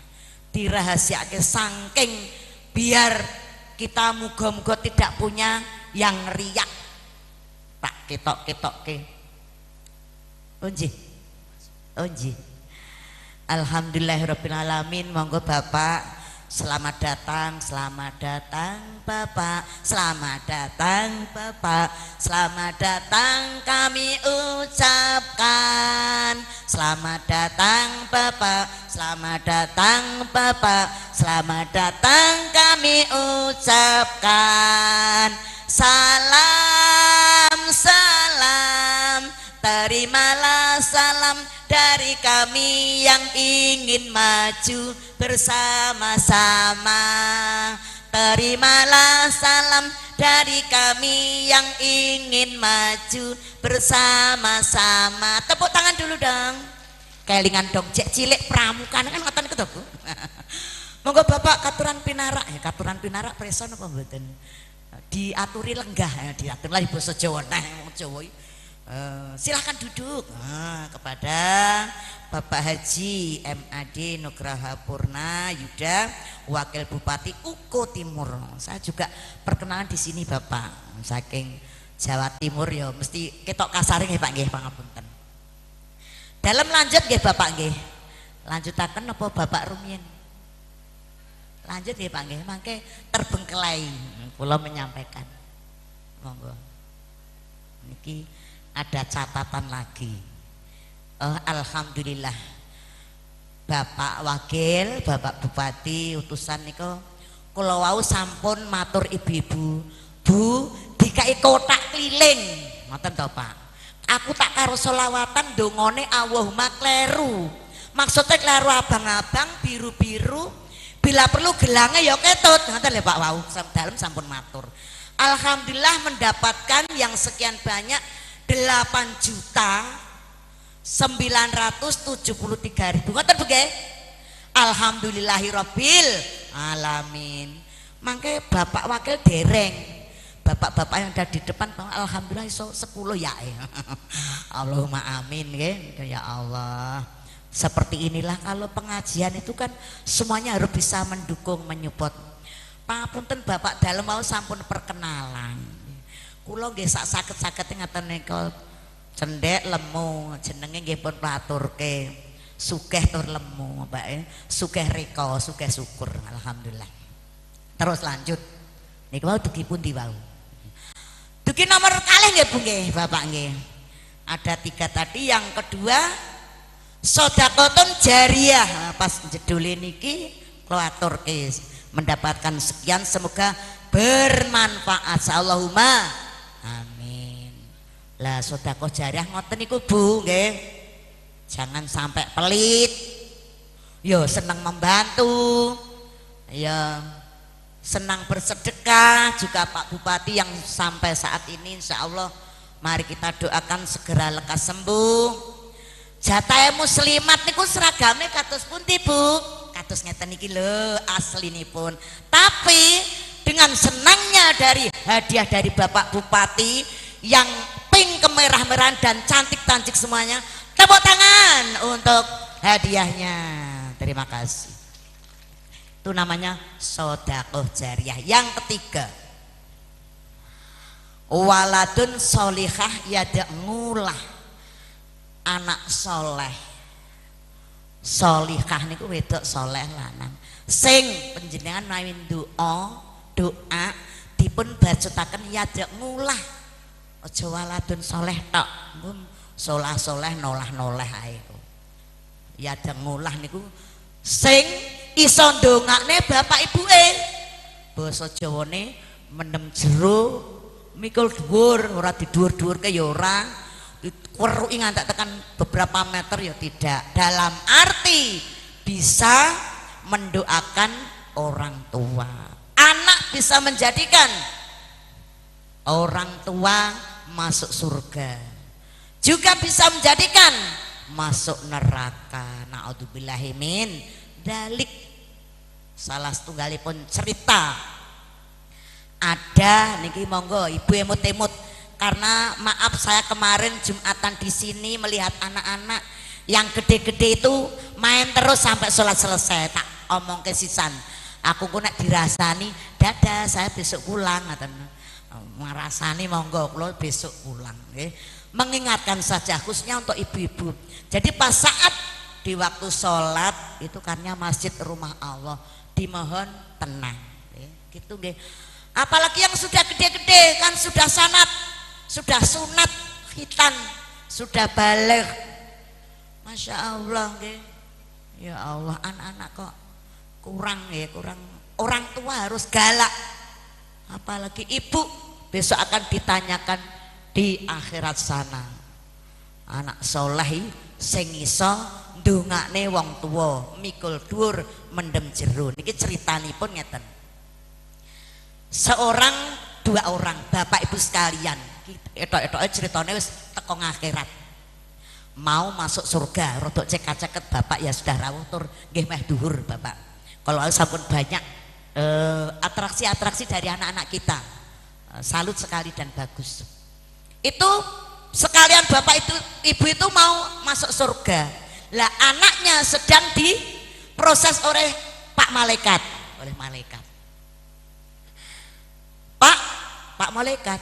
Dirahasiake sangking biar kita muga-muga tidak punya yang riak. Tak ketok-ketokke. Unji. Unji. Alhamdulillahirabbil alamin. Monggo Bapak, selamat datang, selamat datang Bapak, selamat datang Bapak, selamat datang kami ucapkan. Selamat datang Bapak, selamat datang Bapak, selamat datang kami ucapkan. Salam, salam, terimalah salam dari kami yang ingin maju bersama-sama. Terimalah salam dari kami yang ingin maju bersama-sama. Tepuk tangan dulu dong. Kelingan dong, cek cilik pramuka kan ngoten iku to, Bu. Monggo Bapak katuran pinarak, ya katuran pinarak preso napa mboten? Diaturi lenggah, ya, diatur lah basa Jawa nah wong Jawa iki. Eh, silahkan duduk. Nah, kepada Bapak Haji M A D Nugraha Purna Yuda, Wakil Bupati Uko Timur. Saya juga perkenalan di sini, Bapak. Saking Jawa Timur ya mesti ketok kasar nggih, Pak, nggih, pangapunten. Dalem lanjut nggih, Bapak, nggih. Lanjutaken napa Bapak rumiyin? Lanjut nggih, Pak, nggih. Mangke terbengkelai kula menyampaikan. Monggo. Niki ada catatan lagi. Oh, alhamdulillah. Bapak Wakil, Bapak Bupati, utusan niku Kula wau sampun matur ibu-ibu, "Bu, dikai kotak keliling." Ngoten to, Pak? Aku tak karo selawatan, dongane Allahumma kleru. Maksudnya kleru abang-abang, biru-biru. Bila perlu gelange ya ketut. Ngoten lho, Pak, wau. Sam-, dalem sampun matur. Alhamdulillah mendapatkan yang sekian banyak, delapan juta sembilan ratus tujuh puluh tiga ribu. Ngoten, Bu, nggih? Alhamdulillahirabbil alamin. Mangke Bapak Wakil dereng. Bapak-bapak yang ada di depan, alhamdulillah iso sepuluh ya. Allahumma amin, nggih. Ya Allah. Seperti inilah kalau pengajian itu kan semuanya harus bisa mendukung, menyupport. Pangapunten Bapak Dalem, wau sampun perkenalan. Kula nggih sak saged-sagede ngaten nika. Cendek lemu, jenenge nggih pun platurke. Sugih tur lemu, Mbak, eh. Sugih reka, sugih syukur, alhamdulillah. Terus lanjut. Niki wau dugi pundi wau? Dugi nomor kalih nggih, Bu, nggih, Bapak, nggih. Ada tiga tadi, yang kedua, sedekahun jariah. Nah, pas jedule niki, kula aturke mendapatkan sekian, semoga bermanfaat. Allahumma amin. Lah, sedekah jariah ngoten niku, Bu, nggih. Jangan sampai pelit. Yo, senang membantu. Ya, senang bersedekah juga Pak Bupati yang sampai saat ini, insya Allah, mari kita doakan segera lekas sembuh. Jatahe muslimat niku seragame kados pundi, Bu? Kados ngeten niki lho aslinipun. Tapi dengan senangnya dari hadiah dari Bapak Bupati yang pink kemerah-merahan dan cantik-cantik semuanya, tepuk tangan untuk hadiahnya. Terima kasih. Itu namanya sodakoh jariah. Yang ketiga, waladun solihah yada ngulah, anak soleh. Solihah niku wedok, soleh lanang. Sing panjenengan main doa, doa dipun bacutaken yada ngulah. Aja waladun soleh tok. Engko solah-soleh, nolah-noleh ae. Yada ngulah niku sing iso ndongakne bapak ibuke. Basa Jawane mendem jero, mikul dhuwur, ora didhuwur-dhuwurke ya ora, dikeruki ngantek tekan beberapa meter ya tidak. Dalam arti bisa mendoakan orang tua. Anak bisa menjadikan orang tua masuk surga, juga bisa menjadikan masuk neraka. Naudzubillahimin dalik. Salah setunggalipun cerita. Ada niki, monggo ibu emut-emut. Karena maaf, saya kemarin Jumatan di sini melihat anak-anak yang gede-gede itu main terus sampai sholat selesai. Tak omong ke sisan. Aku ku nek dirasani, "Dadah, saya besok pulang," ngaten. Ngrasani monggo, kula besok pulang, nggih. Mengingatkan saja, khususnya untuk ibu-ibu. Jadi pas saat di waktu sholat itu karena masjid rumah Allah, dimohon tenang, nggih. Gitu, nggih. Apalagi yang sudah gede-gede, kan sudah sanat, sudah sunat, khitan, sudah baligh. Masya Allah, nggih. Ya Allah, anak-anak kok kurang, ya, kurang. Orang tua harus galak. Apalagi ibu besok akan ditanyakan di akhirat sana. Anak soleh sing iso ndongakne wong tua, mikul dhuwur, mendem jero. Niki ceritanipun ngeten. Seorang, dua orang, Bapak Ibu sekalian, etok-etoke ceritane wis teko akhirat. Mau masuk surga, rodok cekak-ceket Bapak ya sudah rawuh tur nggih meh duhur, Bapak. Kalau sampun banyak, eh, atraksi-atraksi dari anak-anak kita. Eh, salut sekali dan bagus. Itu sekalian Bapak itu, Ibu itu mau masuk surga. Lah, anaknya sedang diproses oleh Pak Malaikat, oleh malaikat. "Pak, Pak Malaikat,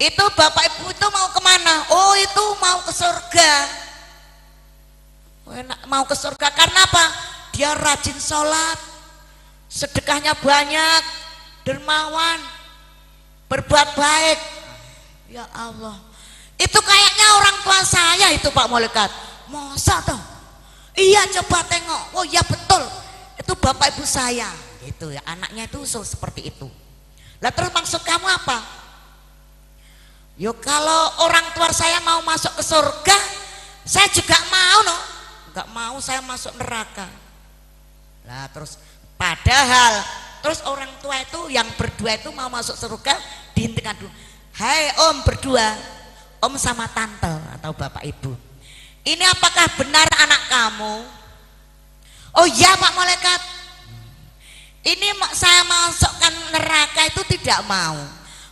itu Bapak Ibu itu mau kemana?" "Oh, itu mau ke surga." "Enak, mau ke surga karena apa?" "Dia rajin sholat, sedekahnya banyak, dermawan, berbuat baik." "Ya Allah, itu kayaknya orang tua saya itu, Pak Malaikat." "Masa toh?" "Iya, coba tengok." "Oh iya, betul, itu bapak ibu saya." Itu ya, anaknya itu usul seperti itu. Lah, terus maksud kamu apa? Yo, kalau orang tua saya mau masuk ke surga, saya juga mau, no. Nggak mau saya masuk neraka. Lah, terus, padahal, terus orang tua itu yang berdua itu mau masuk surga, dihentikan dulu. "Hai om berdua, om sama tante atau bapak ibu, ini apakah benar anak kamu?" "Oh iya, Pak Malaikat. Ini ma-, saya masukkan neraka itu tidak mau.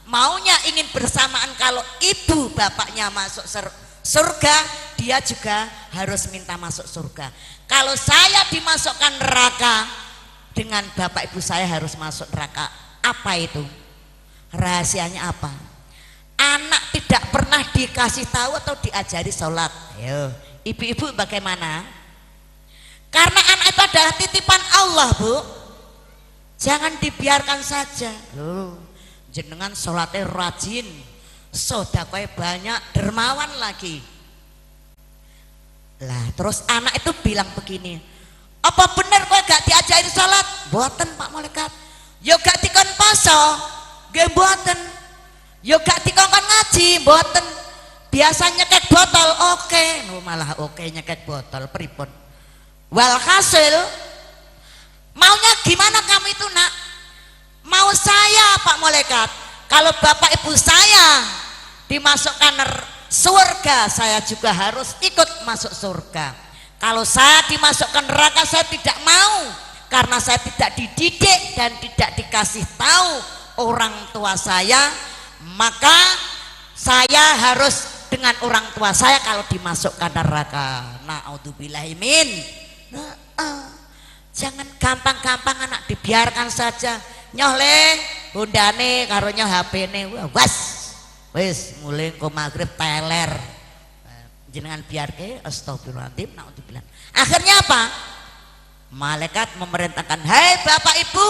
Maunya ingin bersamaan, kalau ibu bapaknya masuk sur-, surga, dia juga harus minta masuk surga. Kalau saya dimasukkan neraka, dengan bapak ibu saya harus masuk neraka." Apa itu? Rahasianya apa? Anak tidak pernah dikasih tahu atau diajari sholat. Ayo, ibu-ibu bagaimana? Karena anak itu adalah titipan Allah, Bu. Jangan dibiarkan saja. Loh, jenengan sholatnya rajin, sodakoe banyak, dermawan lagi. Lah, terus anak itu bilang begini, "Apa bener kowe gak diajari sholat?" "Mboten, Pak Malaikat." "Yo gak dikon poso?" "Nggih mboten." "Yo gak dikongkon ngaji?" "Mboten." "Biasa nyekek botol?" "Oke." Lho, malah oke nyekek botol, pripun? Walhasil, maunya gimana kamu itu, Nak? Mau saya, Pak Malaikat, kalau bapak ibu saya dimasukkan ner-, surga, saya juga harus ikut masuk surga. Kalau saya dimasukkan neraka, saya tidak mau, karena saya tidak dididik dan tidak dikasih tahu orang tua saya, maka saya harus dengan orang tua saya kalau dimasukkan neraka. Naudzubillahimin. Nah, ah, jangan gampang-gampang anak dibiarkan saja. Nyoh le, Hondane karo nyoh H P-ne. Wah, was. Wis, mulai engko maghrib teler. Jenengan biarke, astagfirullahaladzim, naudzubillah. Akhirnya apa? Malaikat memerintahkan, "Hai bapak ibu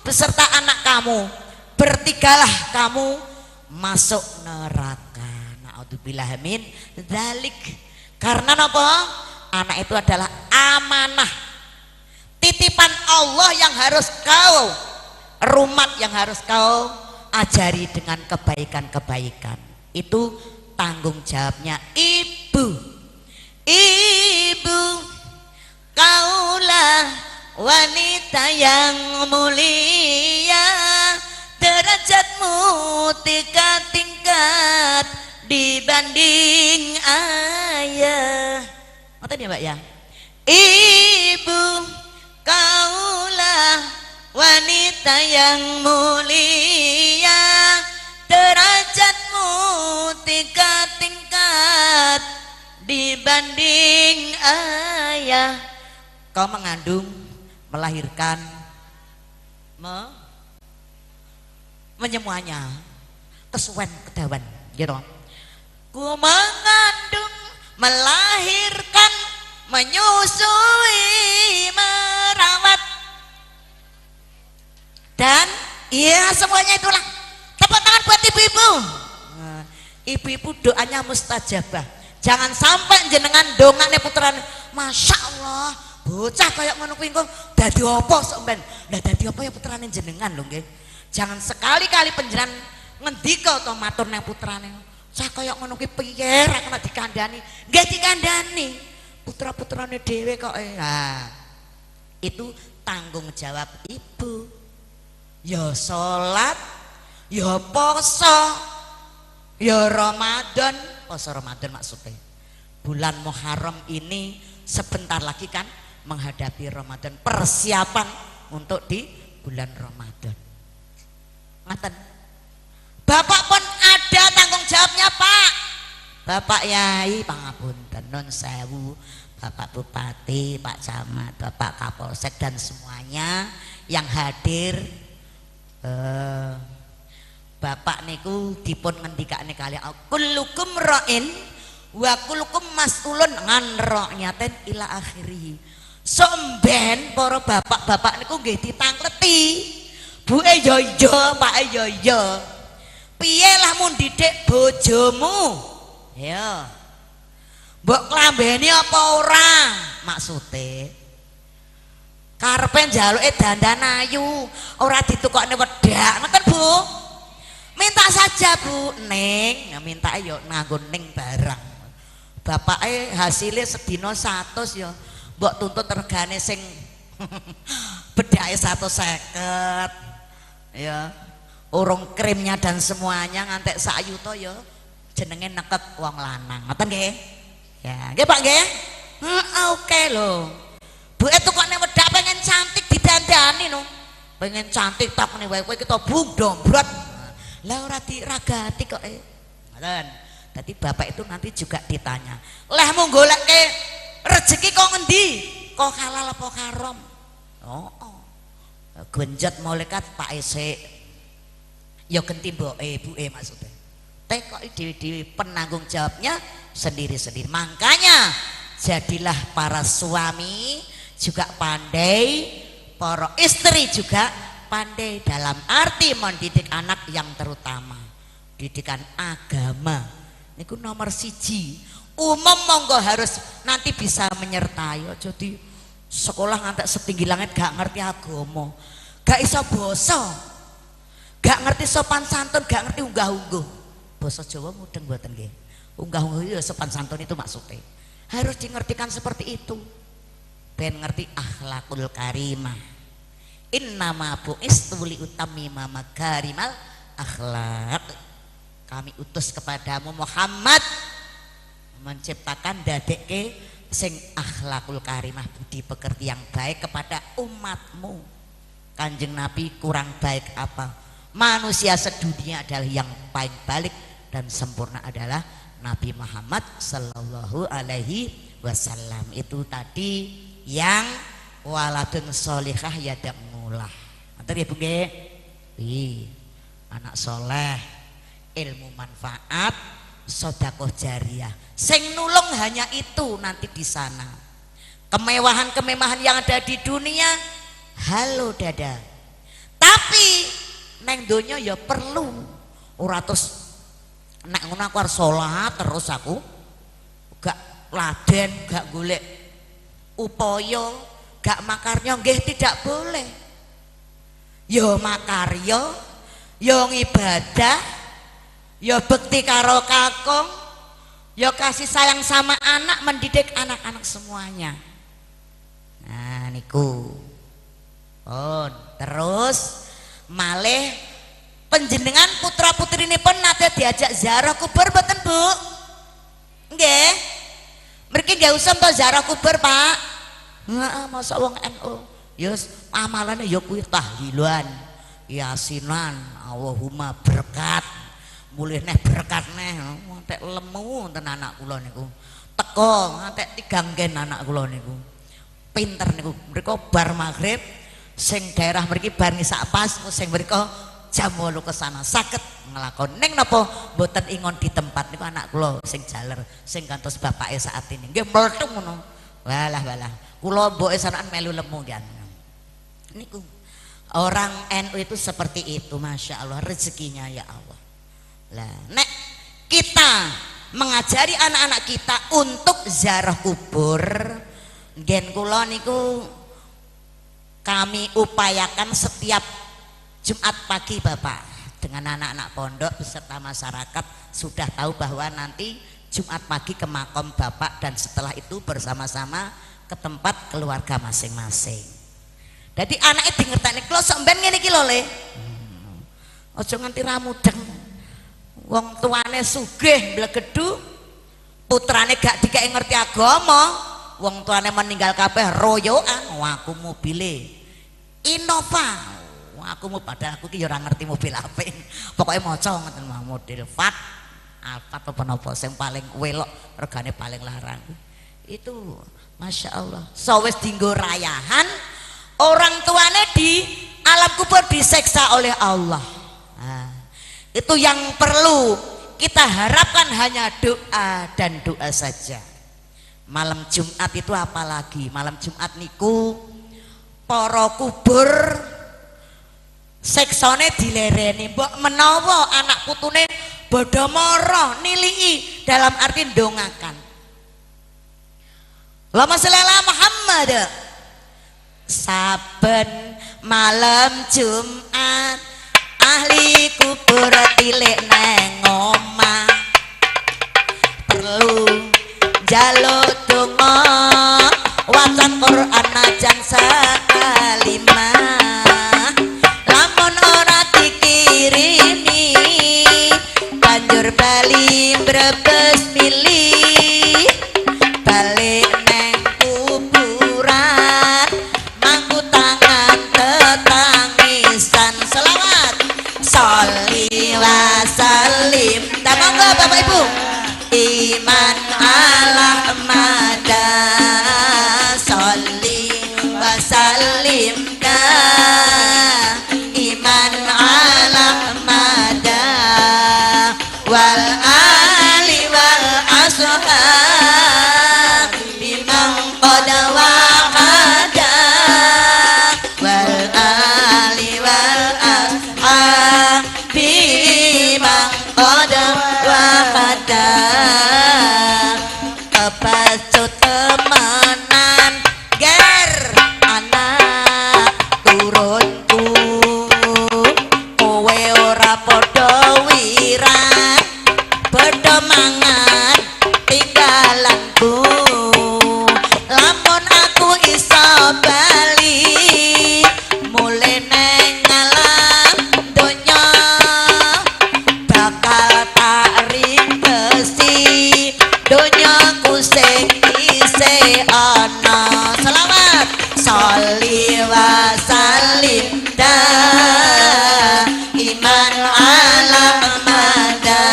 beserta anak kamu, bertigalah kamu masuk neraka." Naudzubillah min dzalik. Karena napa? Anak itu adalah amanah, titipan Allah yang harus kau rumat, yang harus kau ajari dengan kebaikan-kebaikan. Itu tanggung jawabnya ibu. Ibu, kaulah wanita yang mulia, derajatmu tiga tingkat dibanding ayah. Ngoten ya, Mbak, ya? Ibu, kaulah wanita yang mulia, derajatmu tiga tingkat dibanding ayah. Kau mengandung, melahirkan, me-, menyemuanya, kesuwen kedawan, gitu. Ku mengandung, melahirkan, menyusui, merawat, dan, iya, semuanya itulah. Tepuk tangan buat ibu-ibu. Nah, ibu-ibu doanya mustajabah. Jangan sampai jenengan dongane putrane, "Masya Allah, bocah kayak ngono kuwi engko dadi apa sok mben?" Lah, dadi apa ya putrane jenengan lho, nggih. Jangan sekali-kali panjenengan ngendika utawa matur nang putrane, "Cah kayak ngono kuwi piye ra kena dikandani?" Nggih dikandani. Putra-putrane dhewe kok, eh. Nah, itu tanggung jawab ibu. Ya salat, ya poso, ya Ramadan, poso Ramadan maksudnya. Bulan Muharram ini sebentar lagi kan menghadapi Ramadan, persiapan untuk di bulan Ramadan. Ngaten. Bapak pun ada tanggung jawabnya, Pak. Bapak Yai, pangapunten, nun sewu, Bapak Bupati, Pak Camat, Bapak Kapolsek, dan semuanya yang hadir. Eh, Bapak niku dipun ngendikane kali, "Kullukum ra'in wa kullukum mas'ulun an ra'iyatin," ila akhirih. Sok mben para bapak-bapak niku nggih ditangkleti. Buke ya iya, pake ya iya. Piye lah mun didik bojomu? Ya. Mbok klambeni apa ora? Maksude. Karepe njaluke dandan ayu, ora ditukokne wedak, ngoten, Bu? Minta saja, Bu. Ning, minta yo nganggo ning barang. Bapake hasile sedina satus ya. Mbok tuntut regane sing bedake satus seket. Ya. Urung krimnya dan semuanya ngantek sak yuta ya. Jenenge nekek wong lanang. Ngoten nggih? Ya, nggih Pak nggih? Heeh, oke lho. Bu itu kok nek wedak pengen cantik didandani no. Pengen cantik tak nih wae kowe kita bung dombrot. Lah ora diragati kok eh. Ngoten. Jadi bapak itu nanti juga ditanya, "Leh mung golekke rezeki kok ngendi? Kok halal apa haram?" Oh, oh. Genjot malaikat Pak Esek. Ya genti mboke, ibuke maksude. Tekoki dhewe-dhewe penanggung jawabnya sendiri-sendiri. Makanya jadilah para suami juga pandai, para istri juga pandai dalam arti mendidik anak yang terutama. Didikan agama. Niku nomor siji. Umum monggo harus nanti bisa menyertai. Aja di sekolah ngantek setinggi langit gak ngerti agama. Gak iso basa. Gak ngerti sopan santun, gak ngerti unggah-ungguh. Basa Jawa mudeng mboten nggih? Unggah-ungguh ya sopan santun itu maksudnya. Harus dingertikan seperti itu. Ben ngerti akhlakul karimah. Innama bu'istu li utammima makarimal akhlak. Kami utus kepadamu Muhammad menciptakan, dadekke sing akhlakul karimah, budi pekerti yang baik kepada umatmu. Kanjeng Nabi kurang baik apa? Manusia sedunia adalah yang paling balik dan sempurna adalah Nabi Muhammad sallallahu alaihi wasallam. Itu tadi yang waladun sholihah yad'ulah. Matur ya Bu nggih. Ih, anak soleh, ilmu manfaat, sodakoh jariah. Sing nulung hanya itu nanti di sana. Kemewahan-kemewahan yang ada di dunia, halo dada. Tapi neng donya ya perlu. Ora terus nek ngono aku harus sholat terus aku. Gak laden, gak golek upaya, gak makarnya nggih tidak boleh. Ya makarya, ya ngibadah, ya bekti karo kakung, ya kasih sayang sama anak, mendidik anak-anak semuanya. Nah, niku. Pun terus malih panjenengan putra putrinipun nate diajak ziarah kubur mboten, Bu? Nggih. Mriki nggih usum to ziarah kubur, Pak? Heeh, masa wong N U. Ya s-, amalane ya kuwi tahlilan, yasinan, Allahumma berkat. Mulih neh berkat neh, entek lemu wonten anak kula niku. Teko ngantek tigang gen anak kula niku. Pinter niku. Mriko bar maghrib, sing daerah mriki bar ngisak pas, sing mriko jam wolu ke sana. Saged nglakon. Ning napa mboten ingon di tempat niku anak kula sing jaler, sing kantos bapake saat ini. Nggih meletung ngono. Walah, walah. Kula mboke sanaan melu lemu nggih. Niku. Orang N U itu seperti itu, Masya Allah, rezekinya ya Allah. Lah, nek kita mengajari anak-anak kita untuk ziarah kubur, gen kula niku kami upayakan setiap Jumat pagi, Bapak, dengan anak-anak pondok beserta masyarakat sudah tahu bahwa nanti Jumat pagi ke makam Bapak dan setelah itu bersama-sama ke tempat keluarga masing-masing. Jadi anaknya dingerteni, "Klo sok mben ngene iki lho, Le." Hmm. Aja nganti ra mudeng. Wong tuane sugih mblegedu, putrane gak dikek ngerti agama, wong tuane meninggal kabeh royokan, "Wah, aku mobile Innova." "Wah, aku mau," padahal aku ki ya ora ngerti mobil apa. Pokoknya maca ngoten mah, model Fat, Alphard apa napa sing paling welok, regane paling larang. Itu Masya Allah. Sawis dinggo rayahan, orang tuane di alam kubur diseksa oleh Allah. Nah, itu yang perlu kita harapkan hanya doa dan doa saja. Malam Jumat itu apalagi, malam Jumat niku para kubur seksane dilereni, mbok menawa anak putune bodo moro nilii dalam arti ndongakan. Allahumma sholli ala Muhammad. Saben malem Jumat, ahli kubur tilik neng omah. Perlu njaluk donga, wacan Quran najan sakalimah. Lamun ora dikirimi, banjur bali mbrebes mili. Balik neng kuburan, mangku tangan tetangisan. Selawat. Sholli wa sallim. Dah monggo Bapak Ibu. Iman ala mada. Sholli wa sallim dah. Iman ala mada. Wal ali wal ashab. Bimang qad wahada. Wal ali wal ashabi man qad wahada. Kebacut temenan, ger anak turunku. Kowe ora podo wiran, podo mangan tinggalanku. Lamun aku iso bali, mule neng alam donya, bakal tak ringkesi donyaku sing isih ana. Selawat. Sholli wa sallim dah. Iman ala mada.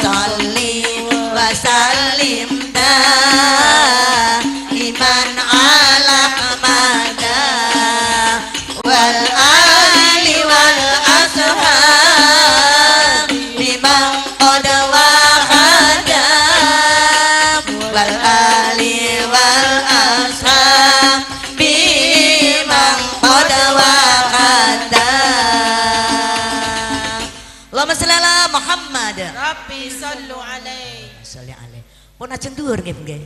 Sholli wa sallim dah. Iman ala mada. Wal ali wal ashab. Bimang qad wahada. Wal ali wal ashab. Bimang qad wahada. Allahumma sholli ala Muhammad. Rabbi sallu alaih. Sholli alaih. Pun ajeng dhuwur nggih, nggih.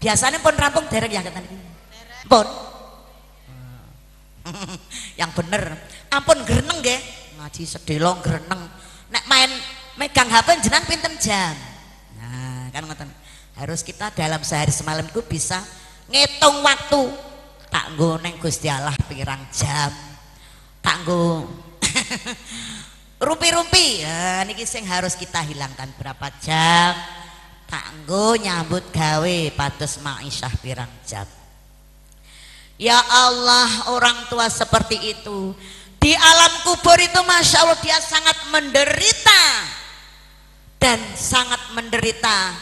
Biasane pun rampung dereng ya kata niku. Pun. Yang bener. Ampun greneng nggih. Ngaji sedelo greneng. Nek main megang H P jenengan pinten jam? Nah, kan ngoten. Harus kita dalam sehari semalam itu bisa ngitung waktu. Tak nggo neng Gusti Allah pirang jam. Tak nggo rumpi-rumpi. Ya, niki sing harus kita hilangkan berapa jam. Tak nggo nyambut gawe patus ma'isyah pirang jam. Ya Allah, orang tua seperti itu. Di alam kubur itu, Masya Allah, dia sangat menderita. Dan sangat menderita.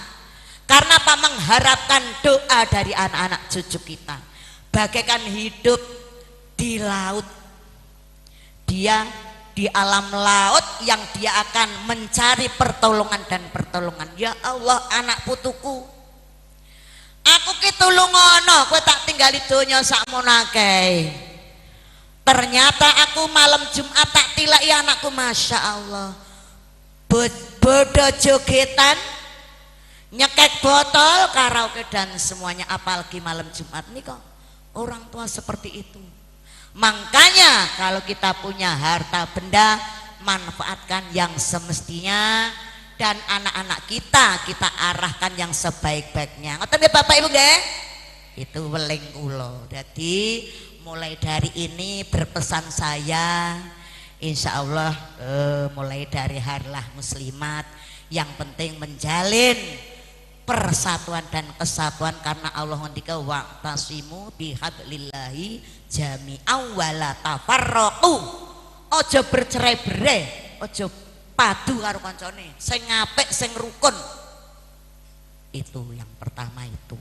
Karena apa? Mengharapkan doa dari anak-anak cucu kita. Bagaikan hidup di laut. Dia di alam laut yang dia akan mencari pertolongan dan pertolongan. Ya Allah, anak putuku. Aku ki tulung ana, kowe tak tinggali donya sakmono akeh. Ternyata aku malam Jumat tak tileki anakku, Masya Allah. Bo-, bodo jogetan, nyekek botol, karaoke dan semuanya, apalagi malam Jumat nih kok. Orang tua seperti itu. Makanya kalau kita punya harta benda, manfaatkan yang semestinya dan anak-anak kita, kita arahkan yang sebaik-baiknya. Ngoten nggih Bapak Ibu nggih? Itu weling kula. Jadi mulai dari ini berpesan saya, insya Allah, eh, mulai dari harilah muslimat, yang penting menjalin persatuan dan kesatuan karena Allah ngendika, "Wa'tasimu bihablillahi jami'an wala tafarraqu." Aja bercerai-berai, aja padu karo kancane. Sing apik, sing rukun. Itu yang pertama itu.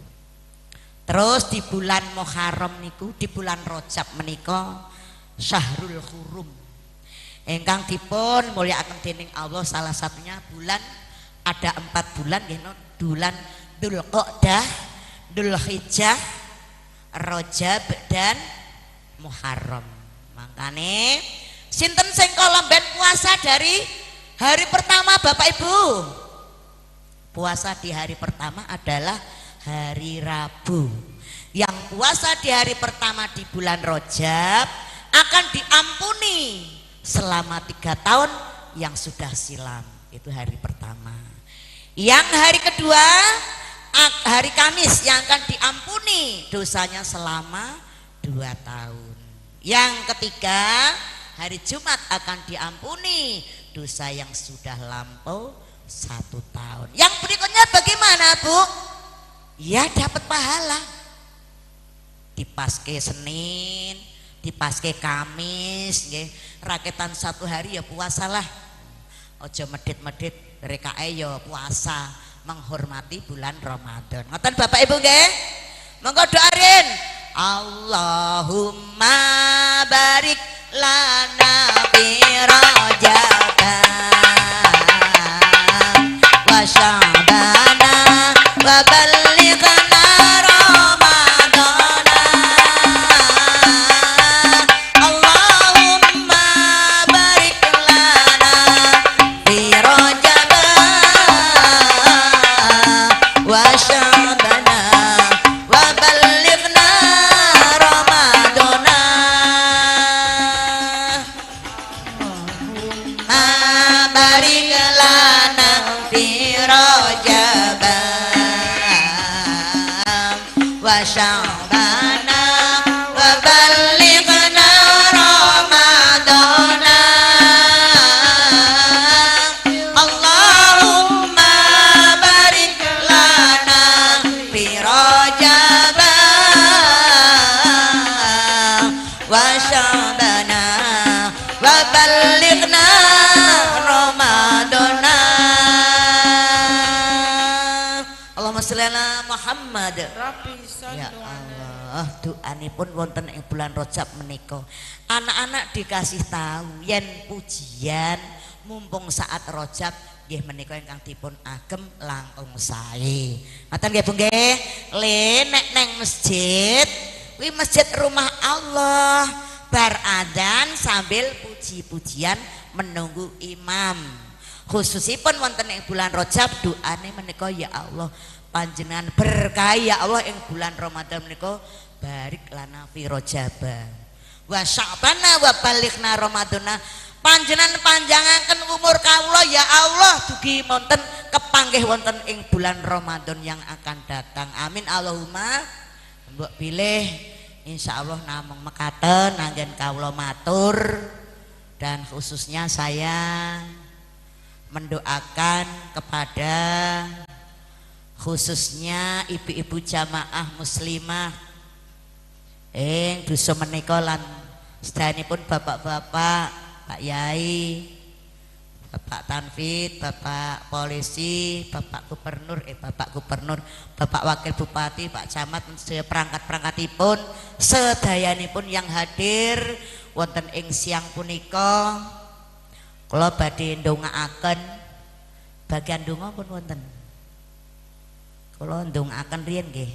Terus di bulan Muharram niku, di bulan Rajab menika Syahrul Hurum. Ingkang dipun mulyakaken dening Allah, salah satunya bulan, ada empat bulan nggih, no, bulan Dzulqa'dah, Dzulhijjah, Rajab dan Muharram. Makane sinten sing kala mben puasa dari hari pertama Bapak Ibu? Puasa di hari pertama adalah hari Rabu. Yang puasa di hari pertama di bulan Rojab akan diampuni selama tiga tahun yang sudah silam. Itu hari pertama. Yang hari kedua, ak- hari Kamis yang akan diampuni dosanya selama dua tahun. Yang ketiga, hari Jumat akan diampuni dosa yang sudah lampau satu tahun. Yang berikutnya bagaimana, Bu? Ya, dapat pahala. Dipaske Senin, dipaske Kamis, nggih. Raketan satu hari ya puasalah. Ojo medit-medit, rekae ya puasa menghormati bulan Ramadan. Ngoten Bapak Ibu nggih? Monggo doain. Allahumma barik lana fi Rajab wa Sya'bana wa ballighna Ramadana. Allahumma barik lana fi Rajab wa Sya'bana wa ballighna Ramadana. Barik lana fi Rajab wa Sya'bana wa ballighna Ramadana. Allahumma barik lana fi Rajab wa Sya'bana wa ballighna Ramadana. Allahumma sholli ala Muhammad. Rabbi sholli Ya Allah, doanipun wonten ing bulan Rajab menika. Anak-anak dikasih tahu yen pujian mumpung saat Rajab nggih menika ingkang dipun agem langkung sae. Ngoten nggih, Bu nggih? Le nek neng masjid, kuwi masjid rumah Allah. Bar adzan sambil puji-pujian menunggu imam. Khususipun wonten ing bulan Rajab, doane menika, "Ya Allah, panjenengan berkahi ya Allah ing bulan Ramadan menika, barik lana fi Rajaba. Wa Sya'bana wa balighna Ramadana." Panjenengan panjangaken umur kawula ya Allah dugi monten kepanggih wonten ing bulan Ramadan yang akan datang. Amin Allahumma. Mbok pilih insyaallah namung mekaten anggen kawula matur dan khususnya saya mendoakan kepada khususnya ibu-ibu jamaah muslimah ing dusun menika lan sedayanipun bapak-bapak, Pak Yai, Bapak Tanfid, Bapak Polisi, Bapak Gubernur, eh Bapak Gubernur, Bapak Wakil Bupati, Pak Camat, sedaya perangkat-perangkatipun, sedayanipun yang hadir wonten ing siang punika. Kula badhe ndongaaken. Bagian donga pun wonten. Kula ndongaaken riyen nggih.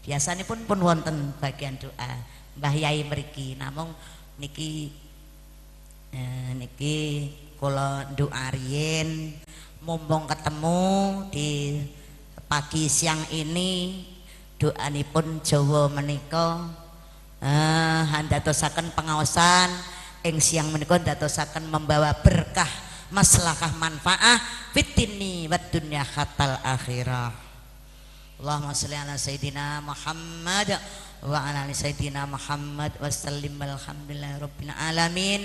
Biasanipun pun wonten bagian doa Mbah Yai mriki. Namung niki, eh, niki kula doa riyen mumpung ketemu di pagi siang ini, doanipun Jawa menika, eh, handadosaken pengaosan ing siang menika dadosaken membawa berkah, maslahah, manfaah fitini wad dunya hatal akhirah. Allahumma sholli ala sayyidina Muhammad wa ala ali sayyidina Muhammad wa sallim, walhamdulillahi rabbil alamin.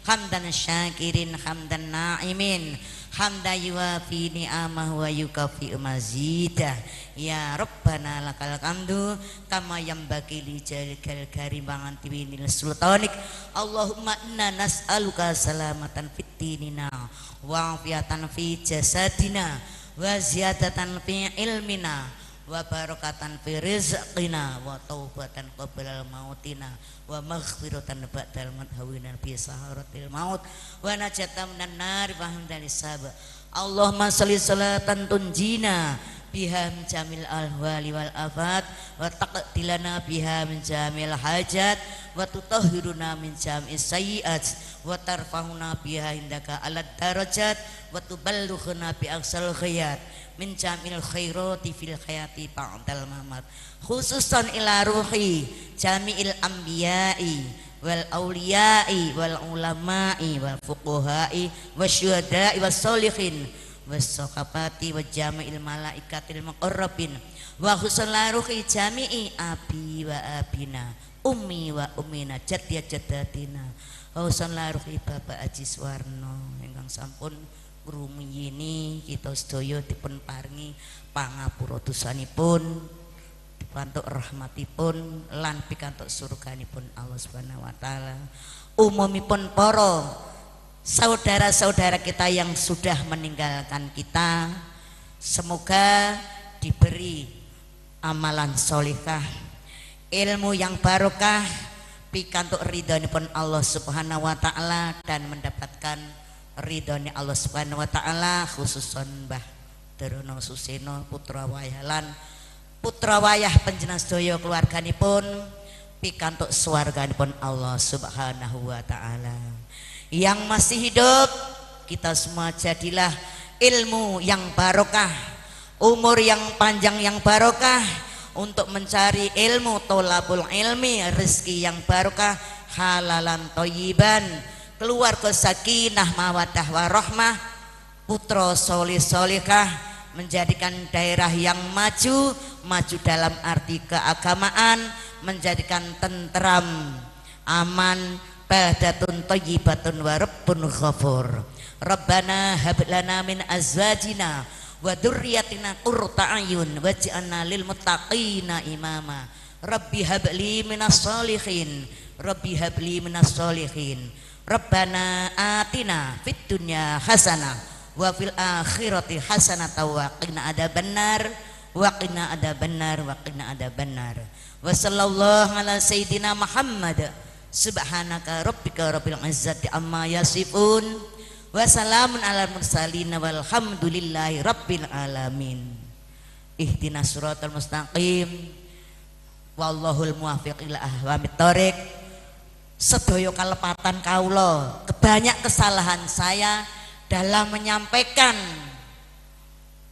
Hamdan syakirin, hamdan na'imin, hamdan yuwafi ni'amahu wa yukafi'u mazidah. Ya Rabbana lakal hamdu kama yanbaghi li jalikal karim wa antiwinil sultanik. Allahumma inna nas'aluka salamatan fit dinina wa afiatan fi jasadina wa ziyadatan fi ilmina wa barakatan fi rizqina wa taubatan qablal mautina wa maghfiratan ba'dal maut hawinan fi saharatil maut wa najatan minan nari wa hamdan lisab. Allahumma sholli sholatan tunjina biha min jamil ahwali wal afat, wa taqdilana biha min jamil hajat, wa tutahhiruna min jamil sayyiat, wa tarfahuna biha indaka alad darajat, wa tuballughuna bi aqsal ghayat min jamil khairati fil hayati ba'dal mamat. Khususan ila ruhi jami'il anbiya'i wal auliyai wal ulamai wal fuqahai wasyuhadai wassolihin wassohafati wa jami'il malaikatil muqarrabin, wa khususan la ruhi jami'i abi wa abina, ummi wa ummina, jaddi wa jaddatina, wa khususan la ruhi Bapak Haji Suwarno ingkang sampun ngrumiyini kita sedaya dipun paringi pangapura dosanipun, pikantuk rahmatipun lan pikantuk surganipun Allah Subhanahu wa taala. Umumipun para saudara-saudara kita yang sudah meninggalkan kita, semoga diberi amalan solihah, ilmu yang barokah, pikantuk ridhonipun Allah Subhanahu wa taala dan mendapatkan ridhoni Allah Subhanahu wa taala, khususon Mbah Darono Suseno, putra wayah lan putra wayah panjenengan sedaya keluarganipun pikantuk swarganipun Allah Subhanahu wa taala. Yang masih hidup, kita semua jadilah ilmu yang barokah, umur yang panjang yang barokah untuk mencari ilmu, tolabul ilmi, rezeki yang barokah, halalan toyiban, keluarga sakinah mawadah warahmah, putra soleh solehah, menjadikan daerah yang maju, maju dalam arti keagamaan, menjadikan tenteram, aman, baldatun thayyibatun wa rabbun ghafur. Rabbana hab lana min azwajina wa dzurriyyatina qurrata a'yun waj'alna lil muttaqina imama. Rabbi habli minas sholihin. Rabbi habli minas sholihin. Rabbana atina fid dunya hasanah wa fil akhirati hasanah wa qina adzabannar, wa qina adzabannar, wa qina adzabannar. Wa sallallahu ala sayyidina Muhammad. Subhanaka rabbika rabbil izzati amma yasifun. Wa salamun alal mursalin walhamdulillahi rabbil alamin. Ihdinas siratal mustaqim. Wallahul muwaffiq ila aqwamit thoriq. Sedaya kalepatan kawula, kebanyak kesalahan saya dalam menyampaikan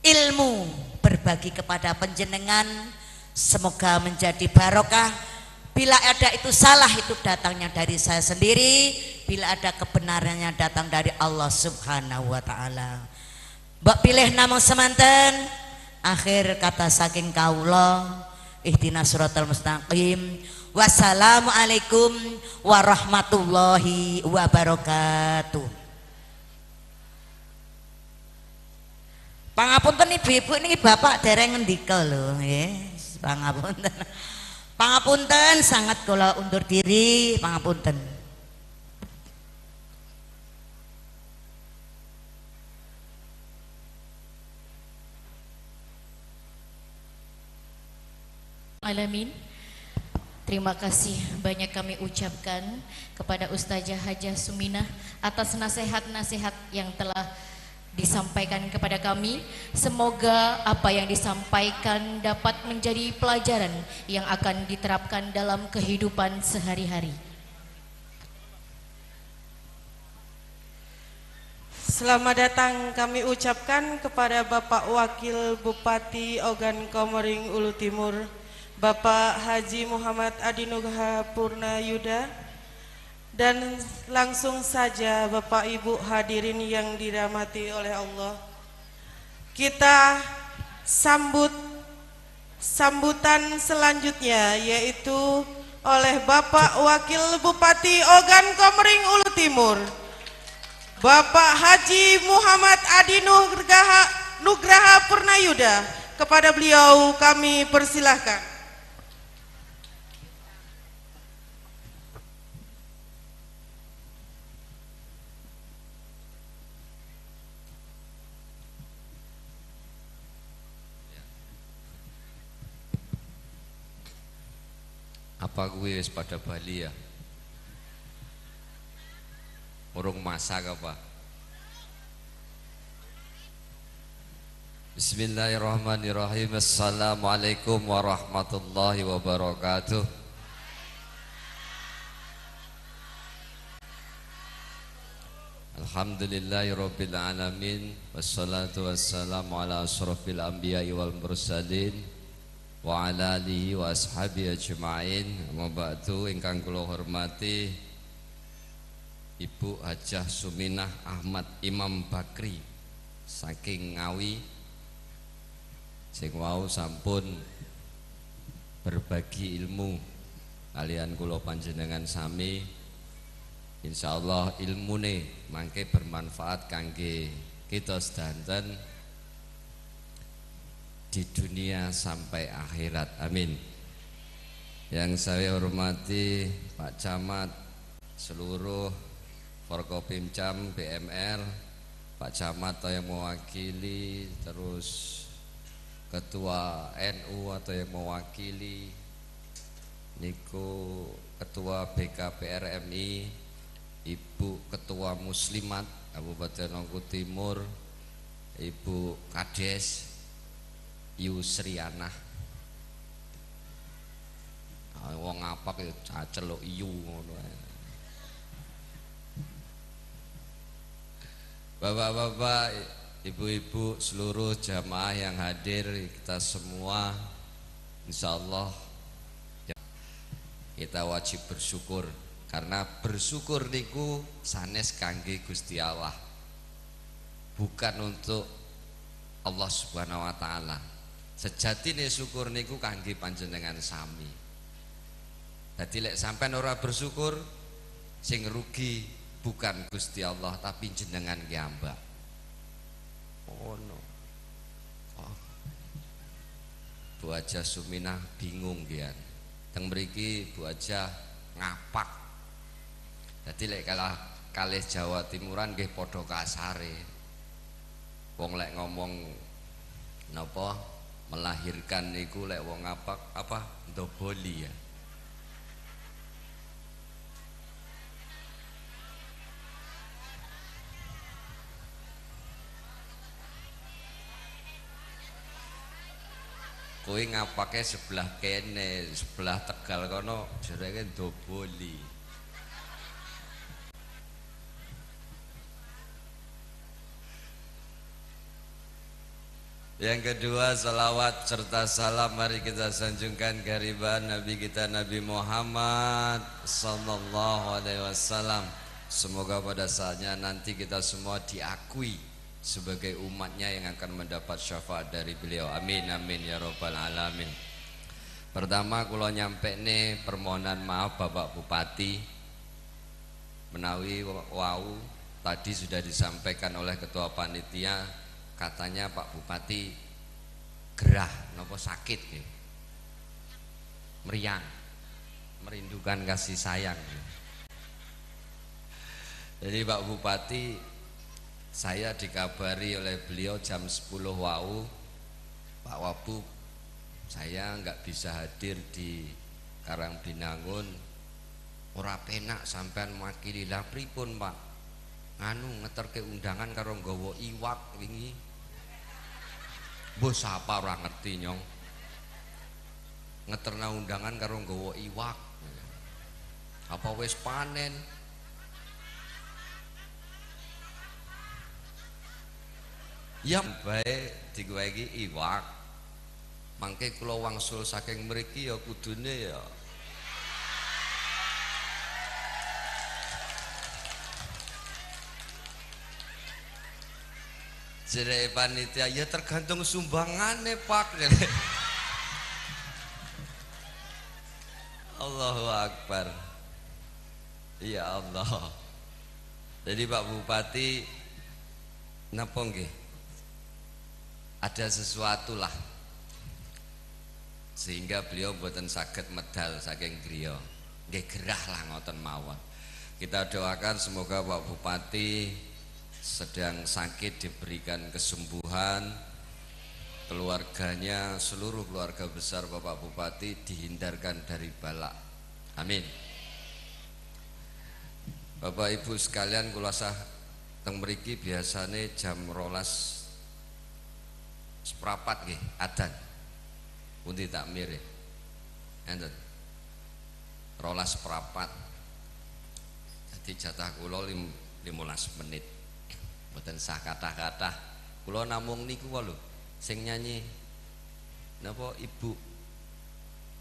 ilmu, berbagi kepada panjenengan, semoga menjadi barokah. Bila ada itu salah, itu datangnya dari saya sendiri, bila ada kebenarannya datang dari Allah Subhanahu wa taala. Mbok pilih namung semanten. Akhir kata saking kawula, ihdinas siratal mustaqim. Wassalamualaikum warahmatullahi wabarakatuh. Pangapunten ibu-ibu niki bapak dereng ngendika lho, nggih. Pangapunten. Pangapunten sangat kula undur diri, pangapunten. Alamin. Terima kasih banyak kami ucapkan kepada Ustazah Hajah Suminah atas nasihat-nasihat yang telah disampaikan kepada kami. Semoga apa yang disampaikan dapat menjadi pelajaran yang akan diterapkan dalam kehidupan sehari-hari. Selamat datang kami ucapkan kepada Bapak Wakil Bupati Ogan Komering Ulu Timur, Bapak Haji Muhammad Adi Nugraha Purna Yuda, dan langsung saja Bapak Ibu hadirin yang dirahmati oleh Allah. Kita sambut sambutan selanjutnya, yaitu oleh Bapak Wakil Bupati Ogan Komering Ulu Timur, Bapak Haji Muhammad Adi Nugraha, Nugraha Purnayuda. Kepada beliau kami persilahkan. Apa kuwi wis pada bali ya? Urung masak apa? Bismillahirrahmanirrahim. Assalamualaikum warahmatullahi wabarakatuh. Alhamdulillahirabbil alamin. Wassalatu wassalamu ala asyrafil anbiya'i wal mursalin wa ala alihi wa ashabihi ajma'in. Amma ba'du, ingkang kula hormati Ibu Hajah Suminah Ahmad Imam Bakri saking Ngawi, sing wau sampun berbagi ilmu kalian kula panjenengan sami. Insyaallah ilmune mangke bermanfaat kangge kita sedanten di dunia sampai akhirat. Amin. Yang saya hormati Pak Camat, seluruh Forkopimcam, P M R, Pak Camat atau yang mewakili, terus Ketua N U atau yang mewakili, niku Ketua B K P R M I, Ibu Ketua Muslimat Kabupaten Oku Timur, Ibu Kades Yusrianah. Ah, wong ngapak ya caceluk iyu ngono ae. Bapak-bapak, ibu-ibu, seluruh jamaah yang hadir, kita semua, insyaallah, ya, kita wajib bersyukur. Karena bersyukur niku sanes kangge Gusti Allah, bukan untuk Allah Subhanahu wa Ta'ala. Sejatine syukur niku kangge panjenengan sami. Dadi lek sampean ora bersyukur, sing rugi bukan Gusti Allah, tapi jenengan ki ambak. Ngono. Oh. Bu Hajah Suminah bingung kian. Teng mriki Bu Hajah ngapak. Dadi lek kalah kalih Jawa Timuran nggih padha kasare. Wong lek ngomong napa melahirkan niku lek wong ngapak apa ndoboli ya. Kowe ngapake sebelah kene, sebelah Tegal kono, jereke ndoboli. Yang kedua, salawat serta salam mari kita sanjungkan kehariban Nabi kita Nabi Muhammad sallallahu alaihi wasallam. Semoga pada saatnya nanti kita semua diakui sebagai umatnya yang akan mendapat syafaat dari beliau. Amin, amin, ya rabbal alamin. Pertama, kula nyampe nih permohonan maaf Bapak Bupati. Menawi wa-, wau tadi sudah disampaikan oleh Ketua Panitia, katanya Pak Bupati gerah, nopo sakit, nggih? Meriang, merindukan kasih sayang. Jadi, Pak Bupati, saya dikabari oleh beliau jam sepuluh wau, "Pak Wabub, saya nggak bisa hadir di Karang Binangun. Ora penak sampean mewakili." "Lah pripun, Pak?" "Nganu, ngeterke undangan karo nggawa iwak wingi." Mbok sapa ora ngerti, Nyong? Ngeterna undangan karo nggawa iwak. Apa wis panen? Ya bae digawe iki iwak. Mangke kula wangsul saking mriki ya kudune ya. Jere panitia, "Ya tergantung sumbangane, Pak." Allahu Akbar. Ya Allah. Jadi Pak Bupati, napa nggih? Ada sesuatu lah. Sehingga beliau mboten saged medal saking griya. Nggih gerah lah ngoten mawon. Kita doakan semoga Pak Bupati sedang sakit diberikan kesembuhan, keluarganya, seluruh keluarga besar Bapak Bupati dihindarkan dari bala. Amin. Bapak Ibu sekalian, kula sah teng mriki biasane jam rolas Seprapat nggih, adzan. Pundi takmire? Enten. Rolas seprapat. Jadi jatah kula lim-, limolas menit. Mboten sah kathah-kathah. Kula namung niku wae lho. Sing nyanyi napa, Ibu?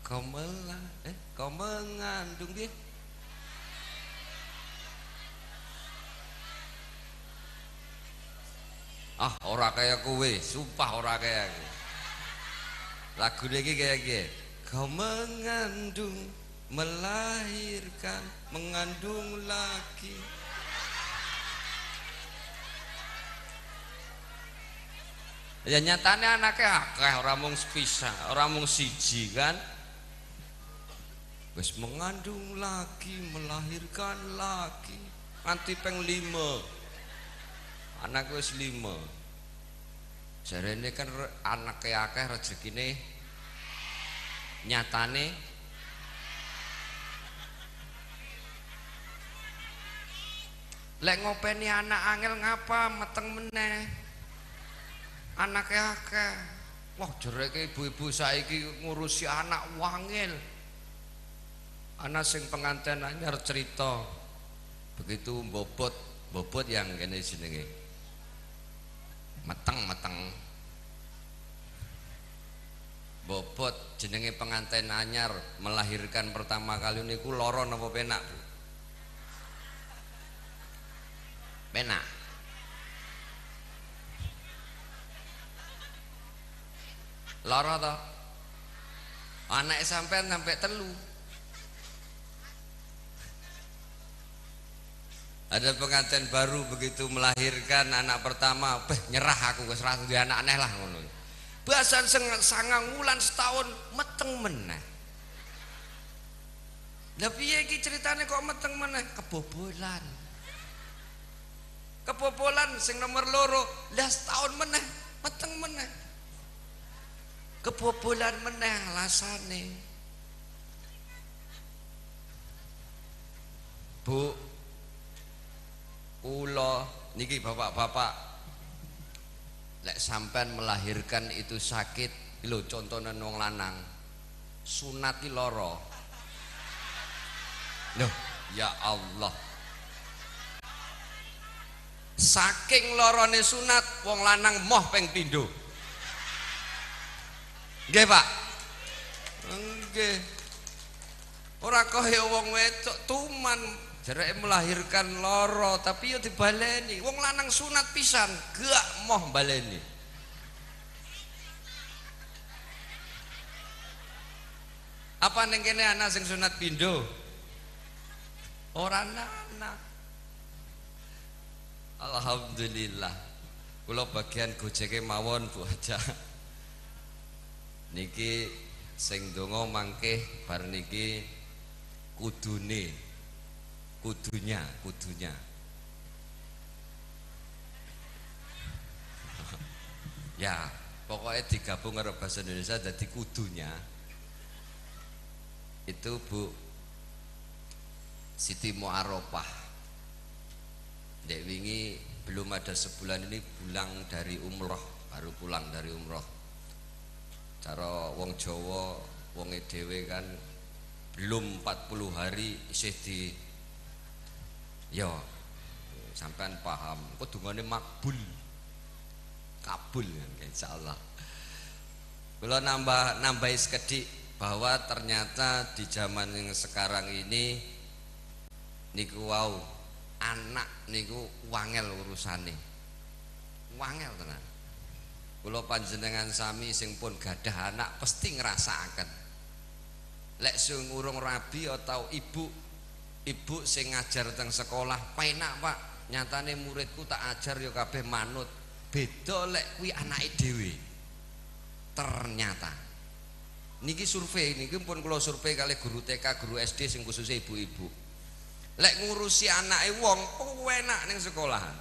Kau mela-, eh, kau mengandung, nggih? Ah, ora kaya kowe, sumpah ora kaya aku. Lagune iki kaya iki. Kau mengandung, melahirkan, mengandung lagi. Ya, nyatane anake akeh, ora mung sepisan, ora mung siji kan. Wis mengandung lagi, melahirkan lagi. Nganti peng lima. Anak wis lima. Jarene kan re-, anake akeh, rezekine, nyatane. Lek ngopeni anak angel ngapa, meteng meneh. Anake akeh. Wah, jereke ibu-ibu saiki ngurusi anak wangil. Ana sing penganten anyar cerita, begitu bobot, bobot yang kene jenenge. Meteng, meteng. Bobot jenenge penganten anyar melahirkan pertama kali niku lara napa penak, Bu? Penak. Lara to? Anake sampean sampe telu. Ada pengantin baru begitu melahirkan anak pertama, "Beh, nyerah aku, wis ra duwe anak aneh lah," ngono. Basan seng-, sangang wulan setahun meteng meneh. Lah piye iki ceritane kok meteng meneh? Kebobolan. Kebobolan sing nomor loro, lah setahun meneh, meteng meneh. Kebobolan meneh alasane. Bu, kula niki bapak-bapak, lek sampean melahirkan itu sakit, lho, contohnya wong lanang, sunat ki lara. Loh, ya Allah. Saking larane sunat, wong lanang moh ping pindho. Nggih, Pak? Nggih. Ora kaya wong wedok tuman, jereke melahirkan lara, tapi yo dibaleni. Wong lanang sunat pisan, gak moh baleni. Apa ning kene ana sing sunat pindho? Ora ana. Alhamdulillah. Kula bagian gojeke mawon, Bu Haja. Niki sing donga mangke bar niki kudune, kudunya, kudunya. Ya, pokoknya digabung karo bahasa Indonesia jadi kudunya. Itu Bu Siti Muarofah. Dek wingi belum ada sebulan ini pulang dari umroh, baru pulang dari umroh. Cara wong Jawa, wonge dhewe kan belum empat puluh hari isih di, yo, sampean paham. Kok dungane makbul? Kabul kan, insyaallah. Kula nambah, nambahi sekedik bahwa ternyata di zaman yang sekarang ini niku wau, anak niku wangel urusane. Wangel tenan. Kula panjenengan sami sing pun gadah anak pasti ngrasakaken. Lek sing urung rabi atau ibu, ibu sing ngajar teng sekolah, penak, Pak. Nyatane muridku tak ajar ya kabeh manut. Beda lek kuwi anake dhewe. Ternyata. Niki survei, niki pun kula survei kalih guru T K, guru S D sing khususnya ibu-ibu. Lek ngurusi anake wong, penak ning sekolahan.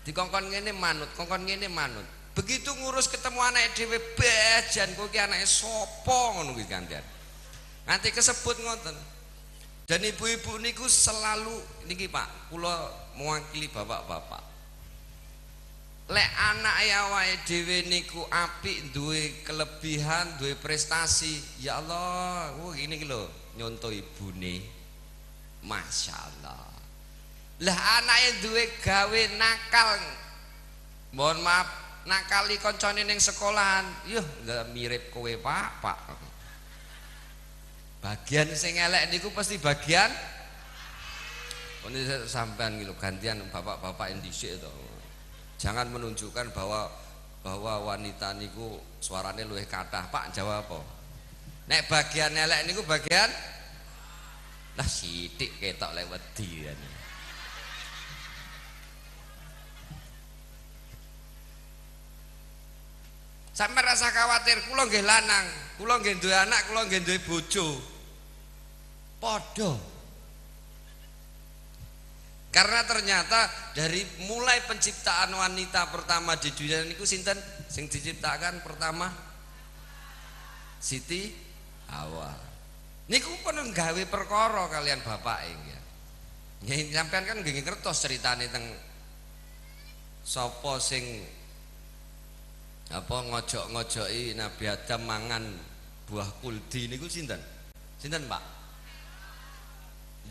Dikongkon ngene manut, kongkon ngene manut. Begitu ngurus ketemu anake dhewe, "Bejan, kowe ki anake sapa?" ngono kuwi gantian. Nganti kesebut ngoten. Dan ibu-ibu niku selalu niki, Pak, kula mewakili bapak-bapak. Lek anake awake dhewe niku apik, duwe kelebihan, duwe prestasi, ya Allah, wah, ngene iki lho, nyonto ibune. Masya Allah. Lah, anake duwe gawe nakal. Mohon maaf, nakali koncone ning sekolahan. Yuh, ndak mirip kowe, Pak, Pak. Bagian sing elek niku pasti bagian. Ini sampean gitu, gantian bapak-bapak yang dhisik to. Jangan menunjukkan bahwa, bahwa wanita niku suarane luwih kathah. Pak, jawab apa? Nek bagian elek niku bagian, lah, sithik ketok lek wedi, kan. Sampe rasa khawatir, kula nggih lanang, kula nggih duwe anak, kula nggih duwe bojo. Padha. Karena ternyata dari mulai penciptaan wanita pertama di dunia niku sinten sing diciptakan pertama? Siti Hawa. Niku pun nggawe perkara kalian bapake, nggih. Nggih, sampean kan nggih ngertos ceritane teng sapa sing apa ngojok-ngojoki Nabi Adam mangan buah kuldi niku sinten? Sinten, Pak?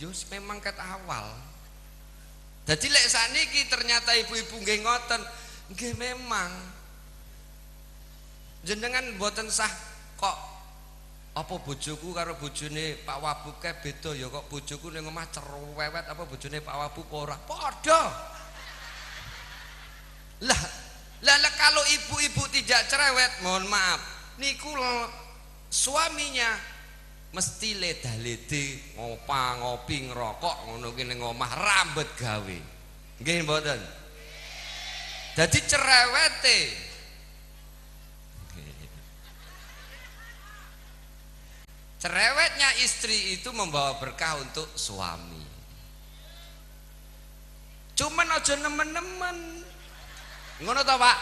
Yo, memang ket awal. Dadi lek sakniki ternyata ibu-ibu nggih ngoten, nggih memang. Jenengan mboten sah kok, apa bojoku karo bojone Pak Wabub kae beda ya, kok bojoku ning omah cerewet, apa bojone Pak Wabub ora? Padha. Lah, lah, lah, kalau ibu-ibu tidak cerewet, mohon maaf, niku l-, suaminya mesti ledah-lede, ngopa-ngopi, ngerokok, ngono ki ning omah, rambet gawe. Nggih mboten? Dadi cerewete. Cerewetnya istri itu membawa berkah untuk suami. Cuman aja nemen-nemen. Ngono to, Pak?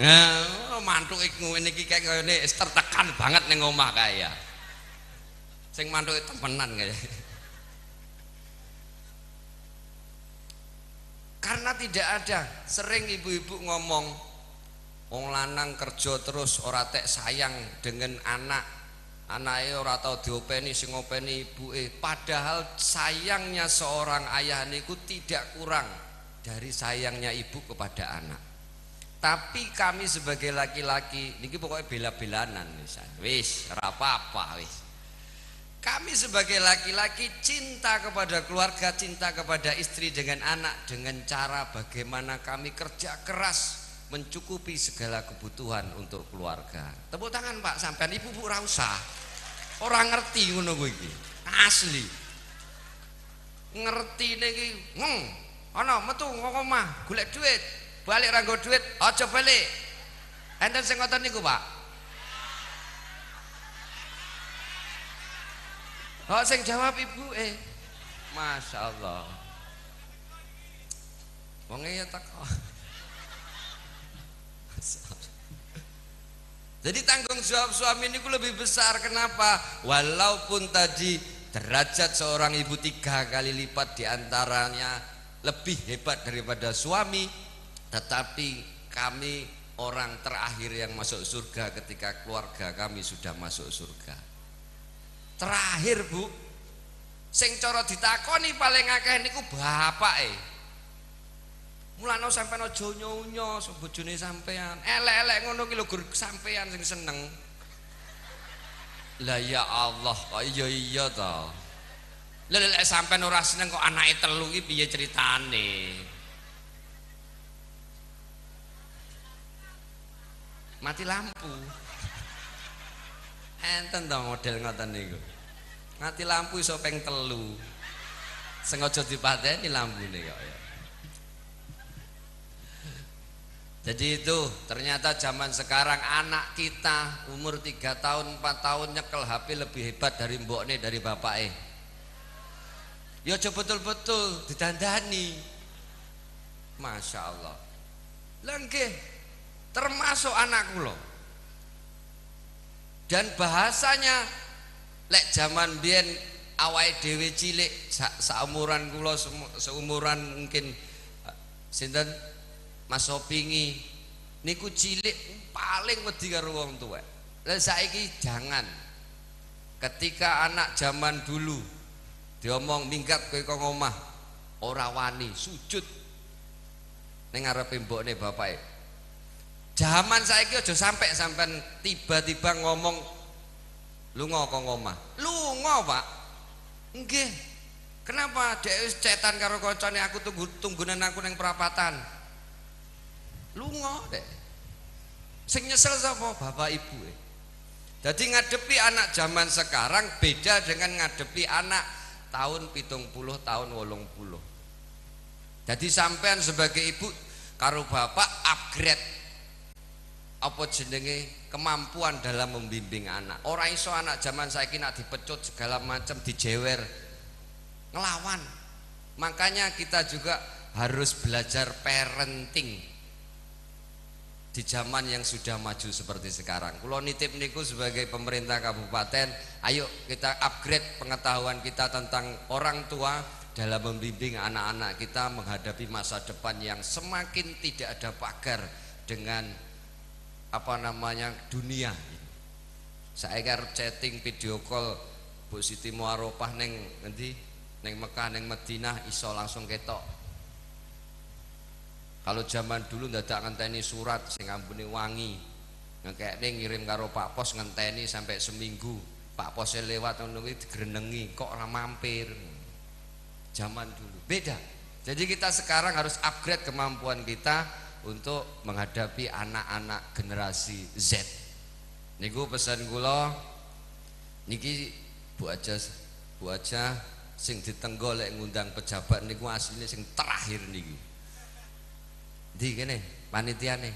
Nah, mantuk iku ngene iki kayak ngene, tertekan banget ning omah kayak ya. Sing mantuk temenan kayak. Karena tidak ada, sering ibu-ibu ngomong, wong lanang kerja terus ora tek sayang dengan anak. Anake ora tau diopeni, sing ngopeni ibuke. Padahal sayangnya seorang ayah niku tidak kurang dari sayangnya ibu kepada anak. Tapi kami sebagai laki-laki niki pokoknya bela-belanan, misalnya. Wis, ora apa-apa, wis. Kami sebagai laki-laki cinta kepada keluarga, cinta kepada istri dengan anak dengan cara bagaimana kami kerja keras mencukupi segala kebutuhan untuk keluarga. Tepuk tangan, Pak, sampean, ibu-ibu ora usah. Ora ngerti ngono kuwi iki. Asli. Ngertine iki, hmm, ana metu ngomah, golek duit. Balik ra nggo duit, aja balik. Enten sing ngoten niku, Pak? Kok sing jawab ibuke? Masya Allah. Wong e ya teko. Masya Allah. Jadi tanggung jawab suami niku lebih besar. Kenapa? Walaupun tadi derajat seorang ibu tiga kali lipat diantaranya lebih hebat daripada suami, tetapi kami orang terakhir yang masuk surga ketika keluarga kami sudah masuk surga. Terakhir, Bu, sing cara ditakoni paling akeh niku bapake. Mulane sampean aja unyo-unyo bojone sampean. Elek-elek ngono ki lho, gur sampean sing seneng. Lah ya Allah, kok iya, iya to. Lah lek sampean ora seneng kok anake telu ki piye ceritane? Mati lampu. Enten to model ngoten niku. Mati lampu iso ping telu. Sengaja dipateni lampune kok ya. Jadi itu ternyata zaman sekarang anak kita umur tiga tahun, empat tahun nyekel H P lebih hebat dari mbokne, dari bapake. Ya aja betul-betul didandani. Masya Allah. Lah nggih, termasuk anak kula. Dan bahasanya lek zaman biyen awake dhewe cilik, sa-, saumuran kula, semu-, seumuran mungkin, eh, sinten? masopingi. Niku cilik paling wedi karo wong tuwek. Lah saiki jangan. Ketika anak zaman dulu diomong, "Minggat kowe kok ngomah," ora wani, sujud ning ngarepe mbokne bapake. Zaman saiki aja sampe sampean tiba-tiba ngomong, "Lunga kok ngomah." Lunga, Pak. Nggih. Kenapa? Dek wis cetan karo koncone, "Aku tunggu, tunggunan aku neng perapatan." Lunga, Dek. Sing nyesel sapa? Bapak ibu, eh. Jadi ngadepi anak zaman sekarang beda dengan ngadepi anak tahun pitung puluh, tahun wolong puluh. Jadi sampean sebagai ibu karo bapak upgrade apa jenenge kemampuan dalam membimbing anak. Ora iso anak zaman saiki nak dipecut segala macam, dijewer, ngelawan. Makanya kita juga harus belajar parenting di zaman yang sudah maju seperti sekarang. Kulo nitip niku sebagai pemerintah kabupaten, ayo kita upgrade pengetahuan kita tentang orang tua dalam membimbing anak-anak kita menghadapi masa depan yang semakin tidak ada pagar dengan, apa namanya, dunia. Saiki arep chatting, video call, Bu Siti Muarofah neng ngendi? Neng Mekah, neng Madinah, iso langsung ketok. Kalau zaman dulu dadak ngenteni surat sing ambune wangi. Ngekekne ngirim karo Pak Pos, ngenteni sampai seminggu. Pak Pos e lewat ngono kuwi digrenengi, "Kok ora mampir?" Zaman dulu beda. Jadi kita sekarang harus upgrade kemampuan kita untuk menghadapi anak-anak generasi Z. Niku pesan kula, niki Bu Aja, Bu Aja sing ditenggo lek ngundang pejabat niku asline sing terakhir niki. Ndi kene panitiane?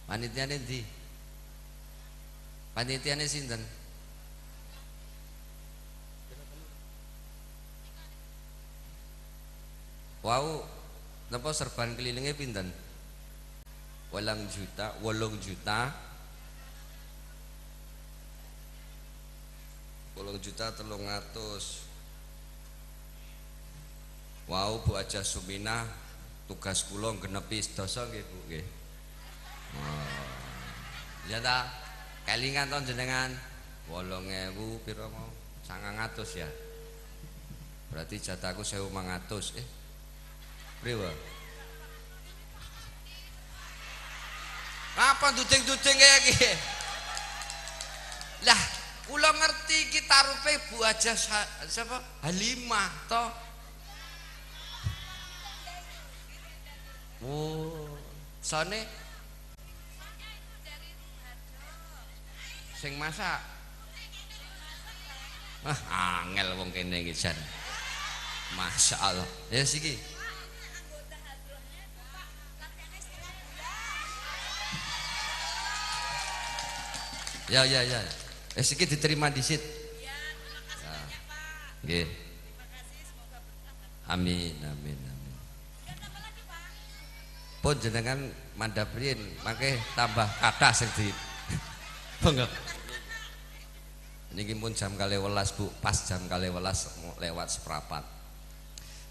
Panitiane ndi? Panitiane sinten? Wau, napa serban kelilinge pinten? Wolong juta, wolong juta. Wolong juta telung atus. Wau, Bu Aja Suminah, tugas kula nggenepi sedasa nggih, Bu, nggih. Oh. Ya ta? Kelingan to jenengan? Wolong ewu pira mau? Sangang atus ya? Berarti jatahku sewu mangatus. Eh. Priwe? Ngapa duding-duding kayak gini? Lah, kula ngerti iki tarupe Bu Aja Sa-, sapa? Halimah to. Oh, sane sing masak. Ah, angel wong kene iki jan. Masya Allah. Ya siki. Ya, ya, ya. Eh, siki diterima disit. Ya. Nggih. Amin, amin, amin. Pun jenengan mandap riyin, mangke tambah kathah sing di. Monggo. Niki pun jam kali welas, Bu, pas jam kali welas lewat seprapat.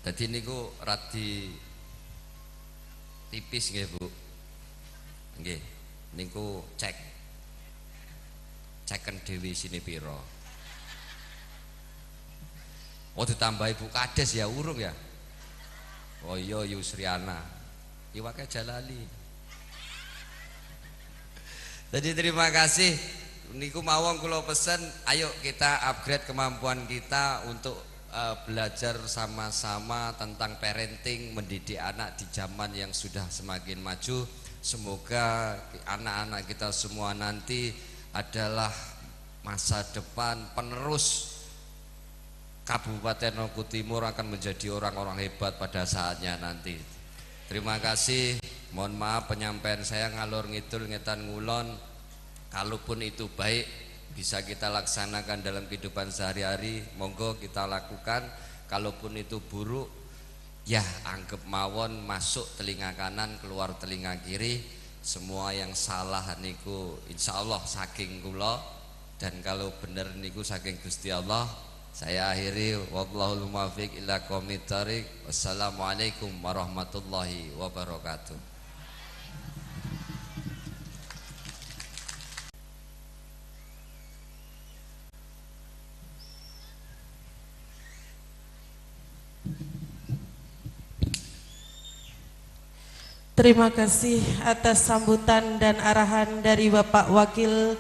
Dadi niku radi tipis nggih, Bu. Nggih. Niku cek. Ceken dhewe isine pira. Oh, ditambahi Bu Kades ya, urung ya? Oh iya, Yusriana. Iwake Jalali. Jadi terima kasih. Niku mawon kula pesen, ayo kita upgrade kemampuan kita untuk, eh, belajar sama-sama tentang parenting, mendidik anak di zaman yang sudah semakin maju. Semoga anak-anak kita semua nanti adalah masa depan penerus Kabupaten Oku Timur akan menjadi orang-orang hebat pada saatnya nanti. Terima kasih. Mohon maaf penyampaian saya ngalor ngidul ngetan ngulon. Kalaupun itu baik bisa kita laksanakan dalam kehidupan sehari-hari, monggo kita lakukan. Kalaupun itu buruk, ya anggap mawon masuk telinga kanan, keluar telinga kiri. Semua yang salah niku insya Allah saking kula. Dan kalau bener niku saking Gusti Allah. Saya akhiri, wallahul muwaffiq ila aqwamit thariq. Wassalamualaikum warahmatullahi wabarakatuh. Terima kasih atas sambutan dan arahan dari Bapak Wakil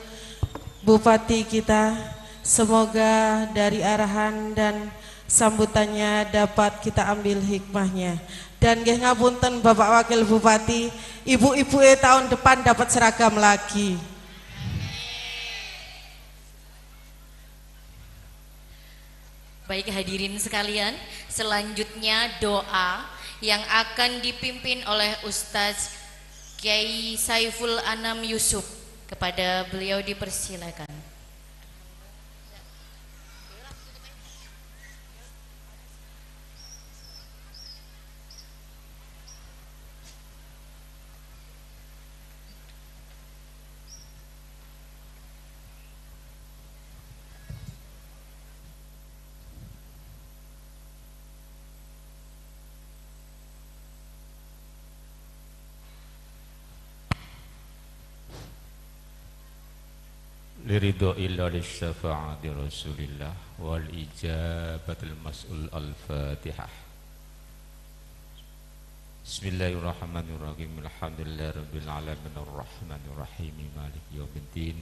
Bupati kita. Semoga dari arahan dan sambutannya dapat kita ambil hikmahnya. Dan nggih ngapunten Bapak Wakil Bupati, ibu-ibu e tahun depan dapat seragam lagi. Baik hadirin sekalian, selanjutnya doa yang akan dipimpin oleh Ustaz Kiai Saiful Anam Yusuf. Kepada beliau dipersilakan. Liridho illa li syafaati Rasulillah wal ijabatil mas'ul. Al-Fatihah. Bismillahirrahmanirrahim. Alhamdulillahirabbil alamin, arrahmanirrahim, maliki yaumiddin.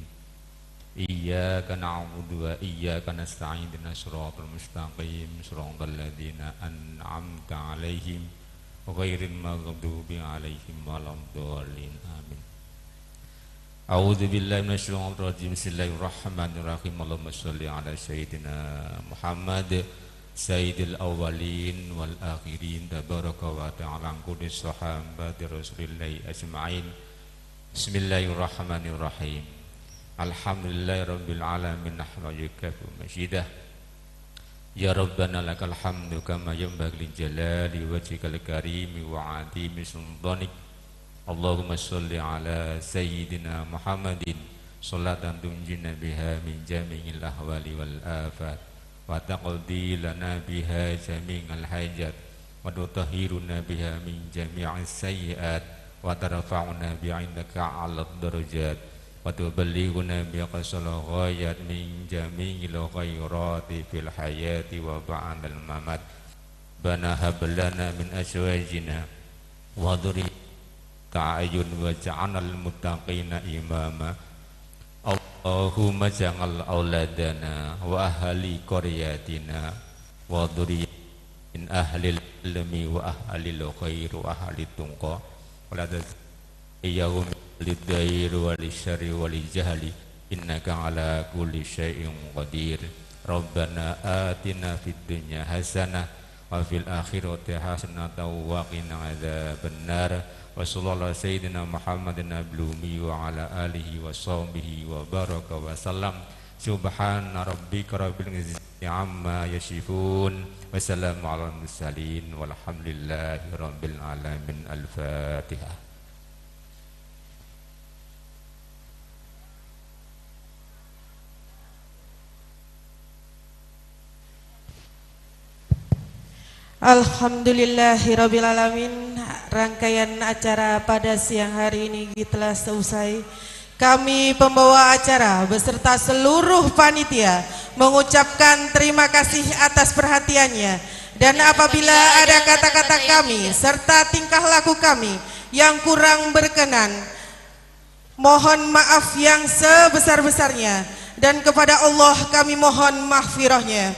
Iyyaka na'budu wa iyyaka nasta'in. Ihdinas siratal mustaqim, siratal ladzina an'amta 'alaihim, ghairil maghdubi 'alaihim waladdallin. Amin. A'udzu billahi minasyaitonir rajim. Bismillahirrahmanirrahim. Allahumma shalli ala sayyidina Muhammad sayyidil awwalin wal akhirin. Tabaraka wa ta'ala an kulli sahabati Rasulillahi ajma'in. Bismillahirrahmanirrahim. Alhamdulillahirabbil alamin. Nahmaduka wa nasta'inuka. Ya Rabbana lakal hamdu kama yanbaghi li jalali wajhikal karimi wa 'azimi sultanik. Allahumma shalli ala sayyidina Muhammadin shalatan tunjina biha min jami'il ahwali wal afat, wa taqdi lana biha jami'al hajat, wa tutahhiruna biha min jami'is sayyi'at, wa tarfa'una biha indaka a'lad darajat, wa tuballighuna biha aqsal ghayat min jami'il khairati fil hayati wa ba'dal mamat. Rabbana hab lana min azwajina wa dzurriyyatina qurrata a'yun waj'alna lil muttaqina imama. Allahumma ja'al auladana wa ahli qaryatina wa dzurriyyatina min ahlil ilmi wa ahlil khair wa ahli tuqa. Wa la taz- Iyyahum lid dair wa lisyarri wa lijahli, innaka ala kulli syai'in qadir. Rabbana atina fid dunya hasanah wa fil akhirati hasanatan wa qina adzabannar. Wa sallallahu ala sayyidina Muhammadin nabil ummi wa ala alihi wa sahbihi wa baraka wa sallam. Subhana rabbika rabbil izzati amma yasifun. Wassalamu ala mursalin walhamdulillahi rabbil alamin. Al-Fatihah. Alhamdulillahirabbil alamin. Rangkaian acara pada siang hari ini telah selesai. Kami pembawa acara beserta seluruh panitia mengucapkan terima kasih atas perhatiannya. Dan apabila ada kata-kata kami serta tingkah laku kami yang kurang berkenan, mohon maaf yang sebesar-besarnya, dan kepada Allah kami mohon maghfirahnya.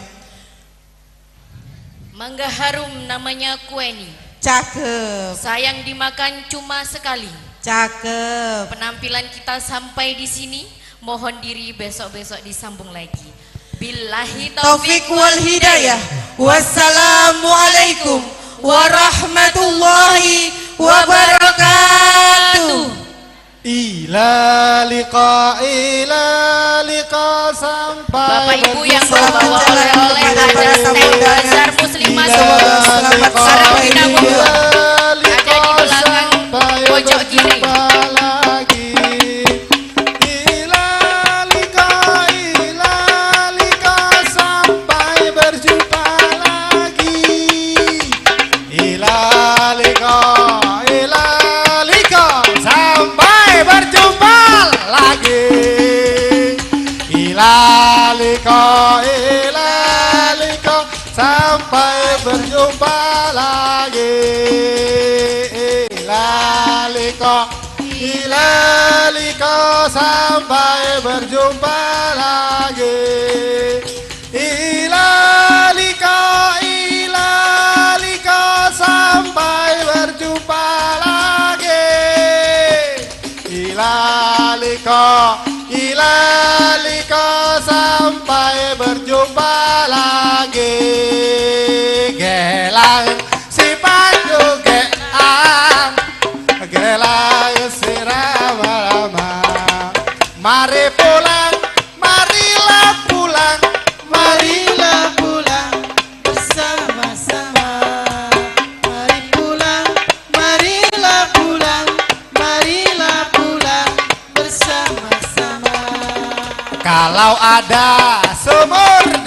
Mangga harum namanya kue ni. Cakep. Sayang dimakan cuma sekali. Cakep. Penampilan kita sampai di sini. Mohon diri besok-besok disambung lagi. Billahi taufik wal hidayah. Wassalamualaikum warahmatullahi wabarakatuh. Ila liqa, ila liqa, sampai Bapak Ibu yang berjumpa membawa lagi. Oleh-oleh, ada stand Bazar Muslimat. Ila liqa, Karaoke Dangdut ila liqa, ada di belakang sampai pojok kiri. Berjumpa lagi. Ila liqa, ila liqa, sampai berjumpa lagi. Ila liqa, ila liqa, sampai berjumpa lagi. Ila liqa, ila liqa, sampai berjumpa lagi. Ila Ila liko sampai berjumpa lagi. Ila liko, ila liko sampai berjumpa lagi. Ila liko, ila liko sampai berjumpa lagi. Gelang sipat jugeang, gelang sirama-rama. Mari pulang, marilah pulang, marilah pulang bersama-sama. Mari pulang, marilah pulang, marilah pulang bersama-sama. Kalau ada sumur